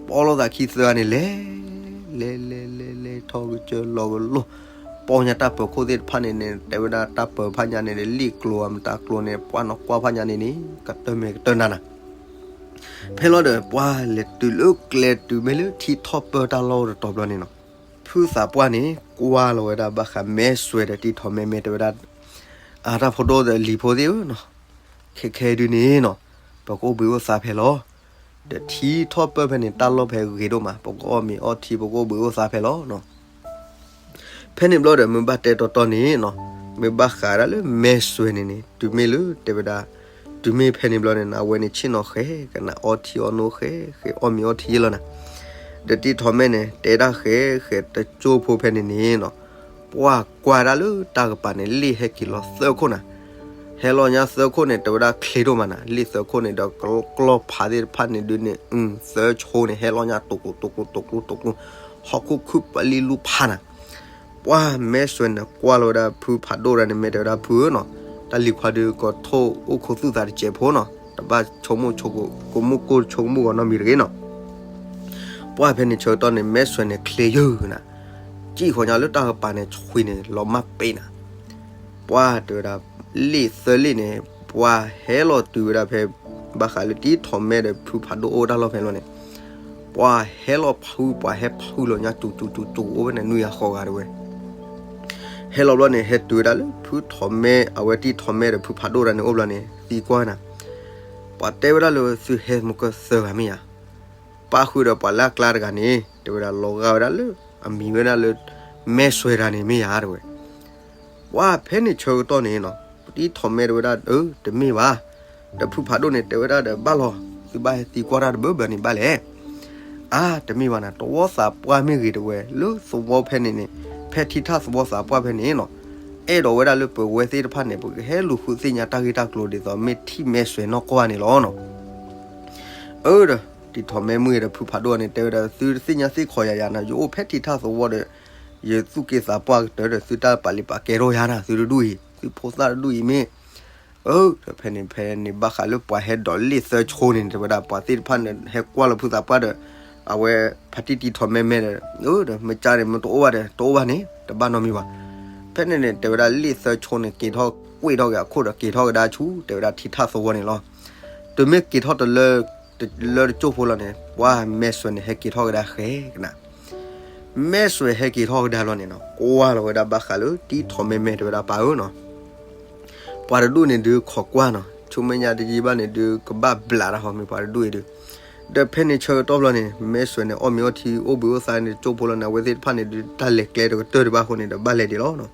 ပီၣ်လိာ်သးခံသၢဂၤန့ၣ်လဲၤ လဲၤလဲၤလဲၤလဲၤထီၣ်ကစၢၢ်လီၤကလိၢ်, ပီၣ်ညါတၢ်ပၢၤခိၣ်သ့ၣ်တဖၣ်န့ၣ်န့ၣ် တဲဝဲဒၣ်တၢ်ပၢၤဖးညါန့ၣ် လံာ်ကျိၤအမတၤကျိၤန့ၣ် ပှၢ်နီၢ်ကွၢ်ဖးညါန့ၣ်န့ၣ် ကတၢၢ်မဲာ်ကတၢၢ်နၤနၤ ဖဲလီၤဒီး ပှၢ်လဲၤတုၤလၢကျဲတုၤမ့ၢ်လၢထံထီၣ်ပၢၢ်တၢ်လီၢ်တတီၤဘျီန့ၣ်နီၤ, ဖုသးပှၢ်န့ၣ် ကွၢ်လီၤဝဲဒၣ်ဘၣ်ဃးမဲၢ်စွဲဒီးတံထီၣ်မဲ မဲၢ်တဲဝဲဒၣ် အတၢ်ဖိဒိၣ်ဒီးလံၤဖိသ့ၣ်ဧၢနီၤ, ခဲခဲဒုန့ၣ်နီၤ, ပကအိၣ်ဘှံးအိၣ်သါဖဲလီၤ, ဒီးထံထီၣ်ပၢၢ်ဖဲန့ၣ် တၢ်လီၢ်ဖဲဂ့ၤဒိၣ်မး ပကအီၣ်မ့ၤအီထံ ပကအိၣ်ဘှံးအိၣ်သါဖဲလီၤနီၤ ဖဲန့ၣ်ဘျီဒီး မ့ၢ်ဘၣ်တဲတီတီန့ၣ်နီၤ, မ့ၢ်ဘၣ်ဃးဒၣ်လၢမဲၢ်စွဲန့ၣ်န့ၣ် တုၤမ့ၢ်လၢတဲဝဲဒၣ်, တုၤမ့ၢ်ဖဲန့ၣ်ဘျီန့ၣ် အဝဲန့ၣ်ဆ့ၣ်နီၤဃဲ ကနၣ်အီထံအီနိဃဲ ဃဲအီၣ်မ့ၤအီထံယဲလီၤနၤ, ဒီးတံထီၣ်မဲန့ၣ် တဲဒၣ်ဃဲ ဃဲတကၠိဖိဖဲန့ၣ်န့ၣ်နီၤ, ပှၢ်ကွၢ်ဒၣ်လၢတၢ်ကပၤန့ၣ် လ့ၣ်ဟဲက့ၤလီၤသၢခိၣ်နၤ ဟဲလီၤညါသၢခိၣ်န့ၣ် တဲဝဲဒၣ်ချ့ဒိၣ်မးနၤ, လ့ၣ်သၢခိၣ်န့ၣ်ဒီး ကျီၢ်ဖးသ့ၣ်တဖၣ်န့ၣ်ဒုန့ၣ် သၢဆိန့ၣ် ဟဲလီၤညါတိာ်ကျိၤတိာ်ကျိၤတိာ်ကျိၤတိာ်ကျိၤ, ဟီၣ်ခိၣ်ခုၣ်ပလံလူဖးနၤ, ပှၢ်မဲၢ်စွဲန့ၣ်ကွၢ်လီၤဝဲဒၣ်ဖုဖးဒိၣ်ဒၣ်န့ၣ် မဲၢ်တဲဝဲဒၣ်ဖုဧၢနီၤ, တၢ်လံၤခွါဒုးကထိၣ်အိၣ်ခိးသူၣ်သးတစဲးဖိနီၤ, တဘၣ်ဆိကမိၣ်ဆိကမိၣ်ကီၢ်နီတမံၤတဂ့ၤနီၤ ပှၢ်ဖဲန့ၣ်ဆၢကတီၢ်န့ၣ် မဲၢ်စွဲန့ၣ်ချ့ယုၢ်နၤ, စံၣ်ဃီၤညါလၢတၢ်ကပၤန့ၣ် ဆွံန့ၣ် လီၤမၢ်ပ့းနၤ, ပှၢ်တဲဝဲဒၣ် လ့ၣ်သၢလ့ၣ်န့ၣ် ပှၢ်ဟဲလီၤတုၤဝဲဒၣ်ဖဲ ဘၣ်ဃးလၢတံထီၣ်မဲဒီးဖုဖးဒိၣ်အိၣ်တၢ်လီၢ်ဖဲလီၤန့ၣ်, ပှၢ်ဟဲလီၤဖု ပှၢ်ဟဲဖုလီၤညါ စူၤစူၤစူၤစူၤ အိၣ်ဝဲန့ၣ်နွံဂၤဃိးဂၤတဝဲ ဟဲလီၤဘျီန့ၣ် ဟဲတုၤဝဲဒၣ်လၢဖုထီၣ်မဲ အဝဲတံထီၣ်မဲဒီးဖုဖးဒိၣ်တၢ်န့ၣ်အိၣ်ဘျီန့ၣ် သံကွၢ်နၤ, ပှၤတဲဝဲဒၣ်လၢသုဟဲမုၢ်ကၢၢ်သၢဂၤမ့ၢ်ဧါ, ပၣ်ဃုာ်ဒီးပှၤလၢအကျါတဂၤန့ၣ် တဲဝဲဒၣ်လီၤဂာ်ဝဲဒၣ်လၢ အမံၤဝဲဒၣ်လၢ မဲၢ်စွဲၤတၢ်န့ၣ်မ့ၢ်ယၤတဲဝဲ. ပှၤဖဲန့ၣ်ဆၢကတီၢ်န့ၣ်နီၤ တံထီၣ်မဲတဲဝဲဒၣ် အၢ တမ့ၢ်ဘၣ်, ဒီးဖုဖးဒိၣ်န့ၣ် တဲဝဲဒၣ်ဒီးဘၣ်လီၤ, သုဘၣ်ဟဲသံကွၢ်တၢ်တဘၢဘၢန့ၣ်ဘၣ်လဲၣ်. အါ တမ့ၢ်ဘၣ်နၤ သဝီသးပှၢ်မ့ၢ်ဂ့ၤတဲဝဲ လၢသဝီဖဲန့ၣ်န့ၣ် ဖဲထံထၣ်သဝီသးပှၢ်ဖဲန့ၣ်နီၤ အဲၣ်ဒိးဝဲဒၣ်လၢပဝဲသ့ၣ်တဖၣ်န့ၣ် ပကဟဲလူၤဃုသ့ၣ်ညါတၢ်ဂ့ၢ်တၢ်ကျိၤဒ်သိးမ့ၢ်ထံၣ်မဲၢ်စွဲၤနီၢ်ကီၢ်န့ၣ်လီၤနီၤ. အၢဒီး တံထီၣ်မဲမ့ၢ်ဂ့ၤဒီးဖုဖးဒိၣ်န့ၣ် တဲဝဲဒၣ် သုတသ့ၣ်ညါသ့ၣ်ခီယၤယၤနၤ ယအိၣ်ဖဲထံထၣ်သဝီဒီး ယသူၣ်က့သးပှၢ်ကတၢၢ်ဒီး သုတၢ်ပာ်လံပာ်ကဲထီၣ်ယၤနၤ သုတဒူၣ်အံၤ သုဖိသၣ်တဒူၣ်အံၤမ့ၢ် အၢ ဒီးဖဲန့ၣ် ဖဲန့ၣ်ဘၣ်ဃးလၢပှၤဟဲဒိးလ့ၣ်သၢဆိန့ၣ် တဲဝဲဒၣ် ပှၤသ့ၣ်တဖၣ်န့ၣ် ဟဲကွၢ်လီၤဖုသးပှၢ်ဒီး အဝဲဖါတံၢ်တံထီၣ်မဲမဲဒီး အၢ ဒီးမ့ၢ်ကါန့ၣ် မ့ၢ်တအိၣ်ဘၣ်ဒီး တအိၣ်ဘၣ်န့ၣ် တဘၣ်နီတမံၤဘၣ်. ဖဲန့ၣ်န့ၣ် တဲဝဲဒၣ်လ့ၣ်သၢဆိန့ၣ် က့ၤထီၣ်ကွံာ်ထီၣ်က့ၤအခိၣ်ဒီး က့ၤထီၣ်ကဒါဆူ တဲဝဲဒၣ်ထံထၣ်သဝီန့ၣ်လီၤ. တုၤမ့ၢ်က့ၤထီၣ်တလၢ တလၢတကၠိၢ်ဖိလီၤန့ၣ် ပှၤမဲၢ်စွဲၤန့ၣ် ဟဲက့ၤထီၣ်ကဒါဃဲကနၤ မဲၢ်စွဲၤဟဲက့ၤထီၣ်ကဒါလီၤန့ၣ်နီၤ ကွၢ်လီၤဝဲဒၣ်ဘၣ်ဃးလၢ တံထီၣ်မဲမဲတဲဝဲဒၣ်ပၢ်ဧၢနီၤ ပှၤတဒူၣ်န့ၣ်ဒုးခိးကွၢ်နီၤ ဆိမိၣ်ညါတယံာ်ဘၣ်န့ၣ်ဒုး ကဘၣ်ဘျးတၢ်ဟီမ့ၢ်ပှၤတဒူၣ်အံၤဒုး. ဒီးဖဲန့ၣ်ဆၢကတီၢ်ဘျီန့ၣ် မဲၢ်စွဲၤန့ၣ် အီၣ်မ့ၤအီထံ အိၣ်ဘှံးအိၣ်သါန့ၣ် တကၠိၢ်ဖိလီၤန့ၣ် အဝဲသ့ၣ်တဖၣ်န့ၣ်ဒုး တၢ်လဲၤကျဲတကတၢၢ်ဒံးဘၣ်အဃိန့ၣ်ဒီး ဘၣ်လဲၤဒံးလီၤနီၤ.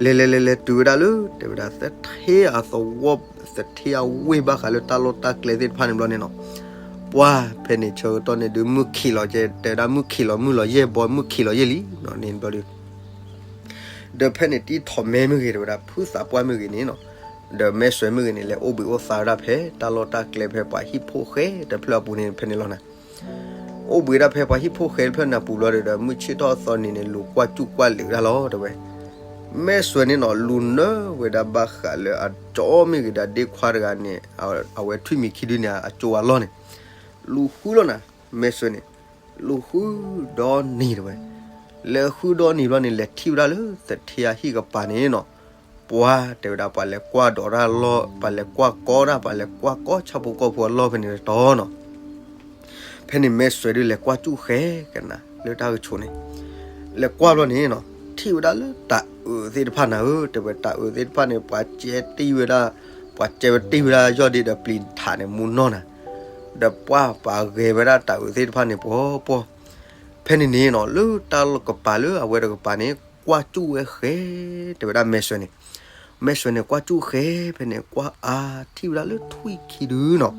လဲၤလဲၤလဲၤလဲၤတုၤဝဲဒၣ်လၢ တဲဝဲဒၣ် သထ့အသဝီ သထ့အဝ့ၢ်ဘၣ်ဃးလၢတၢ်လီၢ်တၢ်ကျဲသ့ၣ်တဖၣ်န့ၣ်ဘျီန့ၣ်နီၤ ပှၤဖဲန့ၣ်ဆၢကတီၢ်န့ၣ်ဒုး မုၢ်ခံးလီၤကဲ တဲဝဲဒၣ်မုၢ်ခံးလီၤ မုၢ်လီၤယဲၢ်ဘီ မုၢ်ခံးလီၤယဲၢ်လံနီၤ န့ၣ်ဘျီဒုး ဒီးဖဲန့ၣ်တံထီၣ်မဲမ့ၢ်ဂ့ၤ တဲဝဲဒၣ် ဖုသးပှၢ်မ့ၢ်ဂ့ၤန့ၣ်နီၤ ဒီးမဲၢ်စွဲၤမ့ၢ်ဂ့ၤန့ၣ် လဲၤအိၣ်ဘှံးအိၣ်သါဝဲဒၣ်ဖဲတၢ်လီၢ်တၢ်ကျဲဖဲပှၤဟံၣ်ဖိၣ်ဃဲတဖျၢၣ်အပူၤန့ၣ် ဖဲန့ၣ်လီၤနၤ. အိၣ်ဘှံးဒၣ်ဖဲပှၤဟံၣ်ဖိၣ်ဃဲတဖျၢၣ်န့ၣ်အပူၤဘျီဒီး မုၢ်ဆ့ၣ်ထီၣ်အသီနံၤန့ၣ် လူၤကွၢ်စူၣ်ကွၢ်လံာ်ဝဲဒၣ်လီၤ တဲဝဲ. မဲၢ်စွဲၤန့ၣ်နီၤ လူၤနၢဝဲဒၣ်ဘၣ်ဃးလၢအကၠီမ့ၢ်ဂ့ၤဒီး ဒ့ခွါတဂၤန့ၣ် အဝဲထွံၣ်မံၤခံဒုန့ၣ် အကၠိအလီၢ်န့ၣ် လူၤဃုလီၤနၤ မဲၢ်စွဲၤန့ၣ် လူၤဃုဒီနံၤတဲဝဲ. လဲၤဃုဒီနံၤဘျီန့ၣ် လဲၤထံၣ်ဝဲဒၣ်လၢသထ့အဟံၣ်ကပၤန့ၣ်နီၤ ပှၤတဲဝဲဒၣ် ပှၤလဲၤကွၢ်ဒိးတၢ်လီၢ် ပှၤလဲၤကွၢ်ကီတၢ် ပှၤလဲၤကွၢ်ကီဆၣ်ဖိကီၢ်ဖိအလီၢ်ဖဲန့ၣ်တတီၤနီၤ. ဖဲန့ၣ်မဲၢ်စွဲၤဒုးလဲၤကွၢ်စူၣ်ဃဲကနၤ လၢတၢ်ကဆိးန့ၣ် လဲၤကွၢ်ဘျီန့ၣ်နီၤ ထံၣ်ဝဲဒၣ်လၢတၤအုးသ့ၣ်တဖၣ်နၤဧၢ တဲဝဲ တၤအုးသ့ၣ်တဖၣ်န့ၣ် ပှၤကဲတံၢ်ဝဲဒၣ် ပှၤကဲဝဲတံၢ်ဝဲဒၣ်ယီၢ်ဒ့ဒီးပျံၤထးန့ၣ် မူနီၢ်နၤ ဒီးပှၤပှၤဂဲၤဝဲဒၣ်တၤအုးသ့ၣ်တဖၣ်န့ၣ် ပှီၤပှီၤ. ဖဲန့ၣ်န့ၣ်နီၤ လၢတၢ်လီၢ်ကပၤလၢအဝဲတကပၤန့ၣ် ကွၢ်စူၣ်ဝဲဃဲ တဲဝဲဒၣ်မဲၢ်စွဲၤန့ၣ် မဲၢ်စွဲၤန့ၣ် ကွၢ်စူၣ်ဃဲ ဖဲန့ၣ် ကွၢ်အါ ထံၣ်ဝဲဒၣ်လၢထွံၣ်ခံဒုနီၤ.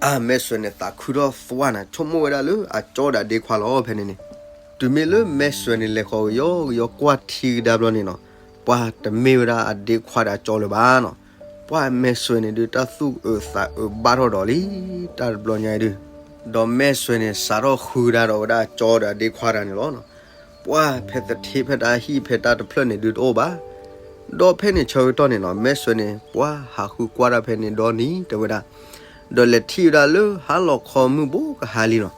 အါ မဲၢ်စွဲၤန့ၣ် သးခုထီၣ်သွါနၤ ဆိကမိၣ်ဝဲဒၣ်လၢအကၠီဒီးအဒ့ခွါလီၤ ဖဲန့ၣ်န့ၣ်. တုၤမ့ၢ်လၢမဲၢ်စွဲၤန့ၣ် လဲၤဃီၤကယီကယီကွၢ်ထံကဒါဘျီန့ၣ်နီၤ ပှၤတမ့ၢ်ဝဲဒၣ်အဒ့ခွါဒီးအကၠီလၢၤဘၣ်နီၤ. ပှၤမဲၢ်စွဲၤန့ၣ်ဒုး တၢ်သူၣ်အုးသးအုးဘၣ်ထီၣ်ဒီးလံ တၢ်တဘျီညါအံၤဒုး ဒီးမဲၢ်စွဲၤန့ၣ် စးထီၣ်ဃုကဒါဒီးဝဲဒၣ်အကၠီဒီးအဒ့ခွါတဂၤန့ၣ်လီၤ. ပှၤဖဲသထ့ဖဲတၢ်ဟံၣ်ဖဲတၢ်တဖျၢၣ်န့ၣ်ဒုးတအိၣ်ဘၣ်. ဒီးဖဲန့ၣ်ဆၢကတီၢ်န့ၣ်နီၤ မဲၢ်စွဲၤန့ၣ် ပှၤဟးဃုကွၢ်တၢ်ဖဲန့ၣ်ဒီနံၤတဲဝဲဒၣ် ဒီးလဲၤထံၣ်ဝဲဒၣ်လၢဟါလီၤခီမုၢ်ဘိကဟါလံနီၤ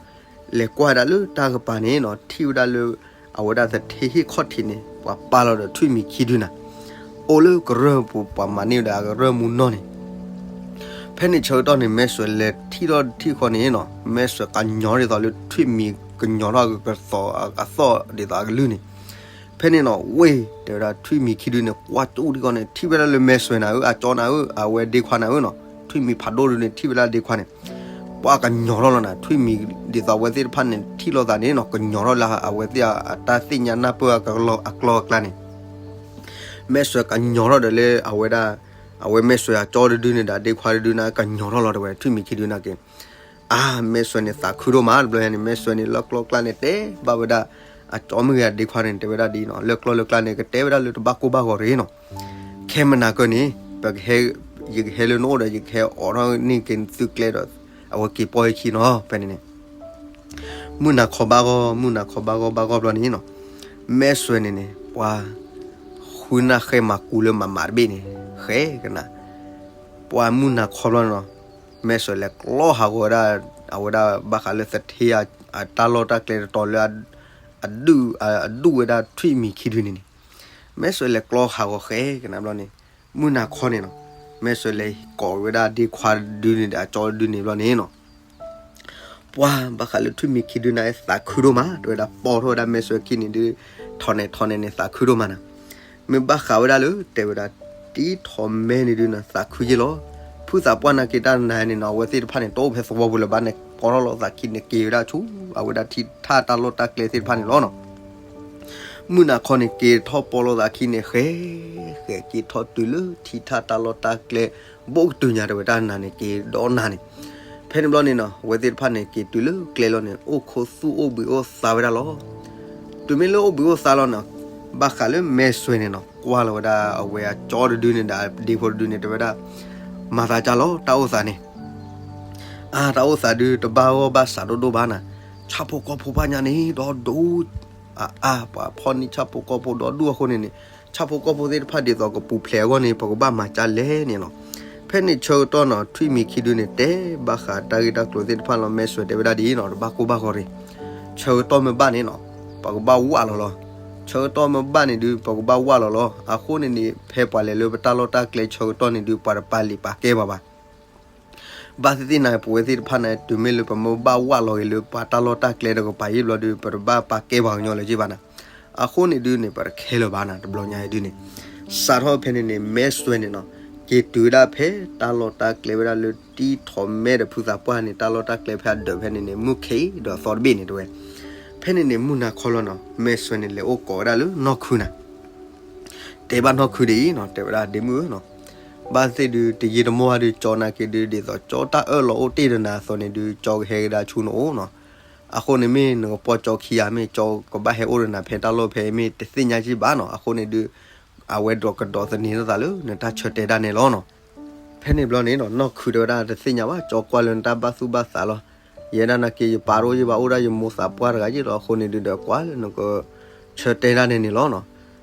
လဲၤကွၢ်ဒၣ်လၢတၢ်ကပၤန့ၣ်နီၤ ထံၣ်ဝဲဒၣ်လၢ အဝဲဒၣ်သထ့ဟ့ၣ်ခီၣ်ထံးန့ၣ် ပှၤပာ်လီၤဒီးထွံၣ်မံၤခံဒုနၤ အိၣ်လၢကရၢၢ်ပူၤ ပှၤမၤန့ၢ်ဝဲဒၣ်အကရၢၢ်မူနီၢ်န့ၣ်. ဖဲန့ၣ်ဆၢကတီၢ်န့ၣ် မဲၢ်စွဲၤလဲၤထံၣ်ထီၣ်ထံၣ်ဃီန့ၣ်နီၤ မဲၢ်စွဲၤကညီၤဒ်သိးလၢထွံၣ်မံၤကညီၤထီၣ်အကသီၣ်အသီၣ်ဒ်သိးအကလုၢ်န့ၣ်. ဖဲန့ၣ်နီၤ ဝ့ၢ် တဲဝဲဒၣ်ထွံၣ်မံၤခံဒုန့ၣ် ကွၢ်စူၣ်ထံၣ်ဃီန့ၣ် ထံၣ်ဝဲဒၣ်လၢမဲၢ်စွဲၤနၤဧၢ အကၠီနၤဧၢ အဝဲဒ့ခွါနၤဧၢနီၤ ထွံၣ်မံၤဖးဒိၣ်ဒုန့ၣ် ထံၣ်ဝဲဒၣ်ဒ့ခွါန့ၣ် ပှၤကညီၤထီၣ်လီၤနၤ ထွံၣ်မံၤဒ်သိးအဝဲသ့ၣ်တဖၣ်န့ၣ် ထံၣ်လိာ်သးန့ၣ်နီၤ ကညီၤထီၣ်လၢအဝဲသ့ၣ်အတၢ်သ့ၣ်ညါနၢ်ပၢၢ်အကလီၢ်အကျါန့ၣ် မဲၢ်စွဲၤကညီၤထီၣ်ဒီးလၢအဝဲဒၣ် အဝဲမဲၢ်စွဲၤအကၠီတဒုန့ၣ်ဒီးဒ့ခွါတဒုန့ၣ် ကညီၤထီၣ်လီၤတဲဝဲ ထွံၣ်မံၤခံဒုန့ၣ်က့ၤ အါ မဲၢ်စွဲၤန့ၣ်သးခုဒိၣ်မး တဘျီညါန့ၣ် မဲၢ်စွဲၤန့ၣ်လၢကျီကျါန့ၣ် တဲဘၣ်ဝဲဒၣ် အကၠီမ့ၢ်ဂ့ၤအဒ့ခွါန့ၣ် တဲဝဲဒၣ်ဒ်နီၤ လၢကျီလၢကျါန့ၣ် ကတဲဝဲဒၣ်လၢတဘၣ်ကိၢ်ဘၣ်ဂီၤတဂ့ၤနီၤ ခဲမနၤကၢန့ၣ် ပကဟဲ ယကဟဲလၢနအိၣ်ဒီး ယကဟဲအိးထီၣ်န့ၢ်က့ၤသုကျဲဒီး အဝဲက့ၤပီၢ်ဟဲခံနီၤ ဖဲန့ၣ်န့ၣ် မုၢ်နၤခီဘၣ်ဂီၢ် မုၢ်နၤခီဘၣ်ဂီၢ်ဘၣ်ဂီၢ်ဘျီန့ၣ်နီၤ မဲၢ်စွဲၤန့ၣ်န့ၣ် ပှၤ ဃုနၢ်ဃဲမၤကူလၢမၤမးတဘ့ၣ်န့ၣ် ဃဲကနၤ ပှၤမုၢ်နၤခီဘျီန့ၣ်နီၤ မဲၢ်စွဲၤလဲၤကျီဟးဂီၤဝဲဒၣ် အဝဲဒၣ်ဘၣ်ဃးလၢသထ့အတၢ်လီၢ်တၢ်ကျဲတတီၤလၢ အဒုး အဒုးဝဲဒၣ်ထွံၣ်မံၤခံဒုန့ၣ်န့ၣ် မဲၢ်စွဲၤလဲၤကျီဟးဂီၤဃဲကနၤဘျီန့ၣ် မုၢ်နၤခီန့ၣ်နီၤ မဲၢ်စွဲၤလဲၤကိးဝဲဒၣ်ဒ့ခွါတဒုန့ၣ်ဒီးအကၠီတဒုန့ၣ်ဘျီန့ၣ်နီၤ ပှၤဘၣ်ဃးလၢထွံၣ်မံၤခံဒုန့ၣ်သးခုဒိၣ်မး တဲဝဲဒၣ်ပိာ်ထီၣ်ဝဲဒၣ်မဲၢ်စွဲၤခံန့ၣ်ဒုး ထီၣ်န့ၣ်ထီၣ်န့ၣ်န့ၣ်သးခုဒိၣ်မးနၤ မ့ၢ်ဘၣ်ဃးဝဲဒၣ်လၢ တဲဝဲဒၣ် တံထီၣ်မဲန့ၣ်ဒုးနၤသးခုယ့ၢ်လီၤ. ဖု ဖုသးပှၢ်နာ်က့ၤတၢ်နၤန့ၣ်နီၤ အဝဲသ့ၣ်တဖၣ်န့ၣ် တအိၣ်ဖဲသဝီပူၤလၢၤဘၣ်န့ၣ် ကိးထီၣ်လီၤသးခံန့ၣ် က့ၤဝဲဒၣ်ဆူ အဝဲဒၣ်ထံထၣ်တၢ်လီၢ်တၢ်ကျဲသ့ၣ်တဖၣ်န့ၣ်လီၤနီၤ. မုၢ်နၤခီန့ၣ် က့ၤထီၣ်ပီလီၤသးခံန့ၣ် ဃဲ ဃဲက့ၤထီၣ်တုၤလၢထံထၣ်တၢ်လီၢ်တၢ်ကျဲ ဘူးကတုၤညါတဲဝဲတၢ်နၤန့ၣ် က့ၤဒီးနၤန့ၣ် ဖဲန့ၣ်ဘျီန့ၣ်နီၤ အဝဲသ့ၣ်တဖၣ်န့ၣ်က့ၤတုၤလၢကျဲလီၤန့ၣ် အိၣ်ခိးသူၣ်အိၣ်ဘှံးအိၣ်သါဝဲဒၣ်လီၤ. တုၤမ့ၢ်လၢအိၣ်ဘှံးအိၣ်သါလီၤနီၤ ဘၣ်ဃးလၢမဲာ်စွဲန့ၣ်နီၤ ကွၢ်လီၤဝဲဒၣ်အဝဲအကၠီတဒုန့ၣ်ဒီး ဒ့ဖိတဒုန့ၣ် တဲဝဲဒၣ် မၤသးကၢ်လီၤ တၢ်အိၣ်သးန့ၣ် အါ တၢ်အိၣ်သးဒုးတဘၣ်ဂီၢ်ဘၣ်စးဒိၣ်ဒိၣ်ဘၣ်နၤ, ဆၣ်ဖိကီၢ်ဖိဘၣ်ညါန့ၣ် ဒီဒူၣ် အါအါ ပှၤဖီၣ်န့ၢ်ဆၣ်ဖိကီၢ်ဖိဒီဒူၣ်အဃိန့ၣ်န့ၣ် ဆၣ်ဖိကီၢ်ဖိသ့ၣ်တဖၣ်ဒ်သိးကပူၤဖျဲးအဂီၢ်န့ၣ် ပကဘၣ်မၤကၢ်လဲၣ်န့ၣ်လီၤ. ဖဲန့ၣ်ဆၢကတီၢ်နီၤ ထွံၣ်မံၤခံဒုန့ၣ် တဲဘၣ်ဃးတၢ်ဂ့ၢ်တၢ်ကျိၤသ့ၣ်တဖၣ်လီၤ မဲာ်စွဲတဲဝဲဒၣ်ဒ်အံၤနီၤ တဘၣ်ကိၢ်ဘၣ်ဂီၤရ့ၣ်, ဆၢကတီၢ်မ့ၢ်ဘၣ်န့ၣ်နီၤ ပကဘၣ်ဝၢ်လီၤလီၤ, ဆၢကတီၢ်မ့ၢ်ဘၣ်န့ၣ်ဒုး ပကဘၣ်ဝၢ်လီၤလီၤ. အဃိန့ၣ်န့ၣ် ဖဲပှၤလဲၤလၢပတၢ်လီၢ်တၢ်ကျဲဆၢကတီၢ်န့ၣ်ဒုး ပှၤတပာ်လံာ်ပာ်ကဲပှၤဘၣ် ဘၣ်သ့ၣ်သ့ၣ်နၤ ပဝဲသ့ၣ်တဖၣ်န့ၣ် တုၤမ့ၢ်လၢပမ့ၢ်ဘၣ်ဝၢ်လီၤဂ့ၤလၢပှၤတၢ်လီၢ်တၢ်ကျဲတကပၤအံၤဘျီဒုး ပတဘၣ်ပာ်ကဲပှၤကညီလၢၤဘၣ်နၤ, အဃိန့ၣ်ဒုးန့ၣ် ပတခဲလၢာ်ဘၣ်နၤ တဘျီညါအံၤဒုးန့ၣ် စးထီၣ်ဖဲန့ၣ်န့ၣ် မဲာ်စွဲန့ၣ်နီၤ က့ၤတုၤဝဲဒၣ်ဖဲတၢ်လီၢ်တၢ်ကျဲဝဲဒၣ်လၢတံထီၣ်မဲဒီးဖုသးပှၢ်န့ၣ် တၢ်လီၢ်တၢ်ကျဲဖဲအဒၢးဖဲန့ၣ်န့ၣ် မုၢ်ခ့ဒီးသီတဘ့ၣ်န့ၣ်တဲဝဲ, ဖဲန့ၣ်န့ၣ် မုၢ်နၤခီလီၤနီၤ မဲာ်စွဲန့ၣ် လဲၤအိၣ်ကိးဝဲဒၣ်လၢနီၢ်ခုနၤ တဲဘၣ်နီၢ်ခုဒ်အံၤနီၤ တဲဝဲဒၣ်ဒ့မုၣ်ဧၢနီၤ, ဘၣ်သ့ၣ်ဒုးတယံာ်တမီၢ်ဘၣ်ဒုး ကၠီနာ်က့ဒုး ဒ်သိးကၠီတၢ်အၢၣ်လီၤအိၣ်တ့ၢ်ဒီးနၤအသိးန့ၣ်ဒုး ကၠီကဟဲကဒါဆူနအိၣ်နီၤ, အဃိန့ၣ်မ့ၢ်နကပီၢ်ကၠီခံဂၤ မ့ၢ်ကၠီကဘၣ်ဟဲအိၣ်ဒီးနၤဖဲတၢ်လီၢ်ဖဲ မ့ၢ်တသ့ၣ်ညါက့ဘၣ်နီၤ, အဃိန့ၣ်ဒုး အဝဲဒိးကဒီးသန့ၤထီၣ်သးလၢနတၢ်ဆၢတဲာ်ဒၣ်နဲလီၤနီၤ. ဖဲန့ၣ်ဘျီန့ၣ်နီၤ နီၢ်ခုတဲဝဲဒၣ်တသ့ၣ်ညါဘၣ် ကၠီကွၢ်လၢနတၢ်ဘၣ်သူၣ်ဘၣ်သးလီၤ, ယဲဒၣ်နာ်က့ ယပာ်တအိၣ်ယဘၣ်အိၣ်ဒၣ်ယမိၢ်သးပှၢ်တဂၤယ့ၣ်လီၤ အဃိန့ၣ်ဒုးဒီးကွၢ်လၢနကဆၢတဲာ်ဒၣ်နဲန့ၣ်လီၤနီၤ.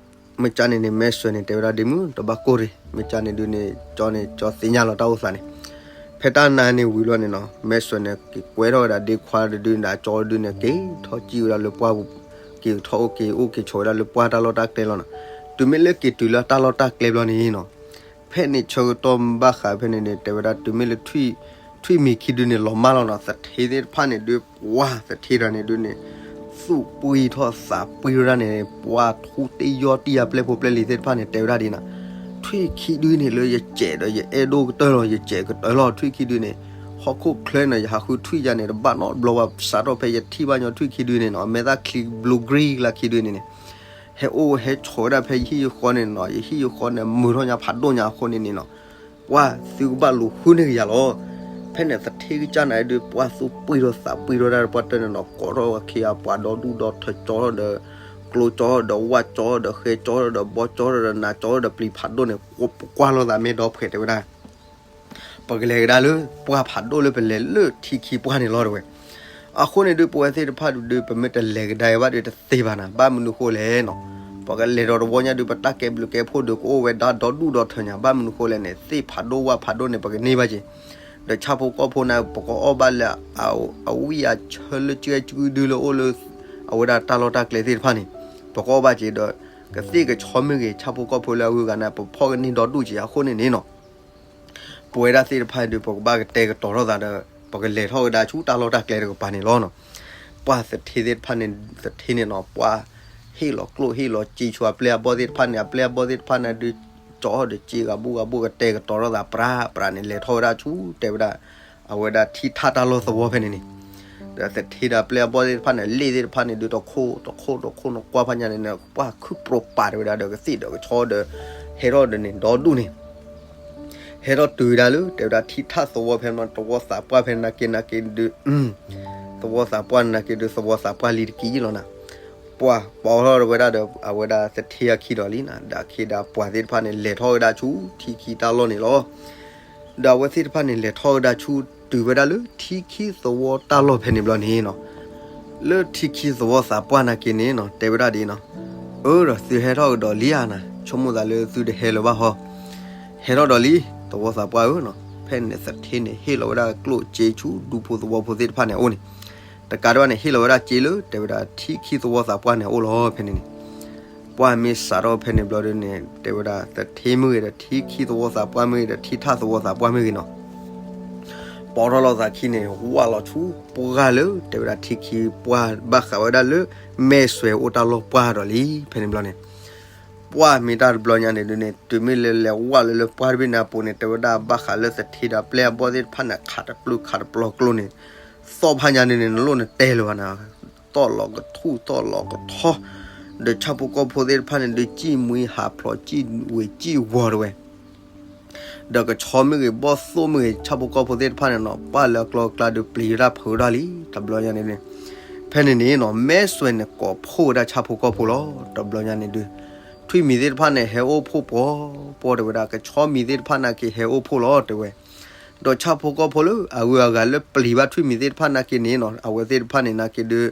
မ့ၢ်ကၠီန့ၣ်န့ၣ် မဲာ်စွဲန့ၣ် တဲဝဲဒၣ်ဒ့မုၣ် တဘၣ်ကိၢ်ရ့ၣ် မ့ၢ်ကၠီန့ၣ်ဒုးန့ၣ် ကၠီန့ၣ် ကၠီသ့ၣ်ညါလီၤတၢ်အိၣ်သးန့ၣ်, ဖဲတၢ်နၤန့ၣ်ဝံၤလီၤန့ၣ်နီၤ မဲာ်စွဲန့ၣ် က့ၤကွဲထီၣ်ဝဲဒၣ်ဒ့ခွါတဒုန့ၣ်ဒီး ကၠီတဒုန့ၣ် က့ၤထီၣ်ကံၣ်ဝဲဒၣ်လၢပှၢ်ပူၤ, က့ၤထီၣ်အိၣ်က့ၤအိၣ်က့ၤဆိးဝဲဒၣ်လၢပှၢ်တၢ်လီၢ်တၢ်ကျဲလီၤနီၤ. တုၤမ့ၢ်လၢက့ၤတုၤလၢတၢ်လီၢ်တၢ်ကျဲဘျီန့ၣ်နီၤ ဖဲန့ၣ်ဆၢကတီၢ်ဘၣ်ဃးဖဲန့ၣ်န့ၣ် တဲဝဲဒၣ်တုၤမ့ၢ်လၢ ထွံၣ်မံၤခံဒုန့ၣ် လီၤမၢ်လီၤနီၤ သထ့သ့ၣ်တဖၣ်န့ၣ်ဒုး ပှၢ်သထ့တဂၤန့ၣ်ဒုးန့ၣ် သူၣ်ပှံၢ်ထီၣ်သးပှံၢ်ထီၣ်ဒၣ်န့ၣ် ပှၢ်ထူတ့ၢ်ယီၢ်တံၢ်အပျဲၢ်ဖိပျဲၢ်လံၤသ့ၣ်တဖၣ်န့ၣ် တဲဝဲဒၣ်ဒ်နီၤ, ထွံၣ်ခံဒုန့ၣ် လၢယစဲးဒီးယအဲၣ်ဒိၣ်ကတၢၢ်လီၤ ယစဲးကတၢၢ်လီၤ ထွံၣ်ခံဒုန့ၣ်, ဟီၣ်ခိၣ်ချၢန့ၣ် ယဟးဃုထွံၣ်ယၤန့ၣ် တဘၣ်နီတဘျီဘၣ် စးထီၣ်ဖဲယထံၣ်ဘၣ်ညီထွံၣ်ခံဒုန့ၣ်နီၤ မဲာ်သၣ်ချံ blue green လၢခံဒုန့ၣ်န့ၣ် ဟဲအိၣ်ဟဲဆိးဝဲဒၣ်ဖဲယဟံၣ်ယဃီန့ၣ်နီၤ ယဟံၣ်ယဃီန့ၣ် မုာ်ထီၣ်ညါဖးဒိၣ်ညါအဃိန့ၣ်န့ၣ်နီၤ ပှၢ်သုကဘၣ်လူၤဃုန့ၢ်ကယၤလီၤ. ဖဲန့ၣ်သထ့ကစၢ်န့ၣ်ဒုး ပှၢ်သူပှံၢ်ထီၣ်သးပှံၢ်ထီၣ်ဒၣ်ပှၢ်တၢၢ်န့ၣ်နီၤ ကိးထီၣ်ဝဲခံဂၤပှၤဒီဒူၣ်ဒီထၢကၠီထီၣ်ဒီး ကျိကၠီထီၣ်ဒီးဝၣ်ကၠီထီၣ်ဒီးဃဲကၠီထီၣ်ဒီးဘီကၠီထီၣ်ဒီးနၤကၠီထီၣ်ဒီးပျံၤဖးဒိၣ်န့ၣ် ပကွၢ်လိာ်သးမ့ၢ်ဒီဖှဲးတဲဝဲဒၣ် ပကလဲၤကဒါလၢပှၢ်ဖးဒိၣ်လၢပလဲၤလၢထံခံပှၢ်န့ၣ်လီၤတဲဝဲ. အဃိန့ၣ်ဒုး ပဝဲသ့ၣ်တဖၣ်ဒုး ပမ့ၢ်တလဲၤကဒါအံၤဘၣ်ဒုးတသ့ဘၣ်နၤ ဘၣ်မနုၤဃိလဲၣ်နီၤ, ပကလဲၤဒီးတဝီညါဒုး ပတၢ်ကဲဘျုးကဲဖှိၣ်ဒုး ကအိၣ်ဝဲဒၣ်ဒီဒူၣ်ဒီထၢညါ ဘၣ်မနုၤဃိလဲၣ်န့ၣ် သ့ၣ်ဖးဒိၣ်ဝၣ်ဖးဒိၣ်န့ၣ် ပကန့ၢ်ဘၣ်က့ၤ, ဒီးဆၣ်ဖိကီၢ်ဖိန့ၣ် ပကအီၣ်ဘၣ်လၢ အဝံၣ်အဆၢလၢကဲကုဒုလၢအိၣ်လၢ အဝဲဒၣ်တၢ်လီၢ်တၢ်ကျဲသ့ၣ်တဖၣ်န့ၣ် ပကအီၣ်ဘၣ်က့ၤဒီး ကသ့ၣ်ကဆီမ့ၢ်ဂ့ၤ ဆၣ်ဖိကီၢ်ဖိလၢအဂုၤအဂၤန့ၣ် ပဖီၣ်ကန့ၢ်ဒီဒူၣ်က့ၤ အဃိန့ၣ်န့ၣ်နီၤ ပဝဲဒၣ်သ့ၣ်တဖၣ်ဒုး ပကဘၣ်ကတဲာ်ကတီၤထီၣ်သးဒီး ပကလဲၤထီၣ်ကဒါဆူတၢ်လီၢ်တၢ်ကျဲတကပၤန့ၣ်လီၤနီၤ. ပှၢ်သထ့သ့ၣ်တဖၣ်န့ၣ် သထ့န့ၣ်နီၤ ပှၢ်ဟ့ၣ်လီၤကျိၣ်ဟ့ၣ်လီၤစ့ ဆူအပျဲၢ်အဘီၣ်သ့ၣ်တဖၣ်န့ၣ် အပျဲၢ်အဘီၣ်သ့ၣ်တဖၣ်န့ၣ်ဒုး ကၠီဒီးစ့ဂၤဘူၣ်ဂၤဘူၣ် ကတဲာ်ကတီၤထီၣ်သးပြးပြးန့ၣ် လဲၤထီၣ်ဝဲဒၣ်ဆူ တဲဝဲဒၣ် အဝဲဒၣ်ထံထၣ်တၢ်လီၢ်သဝီဖဲန့ၣ်န့ၣ် ဒီးသထ့ဒီးပျဲၢ်အဘီၣ်သ့ၣ်တဖၣ်န့ၣ် လ့ၣ်သ့ၣ်တဖၣ်န့ၣ်ဒုး တခိၣ်တခိၣ်တခိၣ်နကွၢ်ဖးညါန့ၣ် ပှၢ်ခုၣ်ပြိးပာ်တဲဝဲဒၣ်ဒီး ကသ့ၣ်ဒီးကဆီဒီး ဟဲထီၣ်ဒီးန့ၣ် ဒီဒူၣ်န့ၣ် ဟဲထီၣ်တုၤဝဲဒၣ်လၢ တဲဝဲဒၣ်ထံထၣ်သဝီဖဲန့ၣ် သဝီသးပှၢ်ဖဲနာ်က့နာ်က့ဒုး သဝီသးပှၢ်နာ်က့ဒုး သဝီသးပှၢ်လံတက့ၢ်လီၤနၤ. ပှၢ်ပီထီၣ်ဝဲဒၣ်ဒီး အဝဲဒၣ်သထ့အခံဒီးလံနၤ ဒီးအခ့ဒီးပှၢ်သ့ၣ်တဖၣ်န့ၣ် လဲၤထီၣ်ဝဲဒၣ်ဆူထံခံတၢ်လီၢ်န့ၣ်လီၤ. ဒီးအဝဲသ့ၣ်တဖၣ်န့ၣ် လဲၤထီၣ်ဝဲဒၣ်ဆူ တုၤဝဲဒၣ်လၢထံခံသဝီတၢ်လီၢ်ဖဲန့ၣ်ဘျီန့ၣ်နီၤ လၢထံခံသဝီသးပှၢ်နာ်က့န့ၣ်နီၤ တဲဝဲဒၣ်ဒ်နီၤ အၢ ဒီးသုဟဲထီၣ်ကဒီးလံဧါနၤ ဆိကမိၣ်သးလၢသုတဟဲလၢၤဘၣ်ဟီ ဟဲထီၣ်ဒီးလံ သဝီသးပှၢ်ဧၢနီၤ. ဖဲန့ၣ်သထ့န့ၣ် ဟ့ၣ်လီၤဝဲဒၣ်ကျိၣ်စ့ဆူဒူဖိသဝီဖိသ့ၣ်တဖၣ်န့ၣ်အအိၣ်န့ၣ် တကးဒံးဘၣ်န့ၣ် ဟ့ၣ်လီၤဝဲဒၣ်စ့လၢ တဲဝဲဒၣ်ထံခံသဝီသးပှၢ်န့ၣ်အအိၣ်လီၤ ဖဲန့ၣ်န့ၣ် ပှၢ်မ့ၢ်စးထီၣ်ဖဲန့ၣ်ဘျီဒုးန့ၣ် တဲဝဲဒၣ်သထ့မ့ၢ်ဂ့ၤဒီး ထံခံသဝီသးပှၢ်မ့ၢ်ဂ့ၤဒီး ထံထၣ်သဝီသးပှၢ်မ့ၢ်ဂ့ၤနီၤ ပီထီၣ်လီၤသးခံန့ၣ် ဝၢ်လီၤဆူပှၢ်လၢ တဲဝဲဒၣ်ထံခံပှၢ်ဘၣ်ဃးဝဲဒၣ်လၢ မဲာ်စွဲအိၣ်တၢ်လီၢ်ပှၢ်ဒီးလံ ဖဲန့ၣ်ဘျီန့ၣ် ပှၢ်မ့ၢ်တၢ်တဘျီညါန့ၣ်ဒုးန့ၣ် တုၤမ့ၢ်လၢလဲၤဝဲလၢလၢပှၢ်တဘ့ၣ်န့ၣ်အပူၤန့ၣ် တဲဝဲဒၣ်ဘၣ်ဃးလၢသထ့ဒီးပျဲၢ်အဘီၣ်သ့ၣ်တဖၣ်န့ၣ် ခးတပျုၢ်ခးတပျီၤကျိန့ၣ် သီၣ်ဖးညါန့ၣ်န့ၣ် နလိၣ်နတဲလၢၤဘၣ်နၤ, သီၣ်လီၤကထူၣ်သီၣ်လီၤကထီ, ဒီးဆၣ်ဖိကီၢ်ဖိသ့ၣ်တဖၣ်န့ၣ်ဒုး စံၣ်မှံဟးဖျိးစံၣ်ဝ့ၤစံၣ်ဝီၤတဝဲ ဒီးကဆီမ့ၢ်ဂ့ၤ ဘီၣ်သိၣ်မ့ၢ်ဂ့ၤ ဆၣ်ဖိကီၢ်ဖိသ့ၣ်တဖၣ်န့ၣ်နီၤ ပှၢ်လၢအကျီအကျါဒုးပျံၤဝဲဒၣ်ဖုးဒၣ်လံ တဘျီညါန့ၣ်န့ၣ်. ဖဲန့ၣ်န့ၣ်နီၤ မဲစွဲန့ၣ်ကိးဖှိၣ်ဝဲဒၣ်ဆၣ်ဖိကီၢ်ဖိလီၤ တဘျီညါန့ၣ်ဒုး. ထွံၣ်မံၤသ့ၣ်တဖၣ်န့ၣ် ဟဲအိၣ်ဖှိၣ်ပှီၤပှီၤတဲဝဲဒၣ် ကဆီမံၤသ့ၣ်တဖၣ်နာ်က့ဟဲအိၣ်ဖှိၣ်လီၤတဲဝဲ. ဒီးဆၣ်ဖိကီၢ်ဖိလၢအဂုၤအဂၤလၢပျံၤဘၣ်ထွံၣ်မံၤသ့ၣ်တဖၣ်နာ်က့န့ၣ်နီၤ အဝဲသ့ၣ်တဖၣ်န့ၣ်နာ်က့ဒုး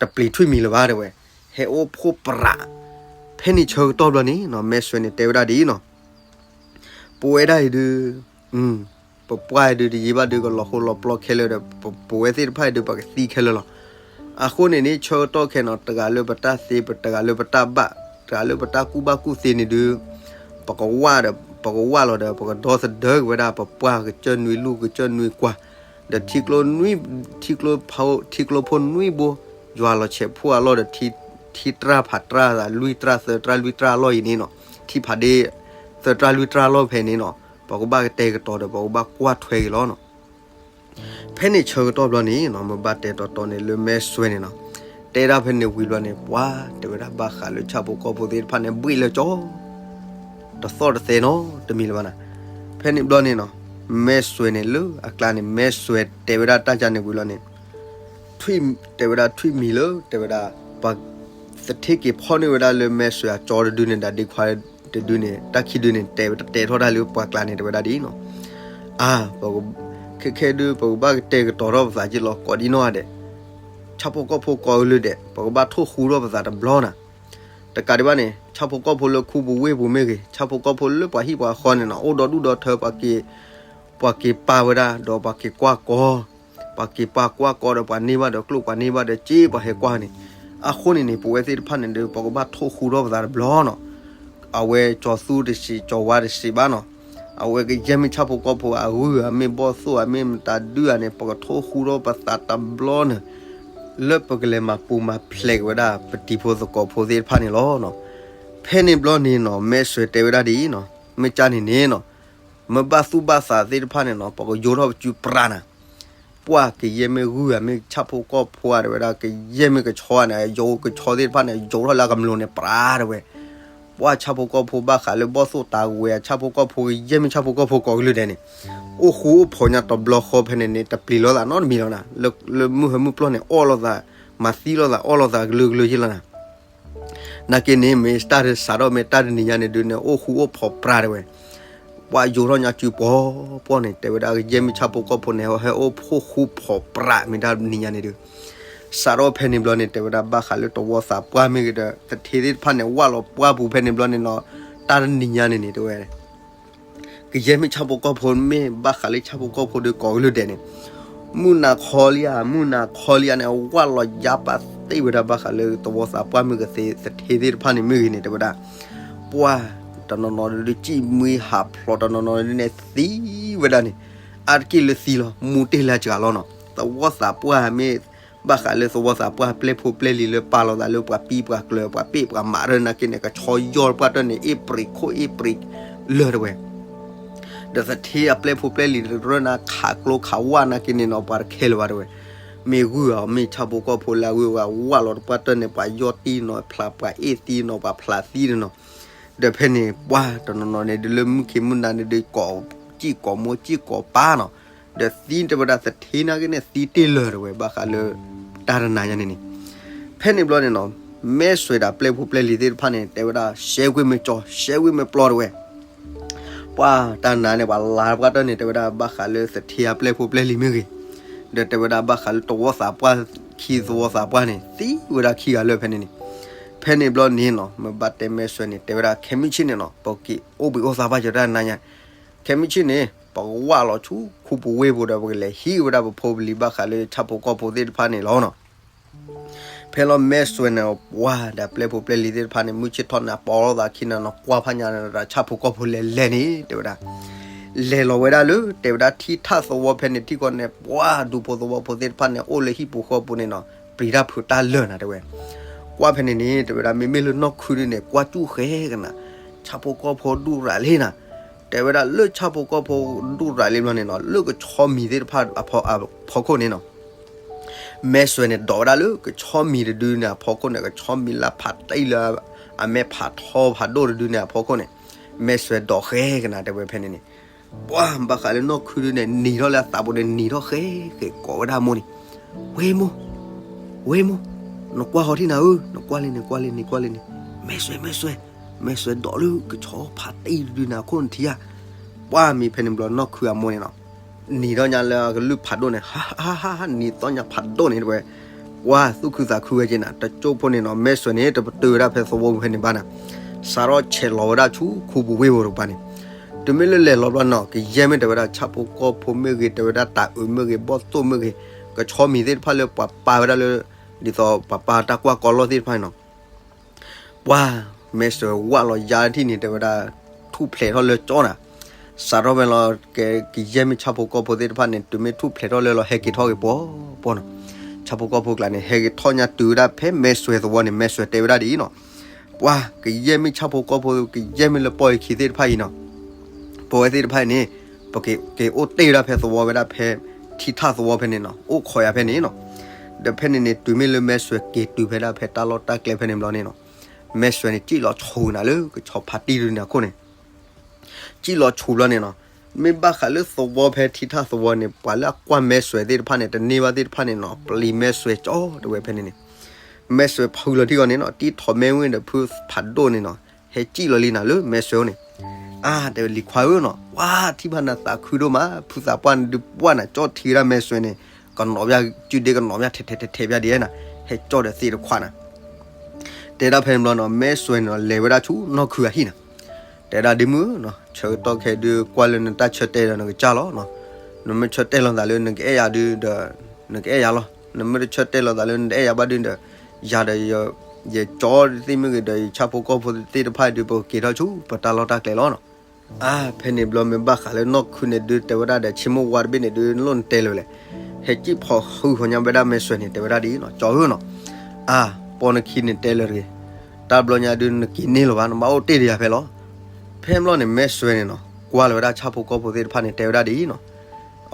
တပျံၤထွံၣ်မံၤလၢၤဘၣ်တဲဝဲ, ဟဲအိၣ်ဖှိၣ်ပြး. ဖဲန့ၣ်ဆၢကတီၢ်ဘျီန့ၣ်နီၤ မဲစွဲန့ၣ်တဲဝဲဒၣ်ဒ်အံၤနီၤ ပဝဲဒၣ်အံၤဒုး ပပှၢ်အံၤဒုးတယံာ်ဘၣ်ဒုး ကလီၤဃိလီၤပျီခဲလၢာ်ဒီး ပဝဲသ့ၣ်တဖၣ်အံၤဒုး ပကသံခဲလၢာ်လီၤ. အဃိန့ၣ်န့ၣ် ဆၢကတီၢ်ခဲနီၤ တဂၤလၢပတၢ်သ့ ပတဂၤလၢပတၢ်ဘၣ် တဂၤလၢပတၢ်ကူၣ်ဘၣ်ကူၣ်သ့န့ၣ်ဒုး ပကဝၢ်ဒီး ပကဝၢ်လီၤဒီး ပကဒီသဒၢက့ၤဝဲဒၣ် ပပှၢ်ကစၢၢ်နွံလူၢ်ကစၢၢ်နွံကွၢ် ဒီးထံကျိနွံ ထံကျိဖ ထံကျိဖိနွံဘိ ယွၤလီၤဆဲးဖှိၣ်အလီၢ်ဒီး ထံတြၢ်ဖးတြၢ်သး လွံၢ်တြၢ်သၢတြၢ်လွံၢ်တြၢ်အလီၢ်အံၤန့ၣ်နီၤ ထံဖးဒ့ သၢတြၢ်လွံၢ်တြၢ်အလီၢ်ဖဲန့ၣ်နီၤ ပကဘၣ်ကတဲာ်ကတီၤဒီး ပကဘၣ်ကွၢ်ထွဲက့ၤလီၤနီၤ. ဖဲန့ၣ်ဆၢကတီၢ်ဘျီန့ၣ်နီၤ မ့ၢ်ဘၣ်တဲတီတီန့ၣ်လၢမဲစွဲန့ၣ်နီၤ တဲဒၣ်ဖဲန့ၣ်ဝံၤဘျီန့ၣ် ပှၢ်တဲဝဲဒၣ်ဘၣ်ဃးလၢဆၣ်ဖိကီၢ်ဖိသ့ၣ်တဖၣ်န့ၣ် ဘှံးလၢကၠီ တသီၣ်တသဲနီတမံၤလၢၤဘၣ်နၤ. ဖဲန့ၣ်ဘျီန့ၣ်နီၤ မဲစွဲန့ၣ်လၢအကျါန့ၣ် မဲစွဲတဲဝဲဒၣ်တၢ်ကၢ်န့ၣ်ဝံၤလီၤန့ၣ် ထွံၣ်တဲဝဲဒၣ်ထွံၣ်မံၤလၢ တဲဝဲဒၣ် ပှၤသထ့က့ၤဖီၣ်န့ၢ်ဝဲဒၣ်လၢမဲစွဲအကၠီတဒုန့ၣ် ဒီးဒ့ခွါတဒုန့ၣ် တၢ်ခံဒုန့ၣ် တဲဝဲတတဲထီၣ်တၢ်လၢပှၤကျါန့ၣ် တဲဝဲဒၣ်ဒ်အံၤနီၤ အါ ပက ခဲခဲဒုး ပကဘၣ်ကတဲာ်ကတီၤထီၣ်ပသးက့ၤလီၤ ကိးဒံနီၢ်ဂၤဒဲး ဆၣ်ဖိကီၢ်ဖိကိးကလုာ်ဒဲး ပကဘၣ်ထိၣ်ဃူထီၣ်ပသးတဘျီနၤ. တကးဒံးဘၣ်န့ၣ် ဆၣ်ဖိကီၢ်ဖိလၢခူပူၤဝ့ၢ်ပူၤမ့ၢ်ဂ့ၤ ဆၣ်ဖိကီၢ်ဖိလၢပှၤဟံၣ်ပှၤဃီန့ၣ်နီၤ အိၣ်ဒီဒူၣ်ဒီထၢ ပှၤက့ၤ ပှၤက့ၤပာ်ဝဲဒၣ် ဒီးပှၤက့ၤကွၢ်ကီ ပှၤက့ၤပာ်ကွၢ်ကီဒီး ပှၤန့ၢ်ဘၣ်ဒီးကျိၣ်ပှၤန့ၢ်ဘၣ်ဒီးစ့ ပှၤဟဲကွၢ်န့ၣ်. အဃိန့ၣ်န့ၣ် ပဝဲသ့ၣ်တဖၣ်န့ၣ်ဒီး ပကဘၣ်ထိၣ်ဃူထီၣ်ပသးတဘျီနီၤ. အဝဲကၠီၤသူတစံး ကၠီၤဝါတစံးဘၣ်နီၤ. အဝဲကယဲၢ်မ့ၢ်ဆၣ်ဖိကီၢ်ဖိအဂုၢ် အမ့ၢ်ဘီၣ်သိၣ် အမ့ၢ်မတၤဒုၣ်ဧါန့ၣ် ပကထိၣ်ဃူထီၣ်ပသးတဘျီန့ၣ် လၢပကလဲၤမၤပူၤမၤဖျဲးက့ၤဝဲဒၣ် ပတံၤဖိသကိးဖိသ့ၣ်တဖၣ်န့ၣ်လီၤ. ဖဲန့ၣ်ဘျီန့ၣ်နီၤ မဲစွဲတဲဝဲဒၣ်ဒ်အံၤနီၤ မ့ၢ်ကၢ်န့ၣ်န့ၣ်နီၤ မ့ၢ်ဘၣ်သူၣ်ဘၣ်သးသ့ၣ်တဖၣ်န့ၣ်နီၤ ပကယိးထီၣ်ပစုပြးနၤ. ပှၢ်ကယဲၢ်မ့ၢ်ဂုၢ်ဧါ မ့ၢ်ဆၣ်ဖိကီၢ်ဖိဧါ တဲဝဲဒၣ် ကယဲၢ်မ့ၢ်ကဆီဧါန့ၣ် ယိးကဆီသ့ၣ်တဖၣ်န့ၣ် ယိးထီၣ်လၢအကမျိၤန့ၣ် ပြးတဲဝဲ. ပှၢ်ဆၣ်ဖိကီၢ်ဖိဘၣ်ဃးလၢဘီၣ်သိၣ်တၢ်ဝဲ ဆၣ်ဖိကီၢ်ဖိကယဲၢ်မ့ၢ်ဆၣ်ဖိကီၢ်ဖိကိးကလုာ်ဒဲးန့ၣ် အိၣ်ဃူအိၣ်ဖိးညါတဘျီဃီဖဲန့ၣ်န့ၣ် တပျံၤလိာ်သးနီတမံၤလီၤနၤ. လၢမုၢ်ဟၢမုၢ်ပျီၢ်န့ၣ် အီၣ်လိာ်သး မၤသံလိာ်သး အီၣ်လိာ်သးကလုာ်ကလုာ်ယ့ၢ်လီၤနၤ. နာ်က့န့ၣ် မ့ၢ်တၢ်စးထီၣ်မ့ၢ်တၢ်တနံၤညါန့ၣ်ဒုးန့ၣ် အိၣ်ဃူအိၣ်ဖိးပြးတဲဝဲ. ပှၢ်ယိးထီၣ်ညါစုပှီၤပှီၢ်န့ၣ် တဲဝဲဒၣ် ကယဲၢ်မ့ၢ်ဆၣ်ဖိကီၢ်ဖိန့ၣ် ဟဲအိၣ်ဃူအိၣ်ဖိးပြး မ့ၢ်တၢ်တနံၤညါန့ၣ်ဒုး စးထီၣ်ဖဲန့ၣ်ဘျီန့ၣ် တဲဝဲဒၣ်ဘၣ်ဃးလၢသဝီသးပှၢ်မ့ၢ်ဂ့ၤဒီး သထ့သ့ၣ်တဖၣ်န့ၣ် ဝၢ်လီၤပှၢ်ပူၤဖဲန့ၣ်ဘျီန့ၣ်နီၤ တၢ်တနံၤညါန့ၣ်န့ၣ် တဲဝဲ ကယဲၢ်မ့ၢ်ဆၣ်ဖိကီၢ်ဖိမ့ၢ်ဘၣ်ဃးလၢဆၣ်ဖိကီၢ်ဖိဒီးကိးကလုာ်ဒဲးန့ၣ် မုၢ်နၤခီလံဧါ မုၢ်နၤခီလံဧါန့ၣ် အဝၢ်လီၤယါပာ်သ့ဝဲဒၣ်ဘၣ်ဃးလၢသဝီသးပှၢ်မ့ၢ်ဂ့ၤ သထ့သ့ၣ်တဖၣ်န့ၣ်မ့ၢ်ဂ့ၤန့ၣ် တဲဝဲဒၣ် ပှၢ်တနီၤနီၤဒုး စံၣ်မှံဟးဖျိး တနီၤနီၤဒုးန့ၣ် သံဝဲဒၣ်န့ၣ် အါတက့ၢ်လၢသံလီၤ မူတ့ၢ်လၢစှၤလီၤနီၤ သဝီသးပှၢ်မ့ၢ် ဘၣ်ဃးလၢသဝီသးပှၢ်ပျဲၢ်ဖိပျဲၢ်လံၤလၢပာ်လီၤသးလၢပှၤပံပှၤကျၢၤ ပှၤပ့ၣ်ပှၤမးရၢနာ်က့န့ၣ် ကဆီယီၢ်ပှၢ်တၢၢ်န့ၣ် အ့ၣ်ပြံးခိၣ်အ့ၣ်ပြံးလၢာ်တဲဝဲ ဒီးသထ့အပျဲၢ်ဖိပျဲၢ်လံၤတရၢၢ်နၤခးကျိခးဝၣ်နာ်က့န့ၣ်နီၤ ပှၤတခဲလၢာ်ဘၣ်တဲဝဲ မ့ၢ်ဂုၢ်ဧါ မ့ၢ်ဆၣ်ဖိကီၢ်ဖိလၢအဂုၢ်အဂၤဝၢ်လီၤတပှၢ်တၢၢ်န့ၣ် ပှၤယီၢ်တံၢ်နီၤ ဖျးပှၤအ့ၣ်သံနီၤ ပှၤဖျးသံန့ၣ်နီၤ ဒီးဖဲန့ၣ် ပှၢ်တနီၤနီၤန့ၣ်ဒုးလၢမုၢ်ခ့မုၢ်နၤန့ၣ်ဒုး ကိးစံၣ်ကိးမိၢ်စံၣ်ကိးပၢ်နီၤ ဒီးသံတဲဝဲဒၣ်သထ့နာ်က့န့ၣ် သံတ့ၢ်လၢာ်တဲဝဲ ဘၣ်ဃးလၢ တၢ်တနၤညါန့ၣ်န့ၣ် ဖဲန့ၣ်ဘျီန့ၣ်နီၤ မဲစွဲဒီးပျဲၢ်ဖိပျဲၢ်လံၤသ့ၣ်တဖၣ်န့ၣ် တဲဝဲဒၣ် ရှဲကွ့ၢ်မ့ၢ်ကၠီ ရှဲကွ့ၢ်မ့ၢ်ပျီတဲဝဲ ပှၢ်တၢ်နၤန့ၣ် ပှၤလၤတပှၢ်တၢၢ်န့ၣ် တဲဝဲဒၣ်ဘၣ်ဃးလၢသထ့အပျဲၢ်ဖိပျဲၢ်လံၤမ့ၢ်ဂ့ၤ ဒီးတဲဝဲဒၣ်ဘၣ်ဃးလၢသဝီသးပှၢ် ခံသဝီသးပှၢ်န့ၣ် သံဝဲဒၣ်ခံဂၤလၢာ်ဖဲန့ၣ်န့ၣ် ဖဲန့ၣ်ဘျီန့ၣ်နီၤ မ့ၢ်ဘၣ်တဲမဲစွဲန့ၣ် တဲဝဲဒၣ်ခဲမုၢ်ဆ့ၣ်န့ၣ်နီၤ ပက့ၤအိၣ်ဘှံးအိၣ်သါဘၣ်စၢၤတၢ်နၤညါ ခဲမုၢ်ဆ့ၣ်န့ၣ် ပကဝၢ်လီၤဆူခူပူၤဝ့ၢ်ပူၤဒီး ပကလဲၤဟံးဝဲဒၣ်ပဖိပလံၤဘၣ်ဃးလၢဆၣ်ဖိကီၢ်ဖိသ့ၣ်တဖၣ်န့ၣ်လီၤနီၤ. ဖဲလီၤမဲစွဲန့ၣ် ပှၢ်ဒီးပျဲၢ်ဖိပျဲၢ်လံၤသ့ၣ်တဖၣ်န့ၣ် မုၢ်ဆ့ၣ်ထီၣ်န့ၣ် ပိာ်လိာ်သးခံနၤနီၤ ကွၢ်ဖးညါဒီးဆၣ်ဖိကီၢ်ဖိလဲၤလဲၤန့ၣ် တဲဝဲဒၣ် လဲၤလီၤဝဲဒၣ်လၢ တဲဝဲဒၣ်ထံထၣ်သဝီဖဲန့ၣ် ထံကီၢ်န့ၣ် ပှၢ်ဒူဖိသဝီဖိသ့ၣ်တဖၣ်န့ၣ် အိၣ်လၢဟံၣ်ပူၤဃီပူၤန့ၣ်နီၤ ပျံၤတၢ်ဖုးတၢ်လၢာ်နၤတဲဝဲ ကွၢ်ဖဲန့ၣ်န့ၣ် တဲဝဲဒၣ် မ့မ့ၢ်လၢနီၢ်ခုဒုန့ၣ် ကွၢ်ကၠူၣ်ဃဲကနၤ, ဆၣ်ဖိကီၢ်ဖိဒူၣ်ရၤလံနၤ. တဲဝဲဒၣ်လၢဆၣ်ဖိကီၢ်ဖိဒူၣ်ရၤလံဘျီန့ၣ်နီၤ, လၢကဆီမံၤသ့ၣ်တဖၣ်အဖီခိၣ်န့ၣ်နီၤ, မဲစွဲန့ၣ်ဒိးဝဲဒၣ်လၢကဆီမံၤတဒုန့ၣ်အဖီခိၣ်န့ၣ်, ကဆီမံၤလၢဖးတံၢ်လၢအမဲာ်ဖးထီဖးဒိၣ်တဒုန့ၣ်အဖီခိၣ်န့ၣ်, မဲစွဲဒိးဃဲကနၤ တဲဝဲဖဲန့ၣ်န့ၣ်. ပှၢ်ဘၣ်ဃးလၢနီၢ်ခုဒုန့ၣ် နံၤထီၣ်လၢအသးပူၤန့ၣ် နံၤထီၣ်ဃဲဃဲ ကိးဝဲဒၣ်အမိၢ်န့ၣ်, ဝ့ၢ်မိၢ်, ဝ့ၢ်မိၢ်, နကွၢ်ဃီၤထံၣ်နၤဧၢ, နကွၢ်လံန့ၣ် ကွၢ်လံန့ၣ် ကွၢ်လံန့ၣ်, မဲစွဲ မဲစွဲ, မဲစွဲဒိးလၢကဆီဖးတံၢ်တဒုန့ၣ်အခိၣ်နထံၣ်ဧါ. ပှၢ်မ့ၢ်ဖဲန့ၣ်ဘျီနီၢ်ခုအမိၢ်န့ၣ်နီၤ, နံၤထီၣ်ညါလၢအကလုၢ်ဖးဒိၣ်န့ၣ်, ဟါဟါဟါ, နံၤသီညါဖးဒိၣ်န့ၣ် တဲဝဲ. ပှၢ်သူၣ်ခုသးခုဝဲက့နၤ, တကၠိၢ်ဖိန့ၣ်နီၤ, မဲစွဲန့ၣ် တပတုာ်ဝဲဒၣ်ဖဲသဝီပူၤဖဲန့ၣ်ဘၣ်နၤ, စးထီၣ်ဆဲးလီၤဝဲဒၣ်ဆူခူပူၤဝ့ၢ်ပူၤတကပၤန့ၣ်. တုၤမ့ၢ်လၢလဲၤလီၤဘျီနီၤ, ကယဲၢ်မ့ၢ်တဲဝဲဒၣ် ဆၣ်ဖိကီၢ်ဖိမ့ၢ်ဂ့ၤ, တဲဝဲဒၣ်တၤအုးမ့ၢ်ဂ့ၤ, ဘီၣ်သိၣ်မ့ၢ်ဂ့ၤ, ကဆီမံၤသ့ၣ်တဖၣ်လၢပှၤပာ်ဝဲဒၣ်လၢ ဒ်သိးပှၤပာ်တၢ်ကွၢ်ကီလီၢ်သ့ၣ်တဖၣ်န့ၣ်နီၤ. ပှၢ်မဲစွဲဝၢ်လီၤယါထံၣ်န့ၣ် တဲဝဲဒၣ် ထူၣ်ဖျဲးထီၣ်လၢကၠီနၤ. စးထီၣ်ဖဲလီၤ က ကယဲၢ်မ့ၢ်ဆၣ်ဖိကီၢ်ဖိသ့ၣ်တဖၣ်န့ၣ် တုၤမ့ၢ်ထူၣ်ဖျဲးထီၣ်လၢလီၤ ဟဲက့ၤထီၣ်က့ၤပှီၤပှီၤနီၤ. ဆၣ်ဖိကီၢ်ဖိကျါန့ၣ် ဟဲက့ၤထီၣ်ညါတုၤဝဲဒၣ်ဖဲမဲစွဲသဝီန့ၣ်, မဲစွဲတဲဝဲဒၣ်ဒ်အံၤနီၤ. ပှၢ်ကယဲၢ်မ့ၢ်ဆၣ်ဖိကီၢ်ဖိ ကယဲၢ်မ့ၢ်လၢပီၢ်အခံသ့ၣ်တဖၣ်အံၤနီၤ, ပဝဲသ့ၣ်တဖၣ်အံၤန့ၣ် ပက့ၤအိၣ်တ့ၢ်ဝဲဒၣ်ဖဲသဝီဝဲဒၣ်ဖဲ ထံထၣ်သဝီဖဲန့ၣ်နီၤ, အိၣ်ခိးယၤဖဲန့ၣ်နီၤ. ဒီးဖဲန့ၣ်န့ၣ် တုၤမ့ၢ်လၢမဲစွဲက့ၤတုၤဖဲဒၣ်ဖဲတၢ်လီၢ်တၢ်ကျဲဖဲန့ၣ်ဘျီန့ၣ်နီၤ, မဲစွဲန့ၣ် စံၣ်လီၤဆူနၤလၢကဆီဖးတံၢ်တဒုန့ၣ်အခိၣ်န့ၣ် စံၣ်လီၤဆူဘျီန့ၣ်နီၤ. မ့ၢ်ဘၣ်ဃးလၢသဝီဖဲထံထၣ်သဝီန့ၣ် ပှၤလၢအကွၢ်မဲစွဲသ့ၣ်တဖၣ်န့ၣ် တန့ၢ်ဘၣ်သ့ၣ်တဖၣ်န့ၣ်နီၤ, ပျံၤမဲစွဲကၠီ တဲဝဲဖဲန့ၣ်န့ၣ်. မဲစွဲဖုလီၤထံဂီၤန့ၣ်နီၤ, တံၢ်ထီၣ်မဲဝ့ၢ်ဒီးဖုဖးဒိၣ်န့ၣ်နီၤ, ဟဲစံၣ်လီၤလံနၤလၢမဲစွဲအိၣ်န့ၣ်. အါ တဲဝဲလံၤခွါဧၢနီၤ, ပှၢ်ထံၣ်ဘၣ်နၤသးခုဒိၣ်မး, ဖုသးပှၢ်န့ၣ်ဒုးပှၢ်နၤကၠီထံဝဲဒၣ်မဲစွဲန့ၣ်, ကနီၤဘၣ် ကုဒ့ကနီၤဘၣ်ထဲထဲထဲထဲဘၣ်ဒ်နၤ, ဟဲကၠီဒီးသ့ၣ်တခွါနၤ တဲဒၣ်ဖဲန့ၣ်ဘျီနီၤ, မဲစွဲန့ၣ်နီၤ လဲၤဝဲဒၣ်ဆူနီၢ်ခုအဟံၣ်နၤ. တဲဒၣ်ဒ့မုၣ်ဧၢနီၤ, ဆၢကတီၢ်ခဲဒုးကွၢ်လၢနတၢ်ဆၢတဲာ်ဒီးနကစၢ်လီၤ. နမ့ၢ်ဆၢတဲာ်လီၤသးလၢနကအဲၣ်ယၤဒုးဒီး နကအဲၣ်ယၤလီၤ. နမ့ၢ်တဆၢတဲာ်လီၤသးလၢနတအဲၣ်ယၤဘၣ်ဒုးဒီး ယၤဒီး ယကၠီသ့ၣ်မ့ၢ်ဂ့ၤဒီး ယဆၣ်ဖိကီၢ်ဖိသ့ၣ်တဖၣ်ဒုး ပကက့ၤထီၣ်ဆူပတၢ်လီၢ်တၢ်ကျဲလီၤနီၤ. အါ ဖဲန့ၣ်ဘျီမ့ၢ်ဘၣ်ဃးလၢနီၢ်ခုန့ၣ်ဒုး တဲဝဲဒၣ်ဒီး ဆ့မိၢ်ဝါတဘ့ၣ်န့ၣ်ဒုး နလိၣ်နတဲလၢၤလဲၣ်. ဟဲစံၣ်ဖီၣ်ဃုဃီၤညါဝဲဒၣ်မဲစွဲန့ၣ် တဲဝဲဒၣ်ဒ်အံၤနီၤ, ကၠီဧၢနီၤ, အါ ပီနခံန့ၣ်တဲလၢၤတဂ့ၤ. တၢ်ဘျီညါဒုး နက့ၤန့ၢ်လၢၤဘၣ်, နဘၣ်အိၣ်တ့ၢ်ဒီးယၤဖဲလီၤ. ဖဲဘျီန့ၣ် မဲစွဲန့ၣ်နီၤ ကွၢ်လီၤဝဲဒၣ်ဆၣ်ဖိကီၢ်ဖိသ့ၣ်တဖၣ်န့ၣ် တဲဝဲဒၣ်ဒ်အံၤနီၤ,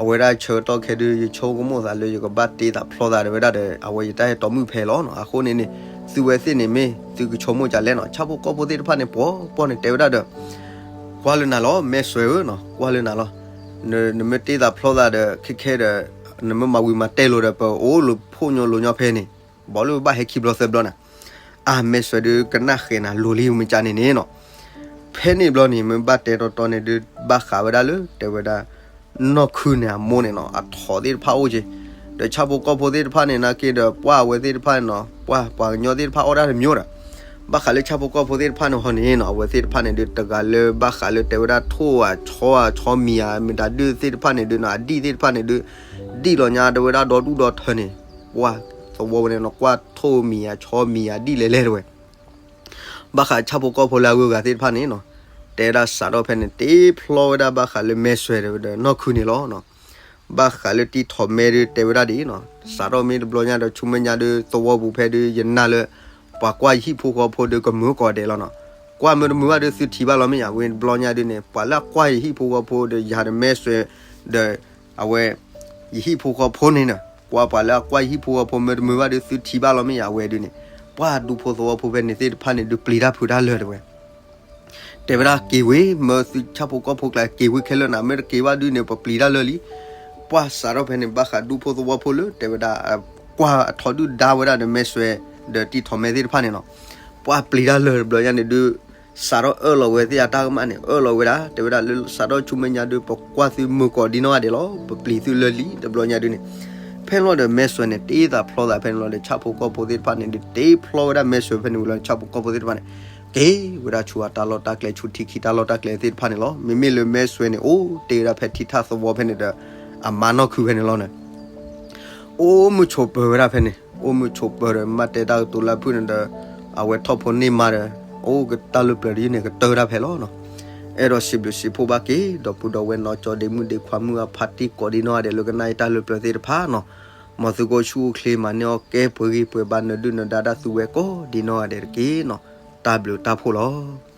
အဝဲဒၣ်ဆၢကတီၢ်ခဲဒုး ယဆိကမိၣ်သးလၢယကဘၣ်တ့သးဖျီသးဒီးဝဲဒၣ်ဒီး အဝဲယတၢ်ဟဲတီမုၣ်ဖဲလီၤနီၤ. အဃိန့ၣ်န့ၣ် သုဝဲသ့ၣ်န့ၣ်မ့ၢ်သုကဆိကမိၣ်ဒ်လဲၣ်နီၤ. ဆၣ်ဖိကီၢ်ဖိသ့ၣ်တဖၣ်န့ၣ် ပှီၤပှီၤန့ၣ် တဲဝဲဒၣ်ဒီး ကွၢ်လၢနၤလီၤ မဲစွဲဧၢနီၤ, ကွၢ်လၢနၤလီၤ. နမ့ၢ်တ့သးဖျီသးဒီး ခဲခဲဒီး နမ့ၢ်မၤဝံၤမၤတဲာ်လိာ်ဒီး ပအိၣ်လၢဖှိၣ်ညီလိာ်ညီဖဲန့ၣ် ဘၣ်လၢဘၣ်ဟဲခံဘျီသၢဘျီနၤ. အါ မဲစွဲဒုးကနၣ်ဃဲၤနၤလိၤလံ မ့ၢ်ကန့ၣ်န့ၣ်နီၤ. ဖဲန့ၣ်ဘျီန့ၣ် မ့ၢ်ဘၣ်တဲတီတီန့ၣ်ဒုး ဘၣ်ဃးဝဲဒၣ်လၢ တဲဝဲဒၣ် နီၢ်ခုန့ၣ်အမိၢ်န့ၣ်နီၤ အထိးသ့ၣ်တဖၣ်အိၣ်က့ၤ, ဒီးဆၣ်ဖိကီၢ်ဖိသ့ၣ်တဖၣ်န့ၣ် နာ်က့ဒီး ပှၢ်အဝဲသ့ၣ်တဖၣ်န့ၣ်နီၤ ပှၢ်ပှၤကညီသ့ၣ်တဖၣ်အီၣ်ဒၣ်တမံၤဒီး ဘၣ်ဃးလၢဆၣ်ဖိကီၢ်ဖိသ့ၣ်တဖၣ်န့ၣ်ဟီန့ၣ်နီၤ အဝဲသ့ၣ်တဖၣ်န့ၣ်ဒုး တဂၤလၢဘၣ်ဃးလၢတဲဝဲဒၣ်ထိၣ်ဧါ ဆီဧါ ဆီမံၤဧါ မတၤဒုးသ့ၣ်တဖၣ်န့ၣ်ဒုးနီၤ အဒံၣ်သ့ၣ်တဖၣ်န့ၣ်ဒုး ဒံၣ်လီၤညါတဲဝဲဒၣ်ဒီဒူၣ်ဒီထၢန့ၣ် ပှၢ်သဝီဝဲန့ၣ်နီၤ ကွၢ်ထိၣ်မံၤဧါ ဆီမံၤဧါ ဒံၣ်လဲၤလဲၤတဲဝဲ ဘၣ်ဃးဆၣ်ဖိကီၢ်ဖိလၢအဂုၤအဂၤသ့ၣ်တဖၣ်န့ၣ်နီၤ တဲဒၣ်စးထီၣ်ဖဲန့ၣ် တ့ဖျီဝဲဒၣ်ဘၣ်ဃးလၢမဲစွဲဒီးနီၢ်ခုန့ၣ်လီၤ. ဘၣ်ဃးလၢတံၢ်ထီၣ်မဲဒုးတဲဝဲဒၣ်ဒ်အံၤနီၤ စးထီၣ်မ့ၢ်တဘျီညါဒီး ဆူမဲာ်ညါဒုး သဝီပူၤဖဲဒုး ယနာ်လၢ ပှၤကွၢ်ယဟံၣ်ဖိဃီဖိဒုး ကမုာ်ကီၢ်ဒဲးလီၤနီၤ. ကွၢ်မ့ၢ်တမုာ်ဘၣ်ဒုး သုထံၣ်ဘၣ်လီၤမ့ၢ်ယၤ ဝဲတဘျီညါဒုးန့ၣ် ပှၤလၢအကွၢ်ယဟံၣ်ဖိဃီဖိဒီး ယၤဒီးမဲစွဲဒီး အဝဲ ယဟံၣ်ဖိဃီဖိန့ၣ်နီၤ ကွၢ်ပှၤလၢအကွၢ်ယဟံၣ်ဖိဃီဖိမ့ၢ်တမုာ်ဘၣ်ဒုး သုထံၣ်ဘၣ်လီၤမ့ၢ်ယၤ အဝဲဒုးန့ၣ် ပှၢ်ဒူဖိသဝီဖိဖဲန့ၣ်သ့ၣ်တဖၣ်န့ၣ်ဒုး ပျံၤတၢ်ဖုးတၢ်လၢာ်တဲဝဲ တဲဝဲဒၣ်က့ၤဝံၤ မ့ၢ်သုဆၣ်ဖိကီၢ်ဖိကျါက့ၤဝံၤခဲလၢာ်နၤ မ့ၢ်တက့ၤဘၣ်ဒုးန့ၣ် ပပျံၤတၢ်လၢာ်လံ. ပှၢ်စးထီၣ်ဖဲန့ၣ် ဘၣ်ဃးဒူဖိသဝီဖိလၢ တဲဝဲဒၣ် ကွၢ်အထီဒုၣ်ဒါဝဲဒၣ်ဒီးမဲစွဲ ဒီးတံၢ်ထီၣ်မဲသ့ၣ်တဖၣ်န့ၣ်နီၤ ပှၢ်ပျံၤတၢ်လၢာ်တဘျီညါန့ၣ်ဒုး စးထီၣ်အၢၣ်လီၤဝဲသ့ၣ်အတၢ်ကမၣ်န့ၣ် အၢၣ်လီၤဝဲဒၣ် တဲဝဲဒၣ်လၢစးထီၣ်ဆူမဲာ်ညါဒုး ပကွၢ်သုမုာ်ကီၢ်ဒ်နီၢ်ဂၤဒဲးလီၤ ပပျံၤသုလၢာ်လံ တဘျီညါဒုးန့ၣ် ဖဲလီၤဒီးမဲစွဲန့ၣ် တ့သးဖျီသးဖဲန့ၣ်လီၤဒီး ဆၣ်ဖိကီၢ်ဖိသ့ၣ်တဖၣ်န့ၣ်ဒုး တ့ဖျီဝဲဒၣ်မဲစွဲဖဲန့ၣ်ဝံၤလီၤ ဆၣ်ဖိကီၢ်ဖိသ့ၣ်တဖၣ်န့ၣ် က့ၤဝဲဒၣ်ဆူအတၢ်လီၢ်တၢ်ကျဲ ဆူထံခံတၢ်လီၢ်တၢ်ကျဲသ့ၣ်တဖၣ်န့ၣ်လီၤ. မ့မ့ၢ်လၢမဲစွဲန့ၣ် အိၣ်တ့ဝဲဒၣ်ဖဲထံထၣ်သဝီဖဲန့ၣ်ဒီး အမါနီၢ်ခုဖဲန့ၣ်လီၤန့ၣ် အိၣ်မုာ်ဆိးပၢၤဝဲဒၣ်ဖဲန့ၣ် အိၣ်မုာ်ဆိးပၢၤဒီး မ့ၢ်တဲတၢ်ကတိၤလၢဖုၣ်န့ၣ်ဒီး အဝဲထီၣ်ဖိန့ၢ်မါဒီး အိၣ်ကတၢ်လၢပျၢၤတယုၢ်န့ၣ် ကတၢၢ်တၢ်ဖဲလီၤနီၤ. အဲၣ်ဒိးစံးဘျုးစံးဖှိၣ်ဘၣ်က့ၤ ဒီပုၢ်ဒီဝဲၢ်နီၢ်ကၠီဒ့မုၣ်ဒ့ခွါမုၣ်အဖါတံၢ်ကိးဒ်နီၢ်ဂၤဒဲးလၢကနၣ်အံၤတၢ်လၢပျၢၤသ့ၣ်တဖၣ်နီၤ. မ်သုကအိၣ်ဆူၣ်အိၣ်ချ့ မၤန့ၢ်အီၣ်ကဲပှဲၤဂံၢ်ပှဲၤဘါ နဒုၣ်နဒါဒၣ်သုဝဲကိးဒံနီၢ်ဂၤဒဲးတက့ၢ်နီၤ. တၢ်ဘျုးတၢ်ဖှိၣ်လီၤ.